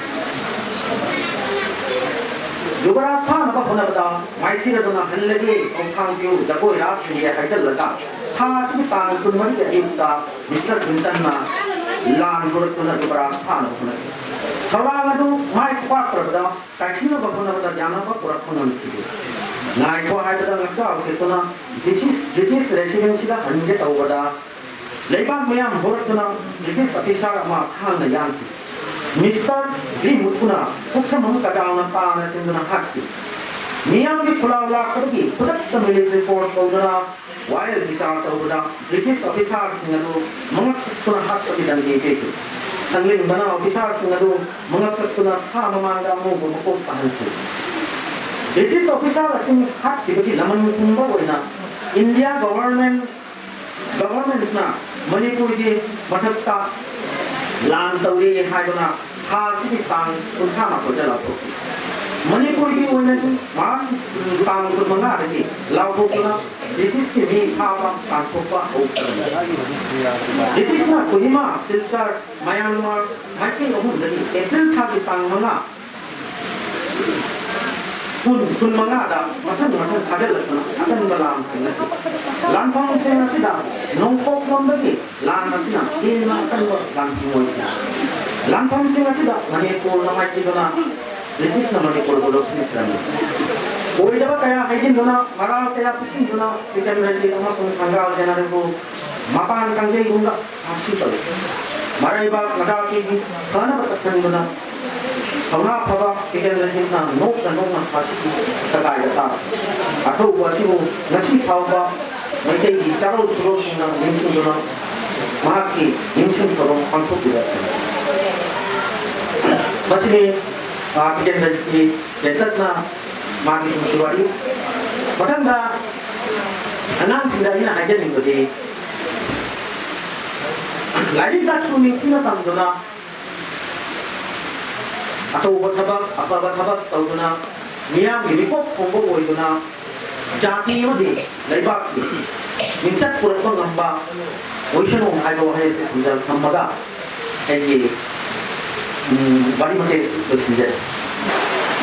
ꯌꯨꯕꯔꯥꯖ ꯐꯥꯅꯕ ꯍꯣꯠꯅꯕꯗ ꯃꯥꯏꯊꯤꯔꯗꯨꯅ ꯍꯜꯂꯒꯦ, ꯈꯣꯡꯊꯥꯡ ꯄꯤꯌꯨ, ꯖꯒꯣꯏ ꯔꯥꯁꯁꯤꯡꯒꯦ ꯍꯥꯏꯖꯤꯜꯂꯒ ꯊꯥ ꯑꯁꯤꯒꯤ ꯇꯥꯡ ꯀꯨꯟꯃꯔꯤꯒꯤ ꯑꯌꯨꯛꯇ ꯃꯤꯁꯇꯔ ꯀ꯭ꯂꯤꯟꯇꯟꯅ ꯂꯥꯟ ꯍꯧꯔꯛꯇꯨꯅ ꯌꯨꯕꯔꯥꯖ ꯐꯥꯅꯕ ꯍꯣꯠꯅꯈꯤ꯫ ꯊꯧꯔꯥꯡ ꯑꯗꯨ ꯃꯥꯏ ꯄꯥꯛꯇ꯭ꯔꯕꯗ ꯀꯥꯏꯁꯤꯟꯅꯕ ꯍꯣꯠꯅꯕꯗ ꯌꯥꯅꯕ ꯄꯨꯔꯛꯄ ꯉꯝꯈꯤꯗꯦ꯫ ꯉꯥꯏꯈꯣ ꯍꯥꯏꯕꯗ ꯉꯛꯆꯥꯎ ꯊꯦꯛꯇꯨꯅ ꯕ꯭ꯔꯤꯇꯤꯁ ꯕ꯭ꯔꯤꯇꯤꯁ ꯔꯦꯁꯤꯗꯦꯟꯁꯤꯗ ꯍꯟꯒꯦ ꯇꯧꯕꯗ ꯂꯩꯕꯥꯛ ꯃꯌꯥꯝ ꯍꯧꯔꯛꯇꯨꯅ ꯕ꯭ꯔꯤꯇꯤꯁ ꯑꯣꯐꯤꯁꯥꯔ ꯑꯃ ꯊꯥꯡꯅ ꯌꯥꯟꯈꯤ꯫ ꯃꯤꯁꯇꯔ ꯒ꯭ꯔꯤꯟꯋꯨꯗꯅ ꯄꯨꯈ꯭ꯔꯝ ꯑꯃ ꯀꯗꯥꯜꯅ ꯇꯥꯅ ꯊꯤꯟꯗꯨꯅ ꯍꯥꯠꯈꯤ꯫ ꯃꯤꯌꯥꯝꯒꯤ ꯈꯨꯂꯥꯎ ꯂꯥꯛꯄꯗꯒꯤ ꯈꯨꯗꯛꯇ ꯃꯤꯂꯤꯇꯔꯤ ꯐꯣꯔꯁ ꯀꯧꯗꯨꯅ ꯋꯥꯌꯦꯜ ꯕꯤꯆꯥꯔ ꯇꯧꯕꯗ ꯕ꯭ꯔꯤꯇꯤꯁ ꯑꯣꯐꯤꯁꯥꯔꯁꯤꯡ ꯑꯗꯨ ꯃꯉꯛ ꯀꯛꯇꯨꯅ ꯍꯥꯠꯄꯒꯤ ꯗꯟꯗꯤ ꯄꯤꯈꯤ꯫ ꯁꯪꯂꯤꯡꯕꯅ ꯑꯣꯐꯤꯁꯥꯔꯁꯤꯡ ꯑꯗꯨ ꯃꯉꯛ ꯀꯛꯇꯨꯅ ꯁꯥ ꯃꯃꯥꯡꯗ ꯑꯉꯧꯕ ꯃꯀꯣꯛ ꯇꯥꯍꯟꯈꯤ꯫ ꯕ꯭ꯔꯤꯇꯤꯁ ꯑꯣꯐꯤꯁꯥꯔꯁꯤꯡ ꯍꯥꯠꯈꯤꯕꯒꯤ ꯂꯃꯟ ꯈꯨꯝꯕ ꯑꯣꯏꯅ ꯏꯟꯗꯤꯌꯥ ꯒꯣꯚꯔꯟꯃꯦꯟ ꯒꯚꯔꯟꯃꯦꯟꯠꯅ ꯃꯅꯤꯄꯨꯔꯒꯤ ꯃꯊꯛꯇ ꯂꯥꯟ ꯇꯧꯔꯤ ꯍꯥꯏꯗꯨꯅ ꯊꯥ ꯑꯁꯤꯒꯤ ꯇꯥꯡ ꯀꯨꯟꯊ꯭ꯔꯥ ꯃꯥꯊꯣꯏꯗ ꯂꯥꯎꯊꯣꯛꯈꯤ꯫ ꯃꯅꯤꯄꯨꯔꯒꯤ ꯑꯣꯏꯅꯗꯤ ꯃꯥꯔꯆ ꯇꯥꯡ ꯀꯨꯟꯃꯉꯥꯗꯒꯤ ꯂꯥꯎꯊꯣꯛꯇꯨꯅ ꯕ꯭ꯔꯤꯇꯤꯁꯀꯤ ꯃꯤ ꯐꯥꯕ ꯇꯥꯟꯊꯣꯛꯄ ꯍꯧꯈꯤꯕꯅꯤ꯫ ꯕ꯭ꯔꯤꯇꯤꯁꯅ ꯀꯣꯍꯤꯃꯥ, ꯁꯤꯜꯆꯔ, ꯃꯌꯥꯟꯃꯥꯔ ꯃꯥꯏꯀꯩ ꯑꯍꯨꯝꯗꯒꯤ ꯑꯦꯄ꯭ꯔꯤꯜ ꯊꯥꯒꯤ ꯇꯥꯡ ꯃꯉꯥ, ꯀꯨꯟ, ꯀꯨꯟꯃꯉꯥꯗ ꯃꯊꯪ ꯃꯊꯪ ꯊꯥꯖꯤꯜꯂꯛꯇꯨꯅ ꯑꯀꯟꯕ ꯂꯥꯟ ꯊꯦꯡꯅꯈꯤ꯫ ꯂꯥꯟꯐꯝꯁꯤꯡ ꯑꯁꯤꯗ ꯅꯣꯡꯄꯣꯛꯂꯣꯝꯗꯒꯤ ꯂꯥꯟ ꯑꯁꯤꯅ ꯍꯦꯟꯅ ꯑꯀꯟꯕ ꯂꯥꯟꯐꯝ ꯑꯣꯏꯈꯤ꯫ ꯂꯥꯟꯐꯝꯁꯤꯡ ꯑꯁꯤꯗ ꯃꯅꯤꯄꯨꯔꯅ ꯃꯥꯏꯊꯤꯗꯨꯅ ꯕ꯭ꯔꯤꯇꯤꯁꯅ ꯃꯅꯤꯄꯨꯔꯕꯨ ꯂꯧꯁꯤꯟꯈꯤꯔꯝꯃꯤ꯫ ꯑꯣꯏꯗꯕ ꯀꯌꯥ ꯍꯩꯖꯤꯟꯗꯨꯅ, ꯃꯔꯥꯜ ꯀꯌꯥ ꯄꯤꯁꯤꯟꯗꯨꯅ ꯕꯤꯀ꯭ꯔꯝꯖꯤꯠ ꯑꯃꯁꯨꯡ ꯊꯪꯒꯥꯜ ꯖꯦꯅꯔꯦꯜꯕꯨ ꯃꯄꯥꯟ ꯀꯥꯡꯖꯩꯕꯨꯡꯗ ꯐꯥꯁꯤ ꯇꯧꯏ꯫ ꯃꯔꯩꯕꯥꯛ ꯃꯆꯥꯁꯤꯡꯒꯤ ꯐꯅꯕ ꯇꯛꯁꯟꯗꯨꯅ ꯊꯧꯅꯥ ꯐꯕ ꯕꯤꯀ꯭ꯔꯝꯖꯤꯠꯅ ꯅꯣꯛꯅ ꯅꯣꯛꯅ ꯐꯥꯁꯤꯒꯤ ꯇꯒꯥꯏꯗ ꯇꯥꯔꯤ꯫ ꯑꯊꯧꯕ ꯑꯁꯤꯕꯨ ꯉꯁꯤ ꯐꯥꯎꯕ ꯃꯩꯇꯩꯒꯤ ꯆꯥꯔꯧ ꯁꯨꯔꯧꯁꯤꯡꯅ ꯅꯤꯡꯁꯤꯡꯗꯨꯅ ꯃꯍꯥꯛꯀꯤ ꯅꯤꯡꯁꯤꯡ ꯊꯧꯔꯝ ꯄꯥꯡꯊꯣꯛꯂꯤꯕ ꯑꯁꯤꯅꯤ꯫ ꯃꯁꯤꯅꯤ, ꯑ, ꯕꯤꯀ꯭ꯔꯝꯖꯤꯠꯀꯤ ꯇꯦꯟꯇꯛꯅ ꯃꯥꯒꯤ ꯄꯨꯟꯁꯤ ꯋꯥꯔꯤ꯫ ꯃꯊꯪꯗ ꯑꯉꯥꯡꯁꯤꯡꯗ ꯑꯩꯅ ꯍꯥꯏꯖꯅꯤꯡꯕꯗꯤ, ꯂꯥꯏꯔꯤꯛ ꯂꯥꯏꯁꯨ ꯅꯤꯡꯊꯤꯅ ꯇꯝꯗꯨꯅ, ꯑꯆꯧꯕ ꯊꯕꯛ, ꯑꯐꯕ ꯊꯕꯛ ꯇꯧꯗꯨꯅ, ꯃꯤꯌꯥꯝꯒꯤ ꯃꯤꯀꯣꯛ ꯊꯣꯡꯕ ꯑꯣꯏꯗꯨꯅ, ꯖꯥꯇꯤ ꯑꯃꯗꯤ ꯂꯩꯕꯥꯛꯀꯤ ꯃꯤꯡꯆꯠ ꯄꯨꯔꯛꯄ ꯉꯝꯕ ꯑꯣꯏꯁꯅꯨ ꯍꯥꯏꯕ ꯋꯥꯍꯩ ꯑꯁꯤ ꯊꯝꯖ-, ꯊꯝꯃꯒ ꯑꯩꯒꯤ, ꯎꯝ, ꯋꯥꯔꯤ ꯃꯇꯦꯛ ꯂꯣꯏꯁꯤꯟꯖꯔꯦ꯫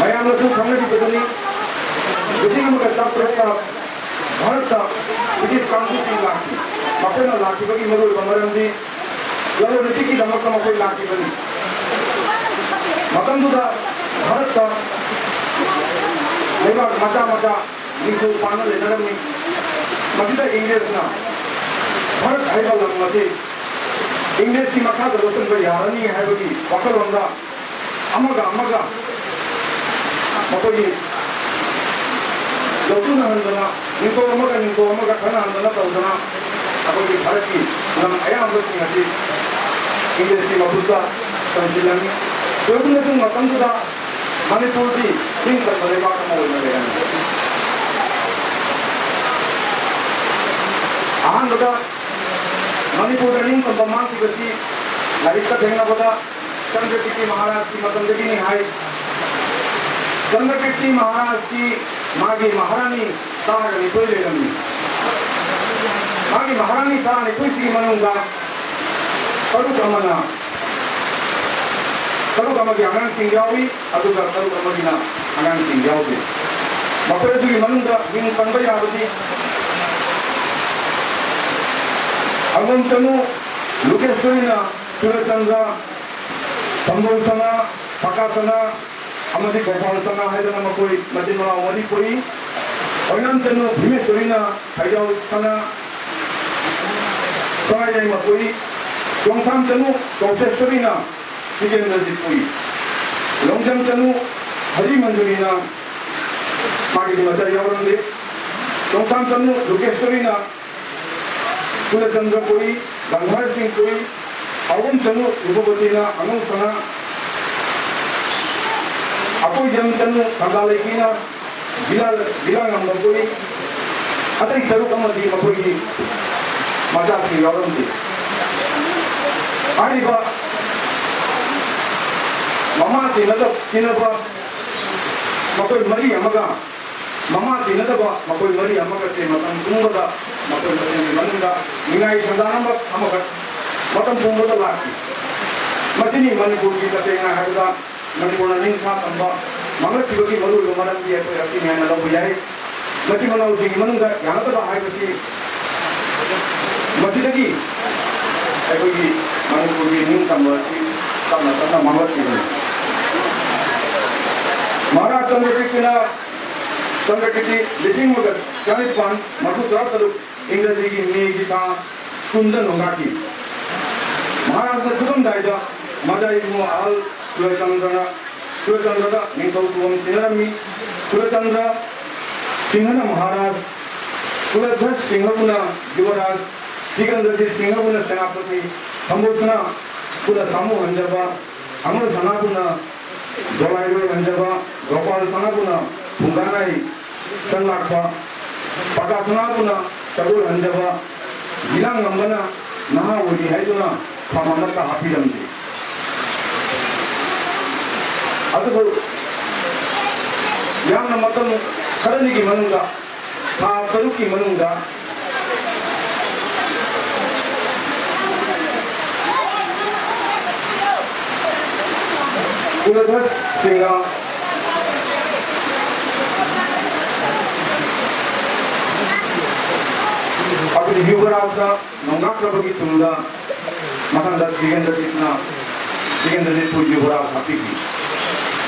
ꯃꯌꯥꯝꯅꯁꯨ ꯈꯪꯅꯔꯤꯕꯗꯨꯅꯤ, ꯕ꯭ꯔꯤꯇꯤꯁ ꯑꯃꯒ ꯆꯥꯇ꯭ꯔꯨꯛꯇ ꯚꯥꯔꯠꯇ ꯕ꯭ꯔꯤꯇꯤꯁ ꯀꯥꯡꯕꯨꯁꯤꯡ ꯂꯥꯛꯈꯤ꯫ ꯃꯈꯣꯏꯅ ꯂꯥꯛꯈꯤꯕꯒꯤ ꯃꯔꯨꯑꯣꯏꯕ ꯃꯔꯝꯗꯤ ꯂꯂꯣꯟ ꯏꯇꯤꯛꯀꯤꯗꯃꯛꯇ ꯃꯈꯣꯏ ꯂꯥꯛꯈꯤꯕꯅꯤ꯫ ꯃꯇꯝꯗꯨꯗ ꯚꯥꯔꯠꯇ ꯂꯩꯕꯥꯛ ꯃꯆꯥ ꯃꯆꯥ ꯅꯤꯡꯊꯧ ꯄꯥꯟꯅ ꯂꯩꯅꯔꯝꯃꯤ꯫ ꯃꯁꯤꯗ ꯏꯪꯔꯦꯖꯅ ꯚꯥꯔꯠ ꯍꯥꯏꯕ ꯂꯝ ꯑꯁꯤ ꯏꯪꯔꯦꯖꯀꯤ ꯃꯈꯥꯗ ꯂꯧꯁꯤꯟꯕ ꯌꯥꯔꯅꯤ ꯍꯥꯏꯕꯒꯤ ꯋꯥꯈꯜꯂꯣꯟꯗ ꯑꯃꯒ ꯑꯃꯒ ꯃꯈꯣꯏꯒꯤ ꯂꯧꯁꯤꯟꯅꯍꯟꯗꯅ, ꯅꯤꯡꯊꯧ ꯑꯃꯒ ꯅꯤꯡꯊꯧ ꯑꯃꯒ ꯈꯠꯅꯍꯟꯗꯅ ꯇꯧꯗꯅ ꯑꯩꯈꯣꯏꯒꯤ ꯚꯥꯔꯠꯀꯤ ꯂꯝ ꯑꯌꯥꯝꯕꯁꯤꯡ ꯑꯁꯤ ꯏꯪꯔꯦꯖꯀꯤ ꯃꯈꯨꯠꯇ ꯆꯪꯁꯤꯜꯂꯝꯃꯤ꯫ ꯀꯔꯤꯒꯨꯝꯕꯁꯨ ꯃꯇꯝꯗꯨꯗ ꯃꯅꯤꯄꯨꯔꯗꯤ ꯅꯤꯡꯇꯝꯕ ꯂꯩꯕꯥꯛ ꯑꯃ ꯑꯣꯏꯅ ꯂꯩꯔꯝꯃꯤ꯫ ꯑꯍꯥꯟꯕꯗ ꯃꯅꯤꯄꯨꯔꯗ ꯅꯤꯡꯇꯝꯕ ꯃꯥꯡꯈꯤꯕꯁꯤ ꯂꯥꯏꯔꯤꯛꯇ ꯊꯦꯡꯅꯕꯗ ꯆꯟꯗ꯭ꯔꯀꯤꯔꯇꯤ ꯃꯍꯥꯔꯥꯖꯀꯤ ꯃꯇꯝꯗꯒꯤꯅꯤ ꯍꯥꯏ꯫ ꯆꯟꯗ꯭ꯔꯀꯤꯔꯇꯤ ꯃꯍꯥꯔꯥꯖꯀꯤ ꯃꯥꯒꯤ ꯃꯍꯥꯔꯥꯅꯤ ꯇꯔꯥꯅꯤꯊꯣꯏ ꯂꯩꯔꯝꯃꯤ꯫ ꯃꯥꯒꯤ ꯃꯍꯥꯔꯥꯅꯤ ꯇꯔꯥꯅꯤꯊꯣꯏꯁꯤꯒꯤ ꯃꯅꯨꯡꯗ ꯇꯔꯨꯛ ꯑꯃꯅ, ꯇꯔꯨꯛ ꯑꯃꯒꯤ ꯑꯉꯥꯡꯁꯤꯡ ꯌꯥꯎꯏ, ꯑꯗꯨꯒ ꯇꯔꯨꯛ ꯑꯃꯒꯤꯅ ꯑꯉꯥꯡꯁꯤꯡ ꯌꯥꯎꯗꯦ꯫ ꯃꯈꯣꯏ ꯑꯗꯨꯒꯤ ꯃꯅꯨꯡꯗ ꯃꯤꯡ ꯄꯟꯕ ꯌꯥꯕꯗꯤ ꯑꯉꯣꯝ ꯆꯅꯨ, ꯂꯨꯀꯦꯁꯣꯔꯤꯅ ꯁꯨꯔꯆꯟꯗ꯭ꯔ, ꯁꯝꯕꯣꯜ ꯁꯅꯥ, ꯄꯀꯥ ꯁꯅꯥ ꯑꯃꯗꯤ ꯒꯣꯄꯥꯜ ꯁꯅꯥ ꯍꯥꯏꯗꯅ ꯃꯈꯣꯏ ꯃꯆꯤꯟ ꯃꯅꯥꯎ ꯃꯔꯤ ꯄꯣꯛꯏ꯫ ꯑꯣꯏꯅꯥꯝ ꯆꯅꯨ ꯚꯤꯃꯦꯁꯣꯔꯤꯅ ꯊꯥꯏꯖꯥꯎ ꯁꯅꯥ, ꯁꯉꯥꯏ ꯂꯩꯃ ꯄꯣꯛꯏ꯫ ꯆꯣꯡꯊꯥꯝ ꯆꯅꯨ ꯀꯧꯁꯦꯁꯣꯔꯤꯅ ꯇꯤꯀꯦꯟꯗ꯭ꯔꯖꯤꯠ ꯄꯣꯛꯏ꯫ ꯂꯣꯡꯖꯝ ꯆꯅꯨ ꯍꯔꯤ ꯃꯟꯖꯨꯔꯤꯅ ꯃꯥꯒꯤꯗꯤ ꯃꯆꯥ ꯌꯥꯎꯔꯝꯗꯦ꯫ ꯆꯣꯡꯊꯥꯝ ꯆꯅꯨ ꯂꯨꯀꯦꯁꯣꯔꯤꯅ ꯀꯨꯂꯆꯟꯗ꯭ꯔ ꯄꯣꯛꯏ, ꯒꯪꯒꯥꯙꯔ ꯁꯤꯡ ꯄꯣꯛꯏ, ꯑꯍꯨꯝ ꯆꯅꯨ ꯔꯨꯄꯕꯇꯤꯅ ꯑꯉꯧ ꯁꯅꯥ, ꯑꯀꯣꯏꯖꯝ ꯆꯅꯨ ꯊꯪꯒꯥ ꯂꯩꯕꯤꯅ ꯖꯤꯂꯥ, ꯖꯤꯂꯥ ꯉꯝꯕ ꯄꯣꯛꯏ, ꯑꯇꯩ ꯇꯔꯨꯛ ꯑꯃꯗꯤ ꯃꯈꯣꯏꯒꯤ ꯃꯆꯥꯁꯤꯡ ꯌꯥꯎꯔꯝꯗꯦ꯫ ꯍꯥꯏꯔꯤꯕ ꯃꯃꯥ ꯇꯤꯟꯅꯗ-, ꯇꯤꯟꯅꯕ ꯃꯈꯣꯏ ꯃꯔꯤ ꯑꯃꯒ ꯃꯃꯥ ꯇꯤꯟꯅꯗꯕ ꯃꯈꯣꯏ ꯃꯔꯤ ꯑꯃꯒꯁꯦ ꯃꯇꯝ ꯄꯨꯝꯕꯗ ꯃꯈꯣꯏ ꯃꯁꯦꯜꯒꯤ ꯃꯅꯨꯡꯗ ꯅꯤꯡꯉꯥꯏ ꯁꯪꯗꯥꯅꯕ ꯑꯃꯈꯛ ꯃꯇꯝ ꯄꯨꯝꯕꯗ ꯂꯥꯛꯈꯤ꯫ ꯃꯁꯤꯅꯤ ꯃꯅꯤꯄꯨꯔꯒꯤ ꯇꯁꯦꯡꯅ ꯍꯥꯏꯕꯗ ꯃꯅꯤꯄꯨꯔꯅ ꯅꯤꯡꯊꯥ ꯇꯝꯕ ꯃꯥꯡꯂꯛꯈꯤꯕꯒꯤ ꯃꯔꯨꯑꯣꯏꯕ ꯃꯔꯝꯗꯤ ꯑꯩꯈꯣꯏ ꯑꯁꯤꯅꯤ ꯍꯥꯏꯅ ꯂꯧꯕ ꯌꯥꯏ꯫ ꯃꯆꯤꯟ ꯃꯅꯥꯎꯁꯤꯡꯒꯤ ꯃꯅꯨꯡꯗ ꯌꯥꯅꯗꯕ ꯍꯥꯏꯕꯁꯤ ꯃꯁꯤꯗꯒꯤ ꯑꯩꯈꯣꯏꯒꯤ ꯃꯅꯤꯄꯨꯔꯒꯤ ꯅꯤꯡꯇꯝꯕ ꯑꯁꯤ ꯇꯞꯅ ꯇꯞꯅ ꯃꯥꯡꯂꯛꯈꯤꯕꯅꯤ꯫ ꯃꯍꯥꯔꯥꯖ ꯆꯟꯗ꯭ꯔꯀꯤꯔꯇꯤꯅ, ꯆꯟꯗ꯭ꯔꯀꯤꯔꯇꯤ ꯂꯤꯁꯤꯡ ꯑꯃꯒ ꯆꯥꯅꯤꯄꯥꯟ ꯃꯔꯤꯐꯨ ꯇꯔꯥ ꯇꯔꯨꯛ, ꯏꯪꯒ꯭ꯔꯖꯤꯒꯤ ꯃꯦꯒꯤ ꯊꯥ ꯀꯨꯟꯗ ꯅꯣꯡꯗꯥꯈꯤ꯫ ꯃꯍꯥꯔꯥꯖꯅ ꯐꯨꯔꯝꯗꯥꯏꯗ ꯃꯖꯥ ꯏꯕꯨꯡꯉꯣ ꯑꯍꯜ ꯁꯨꯔꯆꯟꯗ꯭ꯔꯅ, ꯁꯨꯔꯆꯟꯗ꯭ꯔꯗ ꯅꯤꯡꯊꯧ ꯊꯧꯐꯝ ꯁꯤꯟꯅꯔꯝꯃꯤ꯫ ꯁꯨꯔꯆꯟꯗ꯭ꯔ ꯁꯤꯡꯍꯅ ꯃꯍꯥꯔꯥꯖ, ꯀꯨꯂꯙ꯭ꯋꯖ ꯁꯤꯡꯍꯕꯨꯅ ꯌꯨꯕꯔꯥꯖ, ꯇꯤꯀꯦꯟꯗ꯭ꯔꯖꯤꯠ ꯁꯤꯡꯍꯕꯨꯅ ꯁꯦꯅꯥꯄꯇꯤ, ꯁꯝꯕꯨꯁꯅꯥꯕꯨꯅ ꯁꯥꯃꯨ ꯍꯟꯖꯕ, ꯑꯃꯔ ꯁꯅꯥꯕꯨꯅ ꯗꯣꯂꯥꯏꯔꯣꯏ ꯍꯟꯖꯕ, ꯒꯣꯄꯥꯜ ꯁꯅꯥꯕꯨꯅ ꯐꯨꯡꯒꯥꯅꯥꯏ ꯆꯪꯂꯥꯛꯄ, ꯄꯀꯥ ꯁꯅꯥꯕꯨꯅ ꯁꯒꯣꯜ ꯍꯟꯖꯕ, ꯒꯤꯂꯥꯡꯉꯝꯕꯅ ꯅꯍꯥ ꯑꯣꯏꯔꯤ ꯍꯥꯏꯗꯨꯅ ꯐꯝ ꯑꯃꯠꯇ ꯍꯥꯞꯄꯤꯔꯝꯗꯦ꯫ ꯑꯗꯨꯕꯨ ꯌꯥꯝꯅ ꯃꯇꯝ ꯈꯔꯅꯤꯒꯤ ꯃꯅꯨꯡꯗ, ꯊꯥ ꯇꯔꯨꯛꯀꯤ ꯃꯅꯨꯡꯗ ꯀꯨꯂꯙ꯭ꯋꯖ ꯁꯤꯡꯍ ꯑꯗꯨ ꯌꯨꯕꯔꯥꯖꯇ ꯅꯣꯡꯗꯥꯈ꯭ꯔꯕꯒꯤ ꯇꯨꯡꯗ ꯃꯊꯪꯗ ꯇꯤꯀꯦꯟꯗ꯭ꯔꯖꯤꯠꯅ, ꯇꯤꯀꯦꯟꯗ꯭ꯔꯖꯤꯠꯄꯨ ꯌꯨꯕꯔꯥꯖ ꯍꯥꯞꯄꯤꯈꯤ꯫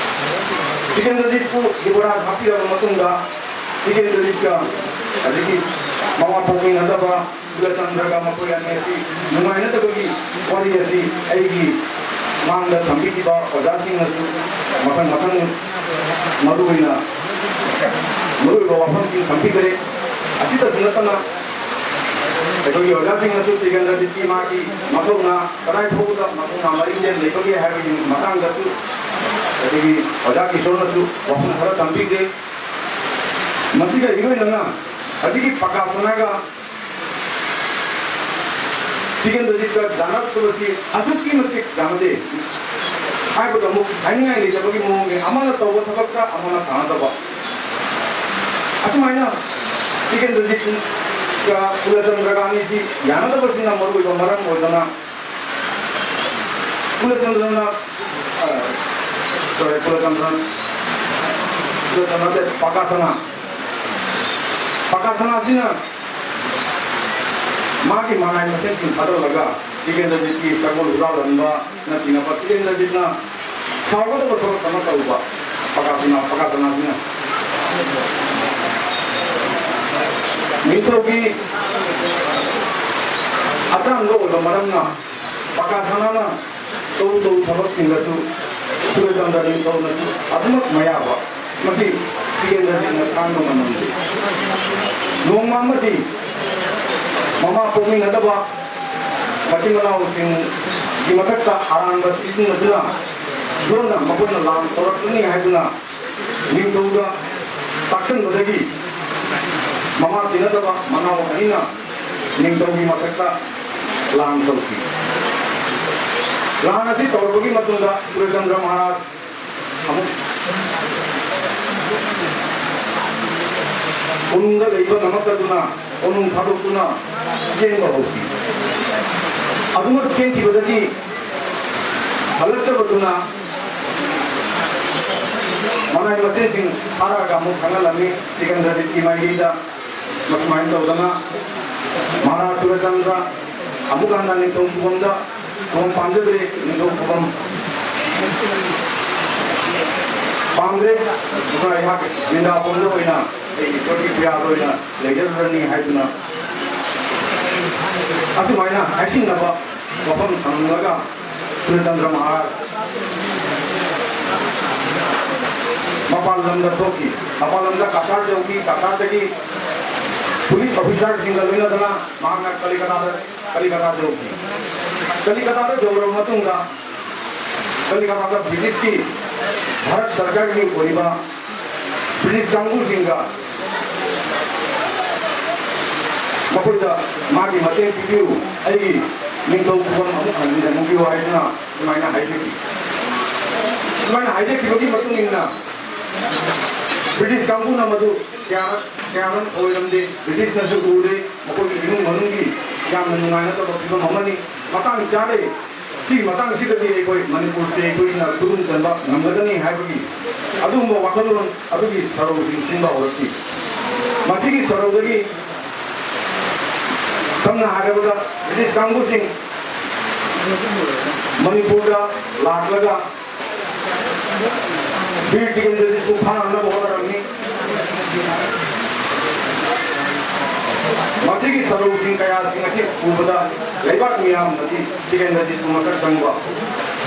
ꯇꯤꯀꯦꯟꯗ꯭ꯔꯖꯤꯠꯄꯨ ꯌꯨꯕꯔꯥꯖ ꯍꯥꯞꯄꯤꯔꯕ ꯃꯇꯨꯡꯗ ꯇꯤꯀꯦꯟꯗ꯭ꯔꯖꯤꯠꯀ ꯑꯗꯒꯤ ꯃꯃꯥ ꯄꯣꯛꯃꯤꯟꯅꯗꯕ ꯀꯨꯂꯆꯟꯗ꯭ꯔꯒ ꯃꯈꯣꯏ ꯑꯅꯤ ꯑꯁꯤ ꯅꯨꯡꯉꯥꯏꯅꯗꯕꯒꯤ ꯋꯥꯔꯤ ꯑꯁꯤ ꯑꯩꯒꯤ ꯃꯥꯡꯗ ꯊꯝꯕꯤꯈꯤꯕ ꯑꯣꯖꯥꯁꯤꯡꯅꯁꯨ ꯃꯊꯪ ꯃꯊꯪ ꯃꯔꯨꯑꯣꯏꯅ ꯃꯔꯨꯑꯣꯏꯕ ꯋꯥꯐꯝꯁꯤꯡ ꯊꯝꯕꯤꯈ꯭ꯔꯦ꯫ ꯑꯁꯤꯇꯁꯨ ꯅꯠꯇꯅ ꯑꯩꯈꯣꯏꯒꯤ ꯑꯣꯖꯥꯁꯤꯡꯅꯁꯨ ꯇꯤꯀꯦꯟꯗ꯭ꯔꯖꯤꯠꯀꯤ ꯃꯥꯒꯤ ꯃꯊꯧꯅꯥ ꯀꯗꯥꯏ ꯐꯥꯎꯕꯗ ꯃꯊꯧꯅꯥ ꯃꯔꯤꯡꯖꯦꯜ ꯂꯩꯕꯒꯦ ꯍꯥꯏꯕꯒꯤ ꯃꯇꯥꯡꯗꯁꯨ ꯑꯗꯒꯤ ꯑꯣꯖꯥ ꯀꯤꯁꯣꯔꯅꯁꯨ ꯋꯥꯐꯝ ꯈꯔ ꯊꯝꯕꯤꯈ꯭ꯔꯦ꯫ ꯃꯁꯤꯒ ꯏꯔꯣꯏꯅꯅ ꯍꯧꯖꯤꯛꯀꯤ ꯄꯀꯥ ꯁꯅꯥꯒ ꯇꯤꯀꯦꯟꯗ꯭ꯔꯖꯤꯠꯀ ꯌꯥꯅꯔꯛꯇꯕꯁꯤ ꯑꯁꯨꯛꯀꯤ ꯃꯇꯤꯛ ꯌꯥꯅꯗꯦ ꯍꯥꯏꯕꯗ ꯑꯃꯨꯛ ꯍꯥꯏꯅꯤꯡꯉꯥꯏ ꯂꯩꯇꯕꯒꯤ ꯃꯑꯣꯡꯅꯤ꯫ ꯑꯃꯅ ꯇꯧꯕ ꯊꯕꯛꯇ ꯑꯃꯅ ꯇꯥꯟꯅꯗꯕ꯫ ꯑꯁꯨꯃꯥꯏꯅ ꯇꯤꯀꯦꯟꯗ꯭ꯔꯖꯤꯠꯀ ꯀꯨꯂꯆꯟꯗ꯭ꯔꯒ ꯑꯅꯤꯁꯤ ꯌꯥꯅꯗꯕꯁꯤꯅ ꯃꯔꯨꯑꯣꯏꯕ ꯃꯔꯝ ꯑꯣꯏꯗꯅ ꯀꯨꯂꯆꯟꯗ꯭ꯔꯅ, ꯑ, sorry, ꯀꯨꯂꯆꯟꯗ꯭ꯔ ꯅꯠꯇꯦ, ꯄꯥꯀꯥ ꯁꯅꯥ꯫ ꯄꯥꯀꯥ ꯁꯅꯥꯁꯤꯅ ꯃꯥꯒꯤ ꯃꯅꯥꯏ ꯃꯁꯤꯡꯁꯤꯡ ꯊꯥꯗꯣꯛꯂꯒ ꯇꯤꯀꯦꯟꯗ꯭ꯔꯖꯤꯠꯀꯤ ꯁꯒꯣꯜ ꯍꯨꯔꯥꯜꯍꯟꯕꯅꯆꯤꯡꯕ ꯇꯤꯀꯦꯟꯗ꯭ꯔꯖꯤꯠꯅ ꯁꯥꯎꯒꯗꯕ ꯊꯕꯛ ꯑꯃ ꯇꯧꯕ ꯄꯥꯀꯥ ꯁꯅꯥ, ꯄꯥꯀꯥ ꯁꯅꯥꯁꯤꯅ꯫ ꯅꯤꯡꯊꯧꯒꯤ ꯑꯇꯥꯡꯕ ꯑꯣꯏꯕ ꯃꯔꯝꯅ ꯄꯥꯀꯥ ꯁꯅꯥꯅ ꯇꯧ ꯇꯧ ꯊꯕꯛꯁꯤꯡꯗꯁꯨ ꯁꯨꯔꯆꯟꯗ꯭ꯔ ꯅꯤꯡꯊꯧꯅꯁꯨ ꯑꯗꯨꯃꯛ ꯃꯌꯥꯕ꯫ ꯃꯁꯤ ꯇꯤꯀꯦꯟꯗ꯭ꯔꯖꯤꯠꯅ ꯈꯥꯡꯕ ꯉꯝꯂꯝꯗꯦ꯫ ꯅꯣꯡꯃ ꯑꯃꯗꯤ ꯃꯃꯥ ꯄꯣꯛꯃꯤꯟꯅꯗꯕ ꯃꯆꯤꯟ ꯃꯅꯥꯎꯁꯤꯡꯒꯤ ꯃꯊꯛꯇ ꯑꯔꯥꯟꯕ ꯁꯤꯖꯤꯟꯅꯗꯨꯅ ꯂꯣꯟꯅ ꯃꯈꯣꯏꯅ ꯂꯥꯟ ꯇꯧꯔꯛꯀꯅꯤ ꯍꯥꯏꯗꯨꯅ ꯅꯤꯡꯊꯧꯗ ꯇꯥꯛꯁꯟꯕꯗꯒꯤ ꯃꯃꯥ ꯇꯤꯟꯅꯗꯕ ꯃꯅꯥꯎ ꯑꯅꯤꯅ ꯅꯤꯡꯊꯧꯒꯤ ꯃꯊꯛꯇ ꯂꯥꯟ ꯇꯧꯈꯤ꯫ ꯂꯥꯟ ꯑꯁꯤ ꯇꯧꯔꯕꯒꯤ ꯃꯇꯨꯡꯗ ꯁꯨꯔꯆꯟꯗ꯭ꯔ ꯃꯍꯥꯔꯥꯖ ꯑꯃꯨꯛ ꯀꯣꯅꯨꯡꯗ ꯂꯩꯕ ꯉꯝꯃꯛꯇꯗꯨꯅ ꯀꯣꯅꯨꯡ ꯊꯥꯗꯣꯛꯇꯨꯅ ꯆꯦꯟꯕ ꯍꯧꯈꯤ꯫ ꯑꯗꯨꯃꯛ ꯆꯦꯟꯈꯤꯕꯗꯒꯤ ꯍꯜꯂꯛꯇꯕꯗꯨꯅ ꯃꯅꯥꯏ ꯃꯁꯤꯡꯁꯤꯡ ꯐꯥꯔꯛꯑꯒ ꯑꯃꯨꯛ ꯈꯪꯍꯜꯂꯝꯃꯤ ꯁꯤꯀꯟꯗꯔꯖꯤꯠꯀꯤ ꯃꯥꯏꯀꯩꯗ꯫ ꯃꯁꯨꯃꯥꯏꯅ ꯇꯧꯗꯅ ꯃꯍꯥꯔꯥꯖ ꯁꯨꯔꯆꯟꯗ꯭ꯔ ꯑꯃꯨꯛ ꯍꯟꯅ ꯅꯤꯡꯊꯧ ꯈꯨꯕꯝꯗ ꯈꯨꯕꯝ ꯄꯥꯟꯖꯗ꯭ꯔꯦ, ꯅꯤꯡꯊꯧ ꯈꯨꯕꯝ ꯄꯥꯝꯗ꯭ꯔꯦ꯫ ꯑꯗꯨꯅ ꯑꯩꯍꯥꯛ ꯕ꯭ꯔꯤꯟꯗꯥꯕꯟꯗ ꯑꯣꯏꯅ ꯑꯩ ꯏꯁꯣꯔꯒꯤ ꯄꯨꯌꯥꯗ ꯑꯣꯏꯅ ꯂꯩꯖꯔꯨꯔꯅꯤ ꯍꯥꯏꯗꯨꯅ ꯑꯁꯨꯃꯥꯏꯅ ꯍꯥꯏꯁꯤꯟꯅꯕ ꯋꯥꯐꯝ ꯊꯝꯂꯒ ꯁꯨꯔꯆꯟꯗ꯭ꯔ ꯃꯍꯥꯔꯥꯖ ꯃꯄꯥꯟ ꯂꯝꯗ ꯊꯣꯛꯈꯤ꯫ ꯃꯄꯥꯟ ꯂꯝꯗ ꯀꯇꯥꯔ ꯌꯧꯈꯤ꯫ ꯀꯇꯥꯔꯗꯒꯤ ꯄꯨꯂꯤꯁ ꯑꯣꯐꯤꯁꯥꯔꯁꯤꯡꯒ ꯂꯣꯏꯅꯗꯅ ꯃꯍꯥꯛꯅ ꯀꯂꯤꯀꯇꯥꯗ, ꯀꯂꯤꯀꯇꯥꯗ ꯌꯧꯈꯤ꯫ ꯀꯂꯤꯀꯇꯥꯗ ꯌꯧꯔꯕ ꯃꯇꯨꯡꯗ ꯀꯂꯤꯀꯇꯥꯗ ꯕ꯭ꯔꯤꯇꯤꯁꯀꯤ ꯚꯥꯔꯠ ꯁꯔꯀꯥꯔꯒꯤ ꯑꯣꯏꯔꯤꯕ ꯕ꯭ꯔꯤꯇꯤꯁ ꯀꯥꯡꯕꯨꯁꯤꯡꯒ ꯃꯈꯣꯏꯗ ꯃꯥꯒꯤ ꯃꯇꯦꯡ ꯄꯤꯕꯤꯌꯨ, ꯑꯩꯒꯤ ꯅꯤꯡꯊꯧ ꯈꯨꯕꯝ ꯑꯃꯨꯛ ꯍꯟꯖꯤꯟꯍꯟꯕꯤꯌꯨ ꯍꯥꯏꯗꯨꯅ ꯑꯗꯨꯃꯥꯏꯅ ꯍꯥꯏꯖꯈꯤ꯫ ꯑꯗꯨꯃꯥꯏꯅ ꯍꯥꯏꯖꯈꯤꯕꯒꯤ ꯃꯇꯨꯡ ꯏꯟꯅ ꯕ꯭ꯔꯤꯇꯤꯁ ꯀꯥꯡꯕꯨꯅ ꯃꯗꯨ ꯀꯌꯥꯔꯛ ꯀꯌꯥꯔꯛ ꯑꯣꯏꯔꯝꯗꯦ꯫ ꯕ꯭ꯔꯤꯇꯤꯁꯅꯁꯨ ꯎꯔꯦ, ꯃꯈꯣꯏꯒꯤ ꯏꯃꯨꯡ ꯃꯅꯨꯡꯒꯤ ꯌꯥꯝꯅ ꯅꯨꯡꯉꯥꯏꯅꯗꯕ ꯐꯤꯕꯝ ꯑꯃꯅꯤ꯫ ꯃꯇꯥꯡ ꯆꯥꯔꯦ, ꯁꯤꯒꯤ ꯃꯇꯥꯡꯁꯤꯗꯗꯤ ꯑꯩꯈꯣꯏ ꯃꯅꯤꯄꯨꯔꯁꯦ ꯑꯩꯈꯣꯏꯅ ꯈꯨꯗꯨꯝ ꯆꯟꯕ ꯉꯝꯂꯒꯅꯤ ꯍꯥꯏꯕꯒꯤ ꯑꯗꯨꯒꯨꯝꯕ ꯋꯥꯈꯜꯂꯣꯟ ꯑꯗꯨꯒꯤ ꯁꯔꯧꯁꯤꯡ ꯁꯤꯟꯕ ꯍꯧꯔꯛꯈꯤ꯫ ꯃꯁꯤꯒꯤ ꯁꯔꯧꯗꯒꯤ ꯁꯝꯅ ꯍꯥꯏꯔꯕꯗ ꯕ꯭ꯔꯤꯇꯤꯁ ꯀꯥꯡꯕꯨꯁꯤꯡ ꯃꯅꯤꯄꯨꯔꯗ ꯂꯥꯛꯂꯒ ꯕꯤꯔ ꯇꯤꯀꯦꯟꯗ꯭ꯔꯖꯤꯠꯄꯨ ꯐꯥꯅꯅꯕ ꯍꯣꯠꯅꯔꯝꯃꯤ꯫ ꯃꯁꯤꯒꯤ ꯁꯔꯧꯁꯤꯡ ꯀꯌꯥꯁꯤꯡ ꯑꯁꯤ ꯎꯕꯗ ꯂꯩꯕꯥꯛ ꯃꯤꯌꯥꯝꯅꯗꯤ ꯇꯤꯀꯦꯟꯗ꯭ꯔꯖꯤꯠꯄꯨ ꯃꯁꯛ ꯈꯪꯕ,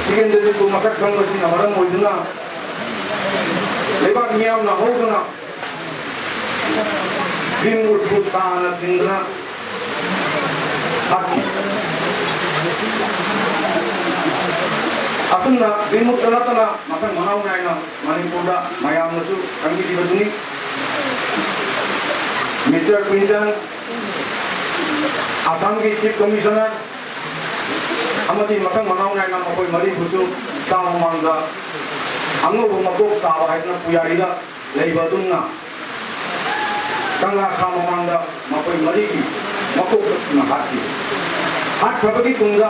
ꯇꯤꯀꯦꯟꯗ꯭ꯔꯖꯤꯠꯄꯨ ꯃꯁꯛ ꯈꯪꯕꯁꯤꯅ ꯃꯔꯝ ꯑꯣꯏꯗꯨꯅ ꯂꯩꯕꯥꯛ ꯃꯤꯌꯥꯝꯅ ꯍꯧꯗꯨꯅ ꯚꯤꯝ ꯎꯠꯄꯨ ꯇꯥꯅ ꯊꯤꯡꯗꯨꯅ ꯍꯥꯠꯈꯤ꯫ ꯑꯁꯨꯝꯅ ꯚꯤꯝ ꯎꯠꯇ ꯅꯠꯇꯅ ꯃꯊꯪ ꯃꯅꯥꯎ ꯅꯥꯏꯅ ꯃꯅꯤꯄꯨꯔꯗ ꯃꯌꯥꯝꯅꯁꯨ ꯈꯪꯕꯤꯔꯤꯕꯗꯨꯅꯤ꯫ ꯃꯤꯁꯇꯔ ꯀ꯭ꯋꯤꯟꯇꯟ, ꯑꯁꯥꯝꯒꯤ ꯆꯤꯐ ꯀꯃꯤꯁꯅꯔ, ꯑꯃꯗꯤ ꯃꯊꯪ ꯃꯅꯥꯎ ꯅꯥꯏꯅ ꯃꯈꯣꯏ ꯃꯔꯤꯕꯨꯁꯨ ꯆꯥ ꯃꯃꯥꯡꯗ ꯑꯉꯧꯕ ꯃꯀꯣꯛ ꯇꯥꯕ ꯍꯥꯏꯗꯅ ꯄꯨꯌꯥꯔꯤꯗ ꯂꯩꯕ ꯑꯗꯨꯝꯅ ꯀꯪꯂꯥ ꯈꯥ ꯃꯃꯥꯡꯗ ꯃꯈꯣꯏ ꯃꯔꯤꯒꯤ ꯃꯀꯣꯛꯇ ꯊꯨꯅ ꯍꯥꯠꯈꯤ꯫ ꯍꯥꯠꯈ꯭ꯔꯕꯒꯤ ꯇꯨꯡꯗ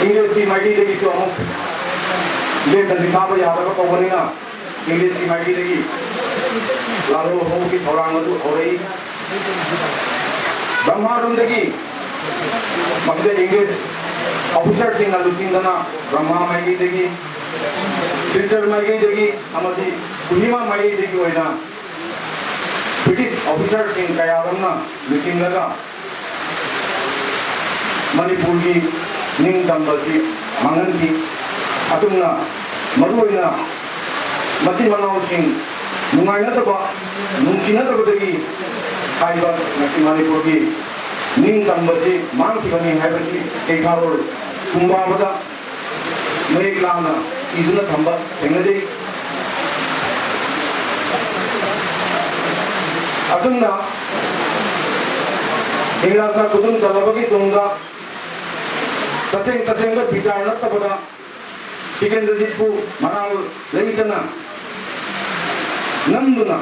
ꯏꯪꯂꯤꯁꯀꯤ ꯃꯥꯏꯀꯩꯗꯒꯤꯁꯨ ꯑꯃꯨꯛ ꯂꯦꯞꯅꯗꯤ ꯊꯥꯕ ꯌꯥꯗꯕ ꯀꯧꯕꯅꯤꯅ ꯏꯪꯂꯤꯁꯀꯤ ꯃꯥꯏꯀꯩꯗꯒꯤ ꯂꯥꯜꯍꯧ ꯍꯧꯕꯒꯤ ꯊꯧꯔꯥꯡ ꯑꯗꯨ ꯍꯧꯔꯛꯏ꯫ ꯕ꯭ꯔꯍ꯭ꯃꯥꯔꯣꯝꯗꯒꯤ ꯃꯁꯤꯗ ꯏꯪꯂꯤꯁ ꯑꯣꯐꯤꯁꯥꯔꯁꯤꯡꯅ ꯂꯨꯆꯤꯡꯗꯅ ꯕ꯭ꯔꯍ꯭ꯃꯥ ꯃꯥꯏꯀꯩꯗꯒꯤ, ꯁꯤꯜꯆꯔ ꯃꯥꯏꯀꯩꯗꯒꯤ ꯑꯃꯗꯤ ꯀꯣꯍꯤꯃꯥ ꯃꯥꯏꯀꯩꯗꯒꯤ ꯑꯣꯏꯅ ꯕ꯭ꯔꯤꯇꯤꯁ ꯑꯣꯐꯤꯁꯥꯔꯁꯤꯡ ꯀꯌꯥꯔꯣꯝꯅ ꯂꯨꯆꯤꯡꯂꯒ ꯃꯅꯤꯄꯨꯔꯒꯤ ꯅꯤꯡꯇꯝꯕꯁꯤ ꯃꯥꯡꯍꯟꯈꯤ꯫ ꯑꯁꯨꯝꯅ ꯃꯔꯨꯑꯣꯏꯅ ꯃꯆꯤꯟ ꯃꯅꯥꯎꯁꯤꯡ ꯅꯨꯡꯉꯥꯏꯅꯗꯕ, ꯅꯨꯡꯁꯤꯅꯗꯕꯗꯒꯤ ꯍꯥꯏꯕ ꯉꯁꯤ ꯃꯅꯤꯄꯨꯔꯒꯤ ꯅꯤꯡꯇꯝꯕꯁꯤ ꯃꯥꯡꯈꯤꯕꯅꯤ ꯍꯥꯏꯕꯁꯤ ꯀꯩꯊꯥꯔꯣꯜ ꯀꯨꯝꯕꯥꯕꯗ ꯃꯌꯦꯛ ꯂꯥꯅ ꯏꯗꯨꯅ ꯊꯝꯕ ꯊꯦꯡꯅꯖꯩ꯫ ꯑꯁꯨꯝꯅ ꯏꯪꯂꯥꯟꯗ ꯈꯨꯗꯨꯝ ꯆꯜꯂꯕꯒꯤ ꯇꯨꯡꯗ ꯇꯁꯦꯡ ꯇꯁꯦꯡꯕ ꯕꯤꯆꯥꯔ ꯅꯠꯇꯕꯗ ꯇꯤꯀꯦꯟꯗ꯭ꯔꯖꯤꯠꯄꯨ ꯃꯔꯥꯜ ꯂꯩꯇꯅ ꯅꯝꯗꯨꯅ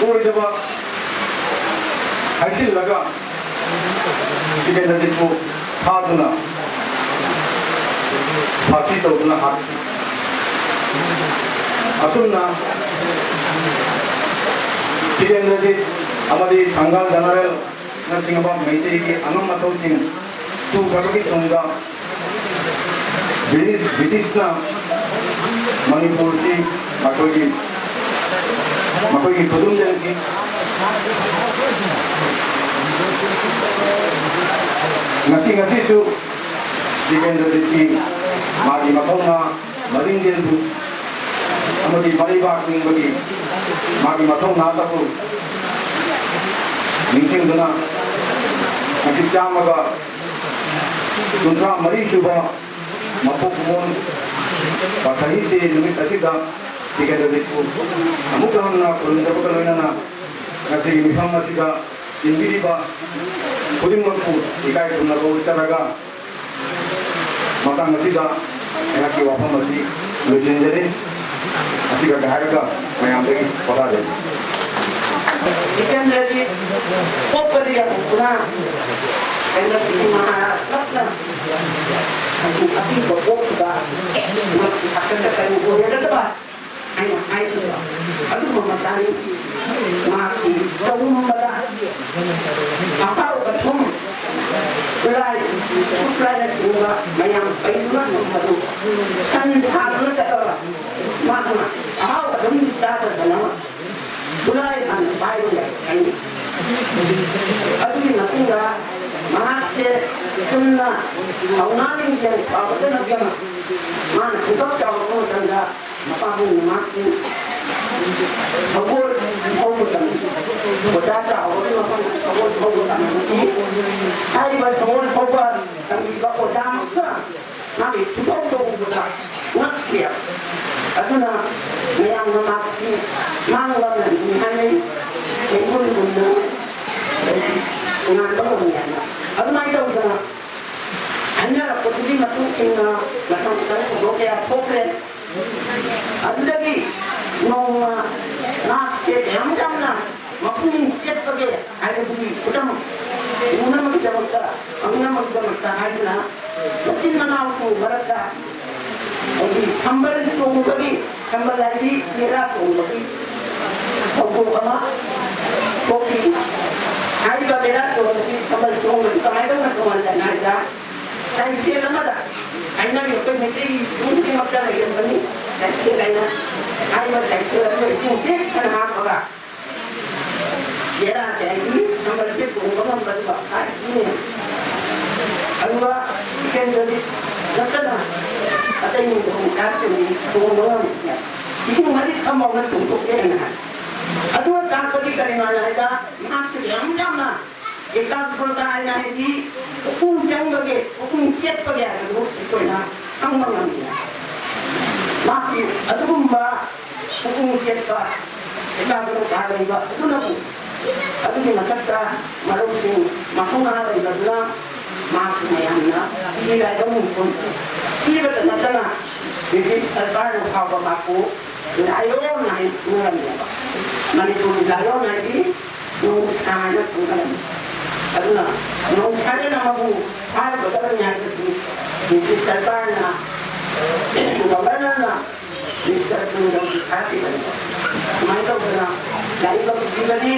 ꯑꯣꯏꯗꯕ ꯍꯥꯏꯖꯤꯜꯂꯒ ꯇꯤꯀꯦꯟꯗ꯭ꯔꯖꯤꯠꯄꯨ ꯐꯥꯗꯨꯅ ꯐꯥꯁꯤ ꯇꯧꯗꯨꯅ ꯍꯥꯠꯈꯤ꯫ ꯑꯁꯨꯝꯅ ꯇꯤꯀꯦꯟꯗ꯭ꯔꯖꯤꯠ ꯑꯃꯗꯤ ꯊꯪꯒꯥꯜ ꯖꯦꯅꯔꯦꯜꯅꯆꯤꯡꯕ ꯃꯩꯇꯩꯒꯤ ꯑꯉꯝ ꯑꯊꯧꯁꯤꯡ ꯇꯨꯈ꯭ꯔꯕꯒꯤ ꯇꯨꯡꯗ ꯕ꯭ꯔꯤꯇꯤꯁ, ꯕ꯭ꯔꯤꯇꯤꯁꯅ ꯃꯅꯤꯄꯨꯔꯁꯤ ꯃꯈꯣꯏꯒꯤ, ꯃꯈꯣꯏꯒꯤ ꯈꯨꯗꯨꯝ ꯆꯟꯈꯤ꯫ ꯉꯁꯤ, ꯉꯁꯤꯁꯨ ꯇꯤꯀꯦꯟꯗ꯭ꯔꯖꯤꯠꯀꯤ ꯃꯥꯒꯤ ꯃꯊꯧꯅꯥ, ꯃꯔꯤꯡꯖꯦꯜꯕꯨ ꯑꯃꯗꯤ ꯃꯔꯩꯕꯥꯛ ꯅꯤꯡꯕꯒꯤ ꯃꯥꯒꯤ ꯃꯊꯧꯅꯥ ꯑꯗꯨꯕꯨ ꯅꯤꯡꯁꯤꯡꯗꯨꯅ ꯉꯁꯤ ꯆꯥꯝꯃꯒ ꯀꯨꯟꯊ꯭ꯔꯥ ꯃꯔꯤ ꯁꯨꯕ ꯃꯄꯣꯛ ꯀꯨꯝꯑꯣꯟ ꯁꯍꯤꯗ ꯗꯦ ꯅꯨꯃꯤꯠ ꯑꯁꯤꯗ ꯇꯤꯀꯦꯟꯗ꯭ꯔꯖꯤꯠꯄꯨ ꯑꯃꯨꯛ ꯍꯟꯅ ꯈꯨꯔꯨꯝꯖꯕꯒ ꯂꯣꯏꯅꯅ ꯉꯁꯤꯒꯤ ꯃꯤꯐꯝ ꯑꯁꯤꯗ ꯇꯤꯟꯕꯤꯔꯤꯕ ꯈꯨꯗꯤꯡꯃꯛꯄꯨ ꯏꯀꯥꯏ ꯈꯨꯝꯅꯕ ꯎꯠꯆꯔꯒ ꯃꯇꯥꯡ ꯑꯁꯤꯗ ꯑꯩꯍꯥꯛꯀꯤ ꯋꯥꯐꯝ ꯑꯁꯤ ꯂꯣꯏꯁꯤꯟꯖꯔꯤ꯫ ꯑꯁꯤꯈꯛ ꯍꯥꯏꯔꯒ ꯃꯌꯥꯝꯗꯒꯤ ꯄꯣꯊꯥꯖꯔꯤ꯫ ꯖꯤꯇꯦꯟꯗ꯭ꯔꯖꯤꯠ ꯄꯣꯛꯄꯗꯒꯤ ꯍꯧꯗꯨꯅ ꯀꯩꯅꯣꯁꯤꯒꯤ ꯃꯍꯥꯔꯥꯖ ꯅꯛꯅ ꯍꯥꯏꯗꯤ ꯑꯄꯤꯕ ꯄꯣꯛꯈꯤꯕ ꯃꯍꯥꯛꯀꯤ ꯍꯥꯛꯇꯛꯇ ꯀꯔꯤ ꯑꯣꯏꯔꯒꯗꯕ ꯍꯥꯏꯅ ꯍꯥꯏꯈꯤꯕ ꯑꯗꯨꯒꯨꯝꯕ ꯃꯇꯥꯡ ꯃꯍꯥꯛꯀꯤ ꯇꯧꯔꯝꯕꯗ ꯑꯍꯥꯎꯕ ꯊꯨꯝ ꯈꯨꯠꯂꯥꯏ ꯈꯨꯠꯂꯥꯏꯅꯆꯤꯡꯕ ꯃꯌꯥꯝ ꯄꯩꯗꯨꯅ ꯊꯝꯕꯗꯨ ꯁꯟ ꯁꯥꯗꯨꯅ ꯆꯠꯂꯒ ꯃꯍꯥꯛꯅ ꯑꯍꯥꯎꯕ ꯑꯗꯨꯝ ꯆꯥꯗꯗꯅ ꯈꯨꯠꯂꯥꯏ ꯍꯥꯟꯅ ꯄꯥꯏꯕ ꯌꯥꯏ ꯍꯥꯏꯅꯤ꯫ ꯑꯗꯨꯒꯤ ꯃꯇꯨꯡꯗ ꯃꯍꯥꯛꯁꯦ ꯆꯨꯝꯅ ꯊꯧꯅꯥ ꯂꯤꯡꯖꯦꯜ ꯐꯕꯇ ꯅꯠꯇꯅ ꯃꯥꯅ ꯄꯨꯡꯀꯛ ꯆꯥꯎꯔꯛꯄ ꯃꯇꯝꯗ ꯃꯄꯥꯕꯨꯡꯅ ꯃꯍꯥꯛꯄꯨ ꯁꯒꯣꯜ ꯊꯧꯕ ꯇꯝꯃꯤ꯫ ꯑꯣꯖꯥ ꯆꯥꯎꯔꯕꯒꯤ ꯃꯐꯝꯗ ꯁꯒꯣꯜ ꯊꯧꯕ ꯇꯝꯃꯤ꯫ ꯍꯥꯏꯔꯤꯕ ꯁꯒꯣꯜ ꯊꯧꯕ ꯇꯝꯕꯤꯕ ꯑꯣꯖꯥꯃꯛꯇ ꯃꯥꯒꯤ ꯈꯨꯇꯧꯗꯣ ꯎꯕꯗ ꯉꯛꯈꯤ꯫ ꯑꯗꯨꯅ ꯃꯌꯥꯝꯅ ꯃꯥꯁꯤ ꯃꯥꯡꯂꯝꯂꯅꯤ ꯍꯥꯏꯅꯩ꯫ ꯀꯩꯕꯨꯜꯒꯨꯝꯅ ꯉꯥꯟꯕ ꯉꯝꯃꯤ ꯍꯥꯏꯅ꯫ ꯑꯗꯨꯃꯥꯏꯅ ꯇꯧꯗꯅ ꯍꯥꯏꯅꯔꯛꯄꯗꯨꯒꯤ ꯃꯇꯨꯡ ꯏꯟꯅ ꯃꯊꯪ ꯃꯊꯪ ꯊꯧꯗꯣꯛ ꯀꯌꯥ ꯊꯣꯛꯈ꯭ꯔꯦ꯫ ꯑꯗꯨꯗꯒꯤ ꯅꯣꯡꯃ ꯅꯥꯛꯁꯦ ꯀꯌꯥꯝ ꯌꯥꯝꯅ ꯃꯄꯨꯛꯅꯤꯡ ꯆꯦꯠꯄꯒꯦ ꯍꯥꯏꯕꯗꯨꯒꯤ ꯈꯨꯗꯝ ꯁꯝꯕꯜ ꯆꯣꯡꯕꯒꯤ, ꯁꯝꯕꯜ ꯍꯥꯏꯗꯤ ꯃꯦꯔꯥ ꯆꯣꯡꯕꯒꯤ ꯊꯧꯗꯣꯛ ꯑꯃ ꯊꯣꯛꯈꯤ꯫ ꯍꯥꯏꯔꯤꯕ ꯃꯦꯔꯥ ꯆꯣꯡꯕꯁꯤ, ꯁꯝꯕꯜ ꯆꯣꯡꯕꯁꯤ ꯀꯃꯥꯏꯅ ꯇꯧꯅ ꯇꯣꯉꯥꯟ ꯇꯥꯏꯅ ꯍꯥꯏꯗ, ꯂꯥꯏꯁꯦꯜ ꯑꯃꯗ ꯍꯥꯏꯅꯔꯤꯕ ꯑꯩꯈꯣꯏ ꯃꯩꯇꯩꯒꯤ ꯏꯃꯨꯡ ꯈꯨꯗꯤꯡꯃꯛꯇ ꯂꯩꯔꯝꯒꯅꯤ ꯂꯥꯏꯁꯦꯜ ꯍꯥꯏꯅ꯫ ꯍꯥꯏꯔꯤꯕ ꯂꯥꯏꯁꯦꯜ ꯑꯗꯨ ꯏꯁꯤꯡ ꯄꯤꯛ ꯊꯟꯅ ꯍꯥꯞꯄꯒ ꯃꯦꯔꯥꯁꯦ ꯍꯥꯏꯗꯤ ꯁꯝꯕꯜꯁꯦ ꯇꯣꯡꯕ ꯉꯝꯕꯗꯨꯒ ꯍꯥꯏꯗꯤꯅꯦ꯫ ꯑꯗꯨꯒ ꯏꯀꯦꯟꯗ꯭ꯔꯗꯤ ꯅꯠꯇꯅ ꯑꯇꯩ ꯅꯤꯡꯊꯧ ꯃꯆꯥꯁꯤꯡꯗꯤ ꯇꯣꯡꯕ ꯉꯝꯗꯦ꯫ ꯏꯁꯤꯡ ꯃꯔꯤꯛ ꯑꯃꯐꯥꯎꯅ ꯇꯣꯡꯊꯣꯛꯇꯦꯅ ꯍꯥꯏ꯫ ꯑꯗꯨꯒ ꯇꯥꯛꯄꯗꯤ ꯀꯔꯤꯅꯣ ꯍꯥꯏꯕ, ꯃꯍꯥꯛꯁꯦ ꯌꯥꯝ ꯌꯥꯝꯅ ꯑꯦꯀꯥꯒ꯭ꯔꯇꯥ ꯍꯥꯏꯅ ꯍꯥꯏꯗꯤ ꯄꯨꯛꯅꯤꯡ ꯆꯪꯕꯒꯤ, ꯄꯨꯛꯅꯤꯡ ꯆꯦꯠꯄꯒꯤ ꯍꯥꯏꯕꯗꯨ ꯑꯩꯈꯣꯏꯅ ꯈꯪꯕ ꯉꯝꯃꯤ꯫ ꯃꯍꯥꯛꯀꯤ ꯑꯗꯨꯒꯨꯝꯕ ꯄꯨꯛꯅꯤꯡ ꯆꯦꯠꯄ, ꯑꯦꯀꯥꯒ꯭ꯔꯇꯥ ꯂꯩꯕ ꯑꯗꯨꯅꯕꯨ, ꯑꯗꯨꯒꯤ ꯃꯊꯛꯇ ꯃꯔꯧꯁꯤꯡ ꯃꯄꯨꯡ ꯐꯥꯅ ꯂꯩꯕꯗꯨꯅ ꯃꯍꯥꯛꯄꯨ ꯃꯌꯥꯝꯅ ꯏꯔꯥꯏꯕꯛ ꯃꯤꯡꯊꯣꯟ ꯄꯤꯕꯇ ꯅꯠꯇꯅ ꯕ꯭ꯔꯤꯇꯤꯁ ꯁꯔꯀꯥꯔꯅ ꯐꯥꯎꯕ ꯃꯍꯥꯛꯄꯨ ꯂꯥꯏꯑꯣꯟ ꯍꯥꯏꯅ ꯈꯪꯅꯔꯝꯃꯦꯕ꯫ ꯃꯅꯤꯄꯨꯔꯒꯤ ꯂꯥꯏꯑꯣꯟ ꯍꯥꯏꯗꯤ ꯅꯣꯡꯁꯥ ꯍꯥꯏꯅ ꯈꯪꯅꯔꯝꯃꯤ꯫ ꯑꯗꯨꯅ ꯅꯣꯡꯁꯥꯗꯅ ꯑꯃꯕꯨ ꯐꯥꯔꯨꯒꯗꯕꯅꯤ ꯍꯥꯏꯕꯁꯤ ꯕ꯭ꯔꯤꯇꯤꯁ ꯁꯔꯀꯥꯔꯅ, ꯒꯕꯔꯅꯔꯅ ꯃꯤꯁꯇꯔ ꯇꯨꯡꯒꯜꯒꯤ ꯊꯥꯈꯤꯕꯅꯤ꯫ ꯁꯨꯃꯥꯏꯅ ꯇꯧꯗꯅ ꯂꯥꯏꯕꯛ ꯊꯤꯕꯗꯤ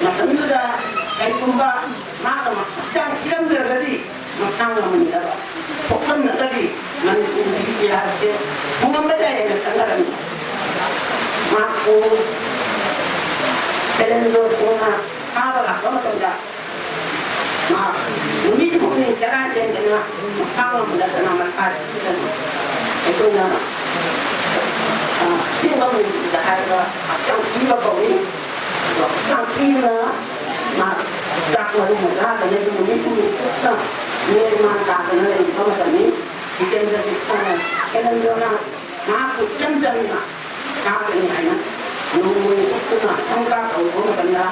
ꯃꯇꯝꯗꯨꯗ ꯀꯔꯤꯒꯨꯝꯕ ꯃꯥꯅ ꯍꯛꯆꯥꯡ ꯊꯤꯔꯝꯗ꯭ꯔꯒꯗꯤ ꯃꯁꯥ ꯉꯝꯃꯝꯗꯕ ꯊꯣꯛꯂꯝꯂꯒꯗꯤ ꯃꯅꯤꯄꯨꯔꯒꯤ ꯏꯇꯤꯍꯥꯁꯁꯦ ꯍꯣꯡꯉꯝꯕ ꯌꯥꯏ ꯍꯥꯏꯅ ꯈꯟꯅꯔꯝꯃꯤ꯫ ꯃꯍꯥꯛꯄꯨ ꯁꯦꯂꯦꯟꯗ꯭ꯔꯣꯁꯤꯡꯅ ꯐꯥꯕ ꯂꯥꯛꯄ ꯃꯇꯝꯗ ꯃꯍꯥꯛ ꯅꯨꯃꯤꯠ ꯍꯨꯝꯅꯤ ꯆꯔꯥ ꯍꯦꯟꯗꯅ ꯃꯁꯥ ꯉꯝꯗꯗꯅ ꯃꯁꯥ ꯊꯤꯗꯅ ꯑꯩꯈꯣꯏꯅ, ꯑ, ꯑꯁꯦꯡꯕ ꯃꯅꯤꯄꯨꯔꯤꯗ ꯍꯥꯏꯔꯒ ꯍꯛꯆꯥꯡ ꯊꯤꯕ ꯀꯧꯏ꯫ ꯑꯗꯣ ꯍꯛꯆꯥꯡ ꯊꯤꯕꯅ ꯃꯍꯥꯛ ꯆꯥꯛ ꯃꯔꯨ ꯃꯔꯥꯡ ꯆꯥꯗꯅ ꯅꯨꯃꯤꯠ ꯍꯨꯝꯅꯤ ꯆꯨꯞꯅ ꯃꯦꯟ ꯃꯥꯟ ꯇꯥꯗꯅ ꯂꯩꯔꯤꯕ ꯃꯇꯝꯅꯤ꯫ ꯖꯤꯇꯦꯟꯗ꯭ꯔ ꯁꯤꯡꯍꯅ, ꯖꯤꯇꯦꯟꯗ꯭ꯔꯅ ꯃꯍꯥꯛꯄꯨ ꯏꯆꯝ ꯆꯝꯅ ꯊꯥꯒꯅꯤ ꯍꯥꯏꯅ ꯅꯣꯡꯃꯩ ꯎꯠꯇꯨꯅ ꯊꯣꯡ ꯀꯥꯞ ꯇꯧꯔꯨꯕ ꯃꯇꯝꯗ,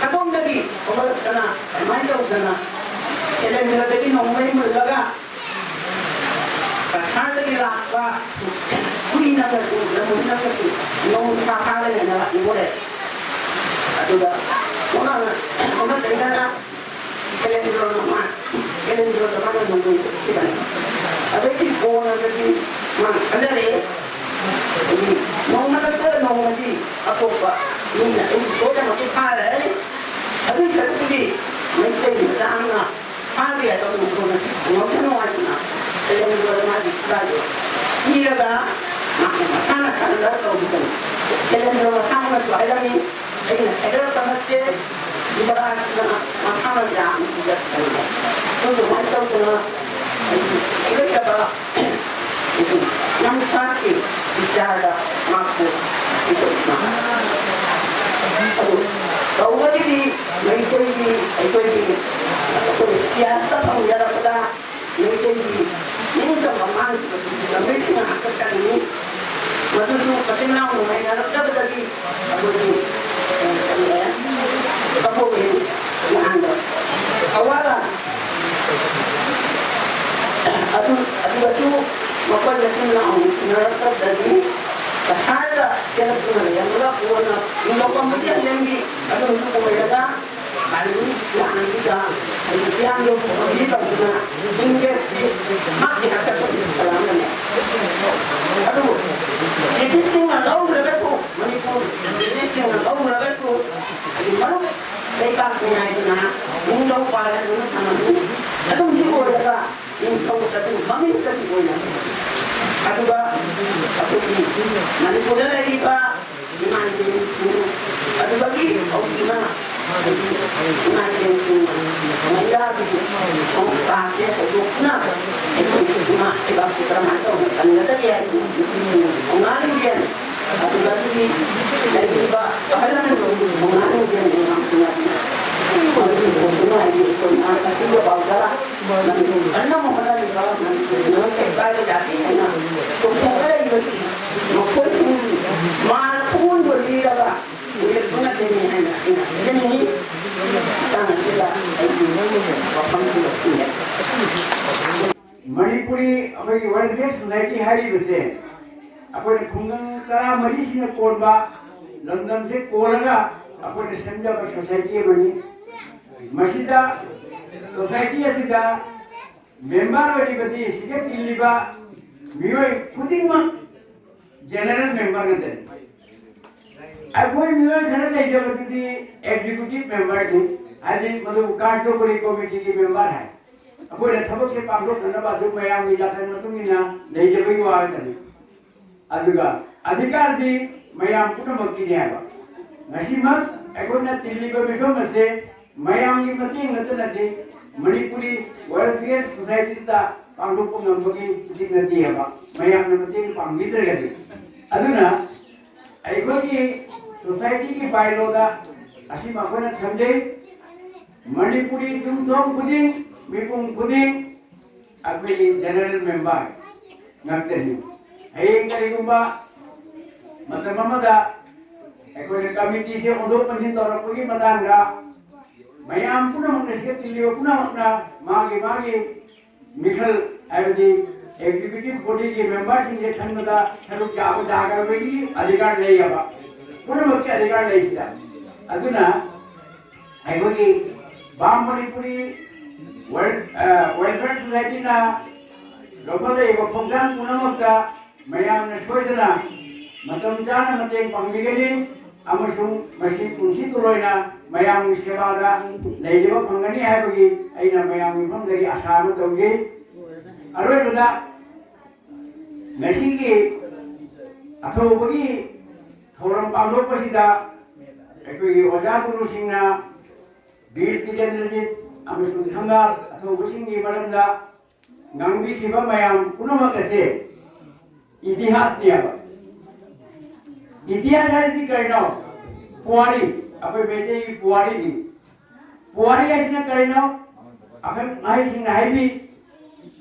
ꯀꯗꯣꯝꯗꯒꯤ ꯍꯧꯒꯠꯂꯛꯇꯅ ꯑꯗꯨꯃꯥꯏꯅ ꯇꯧꯗꯅ ꯁꯦꯂꯦꯟꯗ꯭ꯔꯗꯒꯤ ꯅꯣꯡꯃꯩ ꯃꯨꯜꯂꯒ ꯀꯁꯥꯔꯗꯒꯤ ꯂꯥꯛꯄ ꯍꯨꯏꯅꯒꯁꯨ, ꯂꯝꯍꯨꯏꯅꯒꯁꯨ ꯅꯣꯡꯁꯥ ꯐꯥꯒꯅꯤ ꯍꯥꯏꯅ ꯂꯥꯛꯅꯤꯡꯉꯨꯔꯦ꯫ ꯑꯗꯨꯒ ꯑꯣꯟꯅ ꯇꯩꯅꯅ ꯀꯦꯂꯦꯟꯗ꯭ꯔꯣꯅ ꯃꯥ, ꯀꯦꯂꯦꯟꯗ꯭ꯔꯣꯗ ꯃꯥꯅ ꯅꯣꯡꯃꯩ ꯆꯠꯈꯤꯕꯅꯤ꯫ ꯑꯗꯩꯗꯤ ꯀꯣꯟꯅꯗꯗꯤ ꯃꯥꯅ ꯈꯟꯅꯔꯛꯑꯦ꯫ ꯑꯗꯨ ꯅꯣꯡꯃ ꯅꯠꯇ꯭ꯔꯒ ꯅꯣꯡꯃꯗꯤ ꯑꯇꯣꯞꯄ ꯃꯤꯅ ꯑꯩꯕꯨ ꯁꯣꯏꯗꯅꯃꯛꯀꯤ ꯐꯥꯔꯦ꯫ ꯑꯗꯨꯒꯤ ꯁꯔꯨꯛꯇꯨꯗꯤ ꯃꯩꯇꯩ ꯃꯆꯥ ꯑꯃꯅ ꯐꯥꯕ ꯌꯥꯕ ꯃꯈꯣꯏꯅ ꯉꯝꯅ ꯅꯨꯡꯉꯥꯏꯇꯅ ꯀꯦꯂꯦꯟꯗ꯭ꯔꯣꯗ ꯃꯥꯒꯤ ꯈꯨꯠꯂꯥꯏꯗꯣ ꯄꯤꯔꯒ ꯃꯥꯅ ꯃꯁꯥꯅ ꯁꯥꯟꯅꯔꯒ ꯇꯧꯕꯤꯕꯅꯤ꯫ ꯀꯦꯂꯦꯟꯗ꯭ꯔꯣ ꯃꯁꯥꯃꯛꯅꯁꯨ ꯍꯥꯏꯔꯝꯃꯤ, "ꯑꯩꯅ ꯍꯥꯏꯖꯔꯛꯄ ꯅꯠꯇꯦ, ꯌꯨꯕꯔꯥꯖꯅ ꯃꯁꯥꯅ ꯌꯥꯝꯅ ꯏꯖꯠ ꯂꯩꯔꯦ꯫ ꯑꯗꯨꯃꯥꯏꯅ ꯇꯧꯗꯅ ꯑꯩꯒꯤ ꯂꯩꯇꯕ ꯂꯝꯆꯠꯀꯤ ꯕꯤꯆꯥꯔꯗ ꯃꯍꯥꯛꯄꯨ ꯄꯤꯊꯣꯛꯏ꯫ ꯑꯗꯨ ꯇꯧꯕꯒꯤꯗꯤ ꯃꯩꯇꯩꯒꯤ ꯑꯩꯈꯣꯏꯒꯤ ꯑꯩꯈꯣꯏ ꯏꯇꯤꯍꯥꯁꯇ ꯐꯪꯖꯔꯛꯄꯗ ꯃꯩꯇꯩꯒꯤ ꯅꯤꯡꯇꯝꯕ ꯃꯥꯡꯈꯤꯕꯗꯨꯒꯤ ꯂꯝꯕꯤꯁꯤꯡ ꯉꯥꯛꯇ ꯀꯟꯅꯤ꯫ ꯃꯗꯨꯁꯨ ꯃꯆꯤꯟ ꯃꯅꯥꯎ ꯅꯨꯡꯉꯥꯏꯅꯔꯛꯇꯕꯗꯒꯤ ꯑꯩꯈꯣꯏꯒꯤ ꯀꯞꯄꯣꯛꯏ ꯂꯥꯟꯗ ꯑꯋꯥꯕ ꯑꯗꯨ ꯑꯗꯨꯗꯁꯨ ꯃꯈꯣꯏ ꯃꯆꯤꯟ ꯃꯅꯥꯎ ꯅꯨꯡꯁꯤꯅꯔꯛꯇꯕꯗꯒꯤ ꯀꯁꯥꯔꯗ ꯆꯦꯜꯂꯛꯇꯨꯅ ꯂꯩꯔꯝꯃꯒ ꯀꯣꯟꯅ ꯅꯤꯡꯊꯧ ꯀꯝꯕꯨꯗꯤ ꯑꯂꯦꯝꯕꯤ ꯑꯗꯨꯝꯁꯨ ꯑꯣꯏꯔꯒ ꯃꯥꯂꯦꯝꯒꯤ ꯂꯥꯟꯁꯤꯗ ꯑꯩꯈꯣꯏꯒꯤ ꯐꯤꯌꯥꯝꯗꯣ ꯄꯨꯊꯣꯛꯄꯤ ꯇꯧꯗꯨꯅ ꯏꯪꯂꯤꯁꯀꯤ ꯃꯍꯥꯛꯀꯤ ꯍꯥꯛꯇꯛꯇ ꯄꯨꯁꯜꯂꯛꯑꯝꯕꯅꯦ꯫ ꯑꯗꯨꯕꯨ ꯕ꯭ꯔꯤꯇꯤꯁꯁꯤꯡꯅ ꯂꯧꯈ꯭ꯔꯒꯁꯨ, ꯃꯅꯤꯄꯨꯔ ꯕ꯭ꯔꯤꯇꯤꯁꯁꯤꯡꯅ ꯂꯧꯈ꯭ꯔꯒꯁꯨ ꯑꯩꯒꯤ ꯃꯔꯨꯞ ꯂꯩꯕꯥꯛꯅꯤ ꯍꯥꯏꯗꯨꯅ ꯅꯤꯡꯊꯧ ꯄꯥꯜꯍꯟꯗꯨꯅ ꯊꯝꯃꯝꯃꯤ꯫ ꯑꯗꯨꯝꯗꯤ ꯑꯣꯏꯔꯒ ꯅꯤꯡꯊꯧ ꯑꯗꯨ ꯃꯃꯤꯡꯇꯒꯤ ꯑꯣꯏꯅ ꯑꯗꯨꯒ ꯑꯩꯈꯣꯏꯒꯤ ꯃꯅꯤꯄꯨꯔꯗ ꯂꯩꯔꯤꯕ ꯏꯃꯥ ꯏꯕꯦꯟꯁꯤꯡ ꯑꯗꯨꯗꯒꯤ ꯍꯧꯗꯨꯅ ꯏꯃꯥ ꯏꯕꯦꯟꯁꯤꯡ ꯃꯩꯔꯥꯒꯤ ꯈꯣꯡ ꯀꯥꯞꯀꯦ ꯍꯧꯗꯣꯛꯇꯨꯅ ꯑꯩꯈꯣꯏ ꯏꯃꯥ ꯂꯩꯕꯥꯛꯁꯤ ꯀꯔꯝꯍꯥꯏꯅ ꯇꯧꯅ ꯀꯟꯒꯗꯒꯦ ꯍꯥꯏꯕꯗꯨ ꯅꯨꯄꯤꯁꯤꯡ ꯊꯧꯅꯥ ꯂꯤꯡꯖꯦꯜ ꯑꯗꯨꯗꯒꯤ ꯂꯩꯔꯤꯕ ꯑꯍꯜ ꯂꯃꯟꯁꯤꯡꯒꯤ ꯊꯧꯅꯥ ꯂꯤꯡꯖꯦꯜ ꯃꯌꯥꯝꯁꯤꯅ ꯃꯗꯨꯒꯤ ꯄꯣꯠꯇꯨ ꯅꯨꯡꯉꯥꯏꯒꯤ ꯑꯩꯈꯣꯏꯅ ꯉꯁꯤꯒꯤ ꯄꯥꯎꯗ ꯃꯅꯤꯄꯨꯔ ꯀꯟꯅꯕ ꯍꯣꯠꯅꯔꯤꯕ ꯃꯅꯤꯄꯨꯔ ꯂꯩꯀꯥꯏ ꯂꯩꯀꯥꯏꯒꯤ ꯑꯣꯏꯅ ꯆꯣꯡꯊꯣꯛꯅꯔꯛꯏꯕꯁꯤ ꯃꯈꯣꯏꯁꯤꯡꯒꯤ ꯃꯥꯅ ꯈꯨꯗꯣꯜ ꯄꯤꯔꯒ ꯎꯔꯛꯄ ꯉꯥꯛꯇꯅꯤ ꯍꯥꯏꯅ ꯑꯩꯅ ꯍꯥꯏꯖꯅꯤꯡꯏ꯫ ꯃꯇꯥꯡ ꯑꯁꯤꯗ ꯑꯩꯒꯤ ꯋꯥꯐꯝꯁꯤꯡ ꯂꯣꯏꯁꯤꯟꯖꯔꯦ꯫ ꯃꯅꯤꯄꯨꯔꯤ ꯑꯩꯈꯣꯏꯒꯤ ꯋꯥꯏꯜꯗ ꯂꯥꯏꯐ ꯁꯣꯁꯥꯏꯇꯤ ꯍꯥꯏꯔꯤꯕꯁꯦ ꯑꯩꯈꯣꯏꯅ ꯈꯨꯡꯒꯪ ꯇꯔꯥꯃꯔꯤꯁꯤꯅ ꯀꯣꯟꯕ ꯂꯝꯗꯝꯁꯦ ꯀꯣꯜꯂꯒ ꯑꯩꯈꯣꯏꯅ ꯁꯦꯝꯖꯕ ꯁꯣꯁꯥꯏꯇꯤ ꯑꯃꯅꯤ꯫ ꯃꯁꯤꯗ ꯁꯣꯁꯥꯏꯇꯤ ꯑꯁꯤꯗ ꯃꯦꯝꯕꯔ ꯑꯣꯏꯔꯤꯕꯗꯤ ꯁꯤꯗ ꯇꯤꯜꯂꯤꯕ ꯃꯤꯑꯣꯏ ꯈꯨꯗꯤꯡꯃꯛ ꯖꯦꯅꯔꯦꯜ ꯃꯦꯝꯕꯔ ꯉꯥꯛꯇꯅꯤ꯫ ꯑꯩꯈꯣꯏ ꯃꯤꯑꯣꯏ ꯈꯔ ꯂꯩꯖꯕꯗꯨꯗꯤ ꯑꯦꯛꯖꯤꯀ꯭ꯌꯨꯇꯤꯚ ꯃꯦꯝꯕꯔꯁꯤꯡ, ꯍꯥꯏꯗꯤ ꯃꯗꯨ ꯀꯥꯔꯖꯀꯣꯔꯤ ꯀꯣꯃꯤꯇꯤꯒꯤ ꯃꯦꯝꯕꯔ ꯍꯥꯏ꯫ ꯑꯩꯈꯣꯏꯅ ꯊꯕꯛꯁꯦ ꯄꯥꯡꯊꯣꯛꯅꯅꯕ ꯑꯗꯨꯝ ꯃꯌꯥꯝꯒꯤ ꯌꯥꯊꯪ ꯃꯇꯨꯡ ꯏꯟꯅ ꯂꯩꯖꯕꯒꯤ ꯋꯥ ꯈꯛꯇꯅꯤ꯫ ꯑꯗꯨꯒ ꯑꯙꯤꯀꯥꯔꯗꯤ ꯃꯌꯥꯝ ꯄꯨꯝꯅꯃꯛꯀꯤꯅꯦ ꯍꯥꯏꯕ꯫ ꯉꯁꯤꯃꯛ ꯑꯩꯈꯣꯏꯅ ꯇꯤꯜꯂꯤꯕ ꯃꯤꯐꯝ ꯑꯁꯦ ꯃꯌꯥꯝꯒꯤ ꯃꯇꯦꯡ ꯅꯠꯇꯅꯗꯤ ꯃꯅꯤꯄꯨꯔꯤ ꯋꯦꯜꯐꯤꯌꯔ ꯁꯣꯁꯥꯏꯇꯤꯗ ꯄꯥꯡꯊꯣꯛꯄ ꯉꯝꯕꯒꯤ ꯃꯇꯤꯛ ꯅꯠꯇꯦ ꯍꯥꯏꯕ, ꯃꯌꯥꯝꯅ ꯃꯇꯦꯡ ꯄꯥꯡꯕꯤꯗ꯭ꯔꯒꯗꯤ꯫ ꯑꯗꯨꯅ ꯑꯩꯈꯣꯏꯒꯤ ꯁꯣꯁꯥꯏꯇꯤꯒꯤ ꯕꯥꯏꯂꯣꯗ ꯑꯁꯤꯃ ꯑꯩꯈꯣꯏꯅ ꯊꯝꯖꯩ꯫ ꯃꯅꯤꯄꯨꯔꯤ ꯌꯨꯝꯊꯣꯡ ꯈꯨꯗꯤꯡ, ꯃꯤꯄꯨꯝ ꯈꯨꯗꯤꯡ ꯑꯩꯈꯣꯏꯒꯤ ꯖꯦꯅꯔꯦꯜ ꯃꯦꯝꯕꯔ ꯉꯥꯛꯇꯅꯤ꯫ ꯍꯌꯦꯡ ꯀꯔꯤꯒꯨꯝꯕ ꯃꯇꯝ ꯑꯃꯗ ꯑꯩꯈꯣꯏꯅ ꯀꯃꯤꯇꯤꯁꯦ ꯑꯣꯟꯊꯣꯛ ꯑꯣꯟꯁꯤꯟ ꯇꯧꯔꯛꯄꯒꯤ ꯃꯇꯥꯡꯗ ꯃꯌꯥꯝ ꯄꯨꯝꯅꯃꯛꯅ, ꯁꯤꯗ ꯇꯤꯜꯂꯤꯕ ꯄꯨꯝꯅꯃꯛꯅ ꯃꯥꯒꯤ ꯃꯥꯒꯤ ꯃꯤꯈꯜ, ꯍꯥꯏꯕꯗꯤ ꯑꯦꯛꯖꯤꯀ꯭ꯌꯨꯇꯤꯚ ꯕꯣꯗꯤꯒꯤ ꯃꯦꯝꯕꯔꯁꯤꯡꯁꯦ ꯈꯟꯕꯗ ꯁꯔꯨꯛ ꯌꯥꯕ ꯌꯥꯗꯕꯒꯤ ꯑꯙꯤꯀꯥꯔ ꯂꯩꯌꯦꯕ, ꯄꯨꯝꯅꯃꯛꯀꯤ ꯑꯙꯤꯀꯥꯔ ꯂꯩꯁꯤꯗ꯫ ꯑꯗꯨꯅ ꯑꯩꯈꯣꯏꯒꯤ ꯕꯥꯝ ꯃꯅꯤꯄꯨꯔꯤ ꯋꯦꯜ-, ꯑ, ꯋꯦꯜꯐꯤꯌꯔ ꯁꯣꯁꯥꯏꯇꯤꯅ ꯂꯧꯈꯠꯂꯛꯏꯕ ꯈꯣꯡꯊꯥꯡ ꯄꯨꯝꯅꯃꯛꯇ ꯃꯌꯥꯝꯅ ꯁꯣꯏꯗꯅ ꯃꯇꯝ ꯆꯥꯅ ꯃꯇꯦꯡ ꯄꯥꯡꯕꯤꯒꯅꯤ ꯑꯃꯁꯨꯡ ꯃꯁꯤ ꯄꯨꯟꯁꯤ ꯇꯨꯔꯣꯏꯅ ꯃꯌꯥꯝꯒꯤ ꯁꯦꯕꯥꯗ ꯂꯩꯖꯕ ꯐꯪꯒꯅꯤ ꯍꯥꯏꯕꯒꯤ ꯑꯩꯅ ꯃꯌꯥꯝꯒꯤ ꯃꯐꯝꯗꯒꯤ ꯑꯁꯥ ꯑꯃ ꯇꯧꯖꯩ꯫ ꯑꯔꯣꯏꯕꯗ ꯉꯁꯤꯒꯤ ꯑꯊꯧꯕꯒꯤ ꯊꯧꯔꯝ ꯄꯥꯡꯊꯣꯛꯄꯁꯤꯗ ꯑꯩꯈꯣꯏꯒꯤ ꯑꯣꯖꯥ ꯒꯨꯔꯨꯁꯤꯡꯅ ꯕꯤꯔ ꯇꯤꯀꯦꯟꯗ꯭ꯔꯖꯤꯠ ꯑꯃꯁꯨꯡ ꯊꯪꯒꯥꯜ ꯑꯊꯧꯕꯁꯤꯡꯒꯤ ꯃꯔꯝꯗ ꯉꯥꯡꯕꯤꯈꯤꯕ ꯃꯌꯥꯝ ꯄꯨꯝꯅꯃꯛ ꯑꯁꯦ ꯏꯇꯤꯍꯥꯁꯅꯦꯕ꯫ ꯏꯇꯤꯍꯥꯁ ꯍꯥꯏꯗꯤ ꯀꯔꯤꯅꯣ? ꯄꯨꯋꯥꯔꯤ, ꯑꯩꯈꯣꯏ ꯃꯩꯇꯩꯒꯤ ꯄꯨꯋꯥꯔꯤꯅꯤ꯫ ꯄꯨꯋꯥꯔꯤ ꯍꯥꯏꯁꯤꯅ ꯀꯔꯤꯅꯣ? ꯑꯈꯪ ꯑꯍꯩꯁꯤꯡꯅ ꯍꯥꯏꯕꯤ,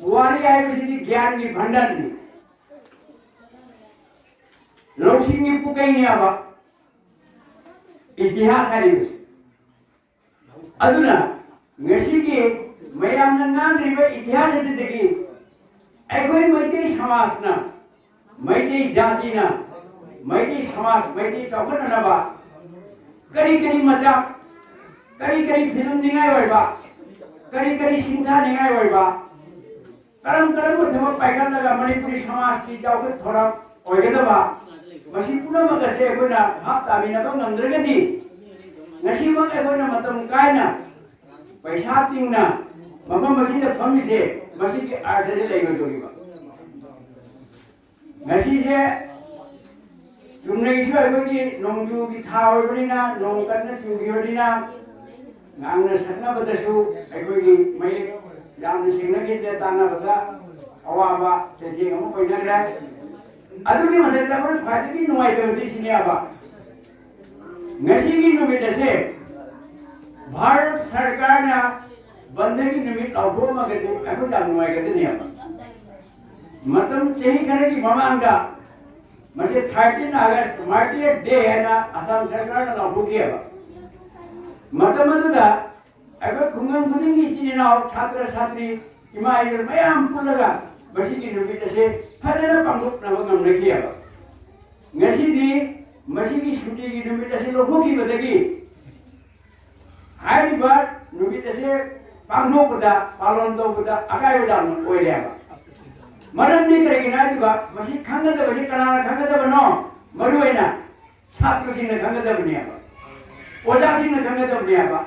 ꯄꯨꯋꯥꯔꯤ ꯍꯥꯏꯕꯁꯤꯗꯤ ꯒ꯭ꯌꯥꯟꯒꯤ ꯚꯟꯗꯥꯔꯅꯤ, ꯂꯧꯁꯤꯡꯒꯤ ꯄꯨꯀꯩꯅꯦꯕ ꯏꯇꯤꯍꯥꯁ ꯍꯥꯏꯔꯤꯕꯁꯤ꯫ ꯑꯗꯨꯅ ꯉꯁꯤꯒꯤ ꯃꯌꯥꯝꯅ ꯉꯥꯡꯂꯤꯕ ꯏꯇꯤꯍꯥꯁ ꯑꯗꯨꯗꯒꯤ ꯑꯩꯈꯣꯏ ꯃꯩꯇꯩ ꯁꯃꯥꯖꯅ, ꯃꯩꯇꯩ ꯖꯥꯇꯤꯅ, ꯃꯩꯇꯩ ꯁꯃꯥꯖ, ꯃꯩꯇꯩ ꯆꯥꯎꯈꯠꯅꯅꯕ ꯀꯔꯤ ꯀꯔꯤ ꯃꯆꯥꯛ, ꯀꯔꯤ ꯀꯔꯤ ꯐꯤꯂꯝꯅꯤꯡꯉꯥꯏ ꯑꯣꯏꯕ, ꯀꯔꯤ ꯀꯔꯤ ꯁꯤꯡꯊꯥꯅꯤꯡꯉꯥꯏ ꯑꯣꯏꯕ, ꯀꯔꯝ ꯀꯔꯝꯕ ꯊꯕꯛ ꯄꯥꯏꯈꯠꯂꯒ ꯃꯅꯤꯄꯨꯔꯤ ꯁꯃꯥꯖꯀꯤ ꯆꯥꯎꯈꯠ ꯊꯧꯔꯥꯡ ꯑꯣꯏꯒꯗꯕ, ꯃꯁꯤ ꯄꯨꯝꯅꯃꯛ ꯑꯁꯤ ꯑꯩꯈꯣꯏꯅ ꯚꯥꯞ ꯇꯥꯃꯤꯟꯅꯕ ꯉꯝꯗ꯭ꯔꯒꯗꯤ, ꯉꯁꯤꯃꯛ ꯑꯩꯈꯣꯏꯅ ꯃꯇꯝ ꯀꯥꯏꯅ ꯄꯩꯁꯥ ꯇꯤꯡꯅ ꯃꯐꯝ ꯑꯁꯤꯗ ꯐꯝꯃꯤꯁꯦ, ꯃꯁꯤꯒꯤ ꯑꯥꯔꯊꯁꯦ ꯂꯩꯔꯣꯏꯗꯧꯔꯤꯕ꯫ ꯉꯁꯤꯁꯦ ꯆꯨꯝꯅꯒꯤꯁꯨ ꯑꯩꯈꯣꯏꯒꯤ ꯅꯣꯡꯖꯨꯒꯤ ꯊꯥ ꯑꯣꯏꯕꯅꯤꯅ, ꯅꯣꯡ ꯀꯟꯅ ꯆꯨꯈꯤꯕꯅꯤꯅ, ꯉꯥꯡꯅ ꯁꯛꯅꯕꯗꯁꯨ ꯑꯩꯈꯣꯏꯒꯤ ꯃꯌꯦꯛ ꯌꯥꯝꯅ ꯁꯦꯡꯅꯈꯤꯗ꯭ꯔꯦ, ꯇꯥꯟꯅꯕꯗ ꯑꯋꯥꯕ ꯆꯩꯊꯦꯡ ꯑꯃ ꯑꯣꯏꯅꯈ꯭ꯔꯦ꯫ ꯑꯗꯨꯒꯤ ꯃꯊꯛꯇ ꯑꯩꯈꯣꯏ ꯈ꯭ꯋꯥꯏꯗꯒꯤ ꯅꯨꯡꯉꯥꯏꯇꯕꯗꯤ ꯁꯤꯅꯦꯕ, ꯉꯁꯤꯒꯤ ꯅꯨꯃꯤꯠ ꯑꯁꯦ ꯚꯥꯔꯠ ꯁꯔꯀꯥꯔꯅ ꯕꯟꯗꯒꯤ ꯅꯨꯃꯤꯠ ꯂꯥꯎꯊꯣꯛꯑꯝꯃꯒꯗꯤ ꯑꯩꯈꯣꯏ ꯌꯥꯝ ꯅꯨꯡꯉꯥꯏꯒꯗꯅꯦꯕ꯫ ꯃꯇꯝ ꯆꯍꯤ ꯈꯔꯒꯤ ꯃꯃꯥꯡꯗ ꯃꯁꯤ thirteen August Martyrs' Day ꯍꯥꯏꯅ ꯑꯁꯥꯝ ꯁꯔꯀꯥꯔꯅ ꯂꯥꯎꯊꯣꯛꯈꯤꯑꯕ꯫ ꯃꯇꯝ ꯑꯗꯨꯗ ꯑꯩꯈꯣꯏ ꯈꯨꯡꯒꯪ ꯈꯨꯗꯤꯡꯒꯤ ꯏꯆꯤꯟ ꯏꯅꯥꯎ, ꯁꯥꯇ꯭ꯔ ꯁꯥꯇ꯭ꯔꯤ, ꯏꯃꯥ ꯏꯕꯦꯜ ꯃꯌꯥꯝ ꯄꯨꯜꯂꯒ ꯃꯁꯤꯒꯤ ꯅꯨꯃꯤꯠ ꯑꯁꯦ ꯐꯖꯅ ꯄꯥꯡꯊꯣꯛꯅꯕ ꯉꯝꯅꯈꯤꯑꯕ꯫ ꯉꯁꯤꯗꯤ ꯃꯁꯤꯒꯤ ꯁꯨꯇꯤꯒꯤ ꯅꯨꯃꯤꯠ ꯑꯁꯤ ꯂꯧꯊꯣꯛꯈꯤꯕꯗꯒꯤ ꯍꯥꯏꯔꯤꯕ ꯅꯨꯃꯤꯠ ꯑꯁꯦ ꯄꯥꯡꯊꯣꯛꯄꯗ, ꯄꯥꯂꯣꯟ ꯇꯧꯕꯗ ꯑꯀꯥꯏꯕ ꯌꯥꯝꯅ ꯑꯣꯏꯔꯦꯕ꯫ ꯃꯔꯝꯗꯤ ꯀꯔꯤꯒꯤꯅꯣ ꯍꯥꯏꯔꯤꯕ, ꯃꯁꯤ ꯈꯪꯒꯗꯕꯁꯤ ꯀꯅꯥꯅ ꯈꯪꯒꯗꯕꯅꯣ? ꯃꯔꯨꯑꯣꯏꯅ ꯁꯥꯇ꯭ꯔꯁꯤꯡꯅ ꯈꯪꯒꯗꯕꯅꯦꯕ, ꯑꯣꯖꯥꯁꯤꯡꯅ ꯈꯪꯒꯗꯕꯅꯦꯕ꯫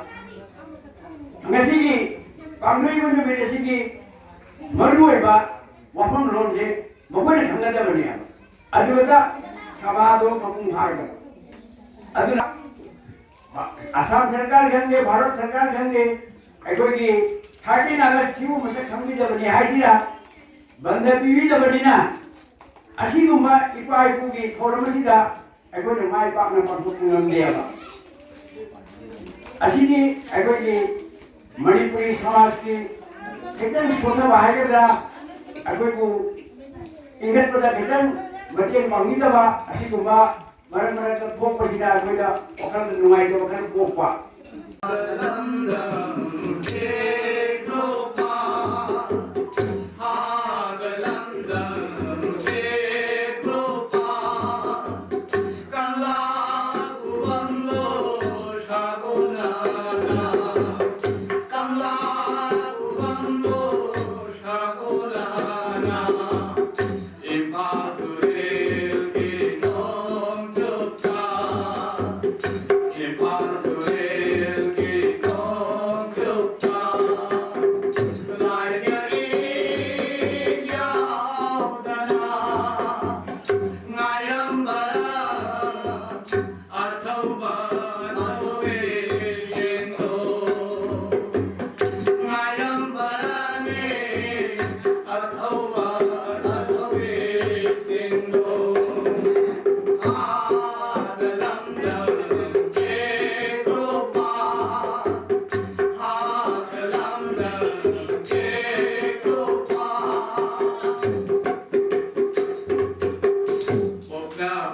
ꯉꯁꯤꯒꯤ ꯄꯥꯡꯊꯣꯛꯏꯕ ꯅꯨꯃꯤꯠ ꯑꯁꯤꯒꯤ ꯃꯔꯨꯑꯣꯏꯕ ꯋꯥꯐꯝꯂꯣꯟꯁꯦ ꯃꯈꯣꯏꯅ ꯈꯪꯒꯗꯕꯅꯦꯕ꯫ ꯑꯗꯨꯗ ꯁꯚꯥꯗꯣ ꯃꯄꯨꯡ ꯐꯥꯔꯒ, ꯑꯗꯨꯅ ꯑꯁꯥꯝ ꯁꯔꯀꯥꯔ ꯈꯪꯗꯦ, ꯚꯥꯔꯠ ꯁꯔꯀꯥꯔ ꯈꯪꯗꯦ, ꯑꯩꯈꯣꯏꯒꯤ thirteen August ꯁꯤꯕꯨ ꯃꯁꯛ ꯈꯪꯕꯤꯗꯕꯅꯤ ꯍꯥꯏꯁꯤꯔꯥ, ꯕꯟꯗ ꯄꯤꯕꯤꯗꯕꯅꯤꯅ ꯑꯁꯤꯒꯨꯝꯕ ꯏꯄꯥ ꯏꯄꯨꯒꯤ ꯊꯧꯔꯝ ꯑꯁꯤꯗ ꯑꯩꯈꯣꯏꯅ ꯃꯥꯏ ꯄꯥꯛꯅ ꯄꯥꯡꯊꯣꯛꯄ ꯉꯝꯗꯦꯕ꯫ ꯑꯁꯤꯗꯤ ꯑꯩꯈꯣꯏꯒꯤ ꯃꯅꯤꯄꯨꯔꯤ ꯁꯃꯥꯖꯀꯤ ꯈꯤꯇꯪ ꯁꯣꯊꯕ ꯍꯥꯏꯒꯗ꯭ꯔꯥ, ꯑꯩꯈꯣꯏꯕꯨ ꯏꯟꯈꯠꯄꯗ ꯈꯤꯇꯪ ꯃꯇꯦꯡ ꯄꯥꯡꯕꯤꯗꯕ ꯑꯁꯤꯒꯨꯝꯕ ꯃꯔꯛ ꯃꯔꯛꯇ ꯊꯣꯛꯄꯁꯤꯅ ꯑꯩꯈꯣꯏꯗ ꯋꯥꯈꯜꯗ ꯅꯨꯡꯉꯥꯏꯇꯕ ꯈꯔ ꯄꯣꯛꯄ꯫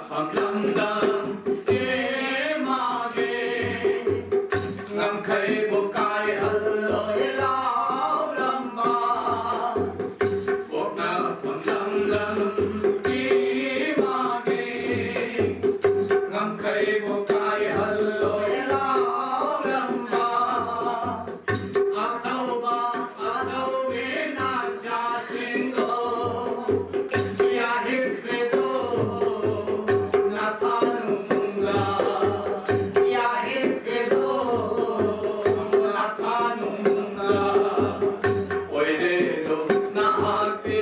ꯐꯝꯂꯝꯗꯝ ꯏꯃꯥꯒꯤ ꯉꯝꯈꯩꯕꯨ ꯀꯥꯏꯍꯜꯂꯣꯏ ꯂꯥꯎꯔꯝꯕ ꯄꯣꯛꯅꯐꯝ ꯂꯝꯗꯝ ꯏꯃꯥꯒꯤ ꯉꯝꯈꯩꯕꯨ ꯀꯥꯏꯍꯜꯂꯣꯏ ꯂꯥꯎꯔꯝꯕ ꯑꯊꯧꯕ ꯑꯊꯧꯕꯤ ꯅꯥꯆꯥꯁꯤꯡꯗꯣ ꯌꯥꯍꯤꯈ꯭ꯔꯦꯗꯣ ꯅꯊꯥꯅꯨꯡꯒ ꯌꯥꯍꯤꯈ꯭ꯔꯦꯗꯣ ꯅꯊꯥꯅꯨꯡꯒ ꯑꯣꯏꯔꯦꯗꯣ ꯅꯍꯥꯛꯇꯤ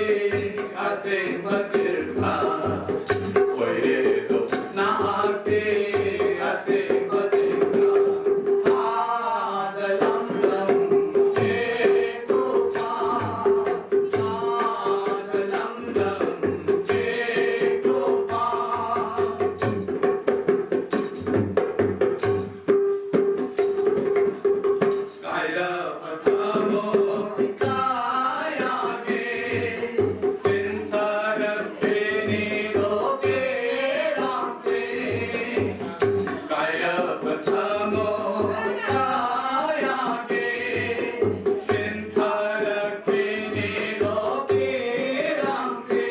ꯑꯁꯦꯡꯕ ꯇꯤꯔꯊ ꯑꯣꯏꯔꯦꯗꯣ ꯅꯍꯥꯛꯇꯤ ꯑꯁꯦꯡꯕ ꯇꯤꯔꯊ ꯑꯥꯗ ꯂꯝꯗꯝ ꯆꯦꯛꯊꯣꯛꯄ ꯑꯥꯗ ꯂꯝꯗꯝ ꯆꯦꯛꯊꯣꯛꯄ ꯀꯥꯏꯔꯕ ꯊꯃꯣꯏ ꯀꯌꯥꯒꯤ ꯆꯤꯟꯊꯔꯛꯈꯤꯅꯤꯗꯣ ꯄꯦꯔꯥꯡꯁꯦ꯫ ꯀꯥꯏꯔꯕ ꯊꯃꯣꯏ ꯀꯌꯥꯒꯤ ꯆꯤꯟꯊꯔꯛꯈꯤꯅꯤꯗꯣ ꯄꯦꯔꯥꯡꯁꯦ꯫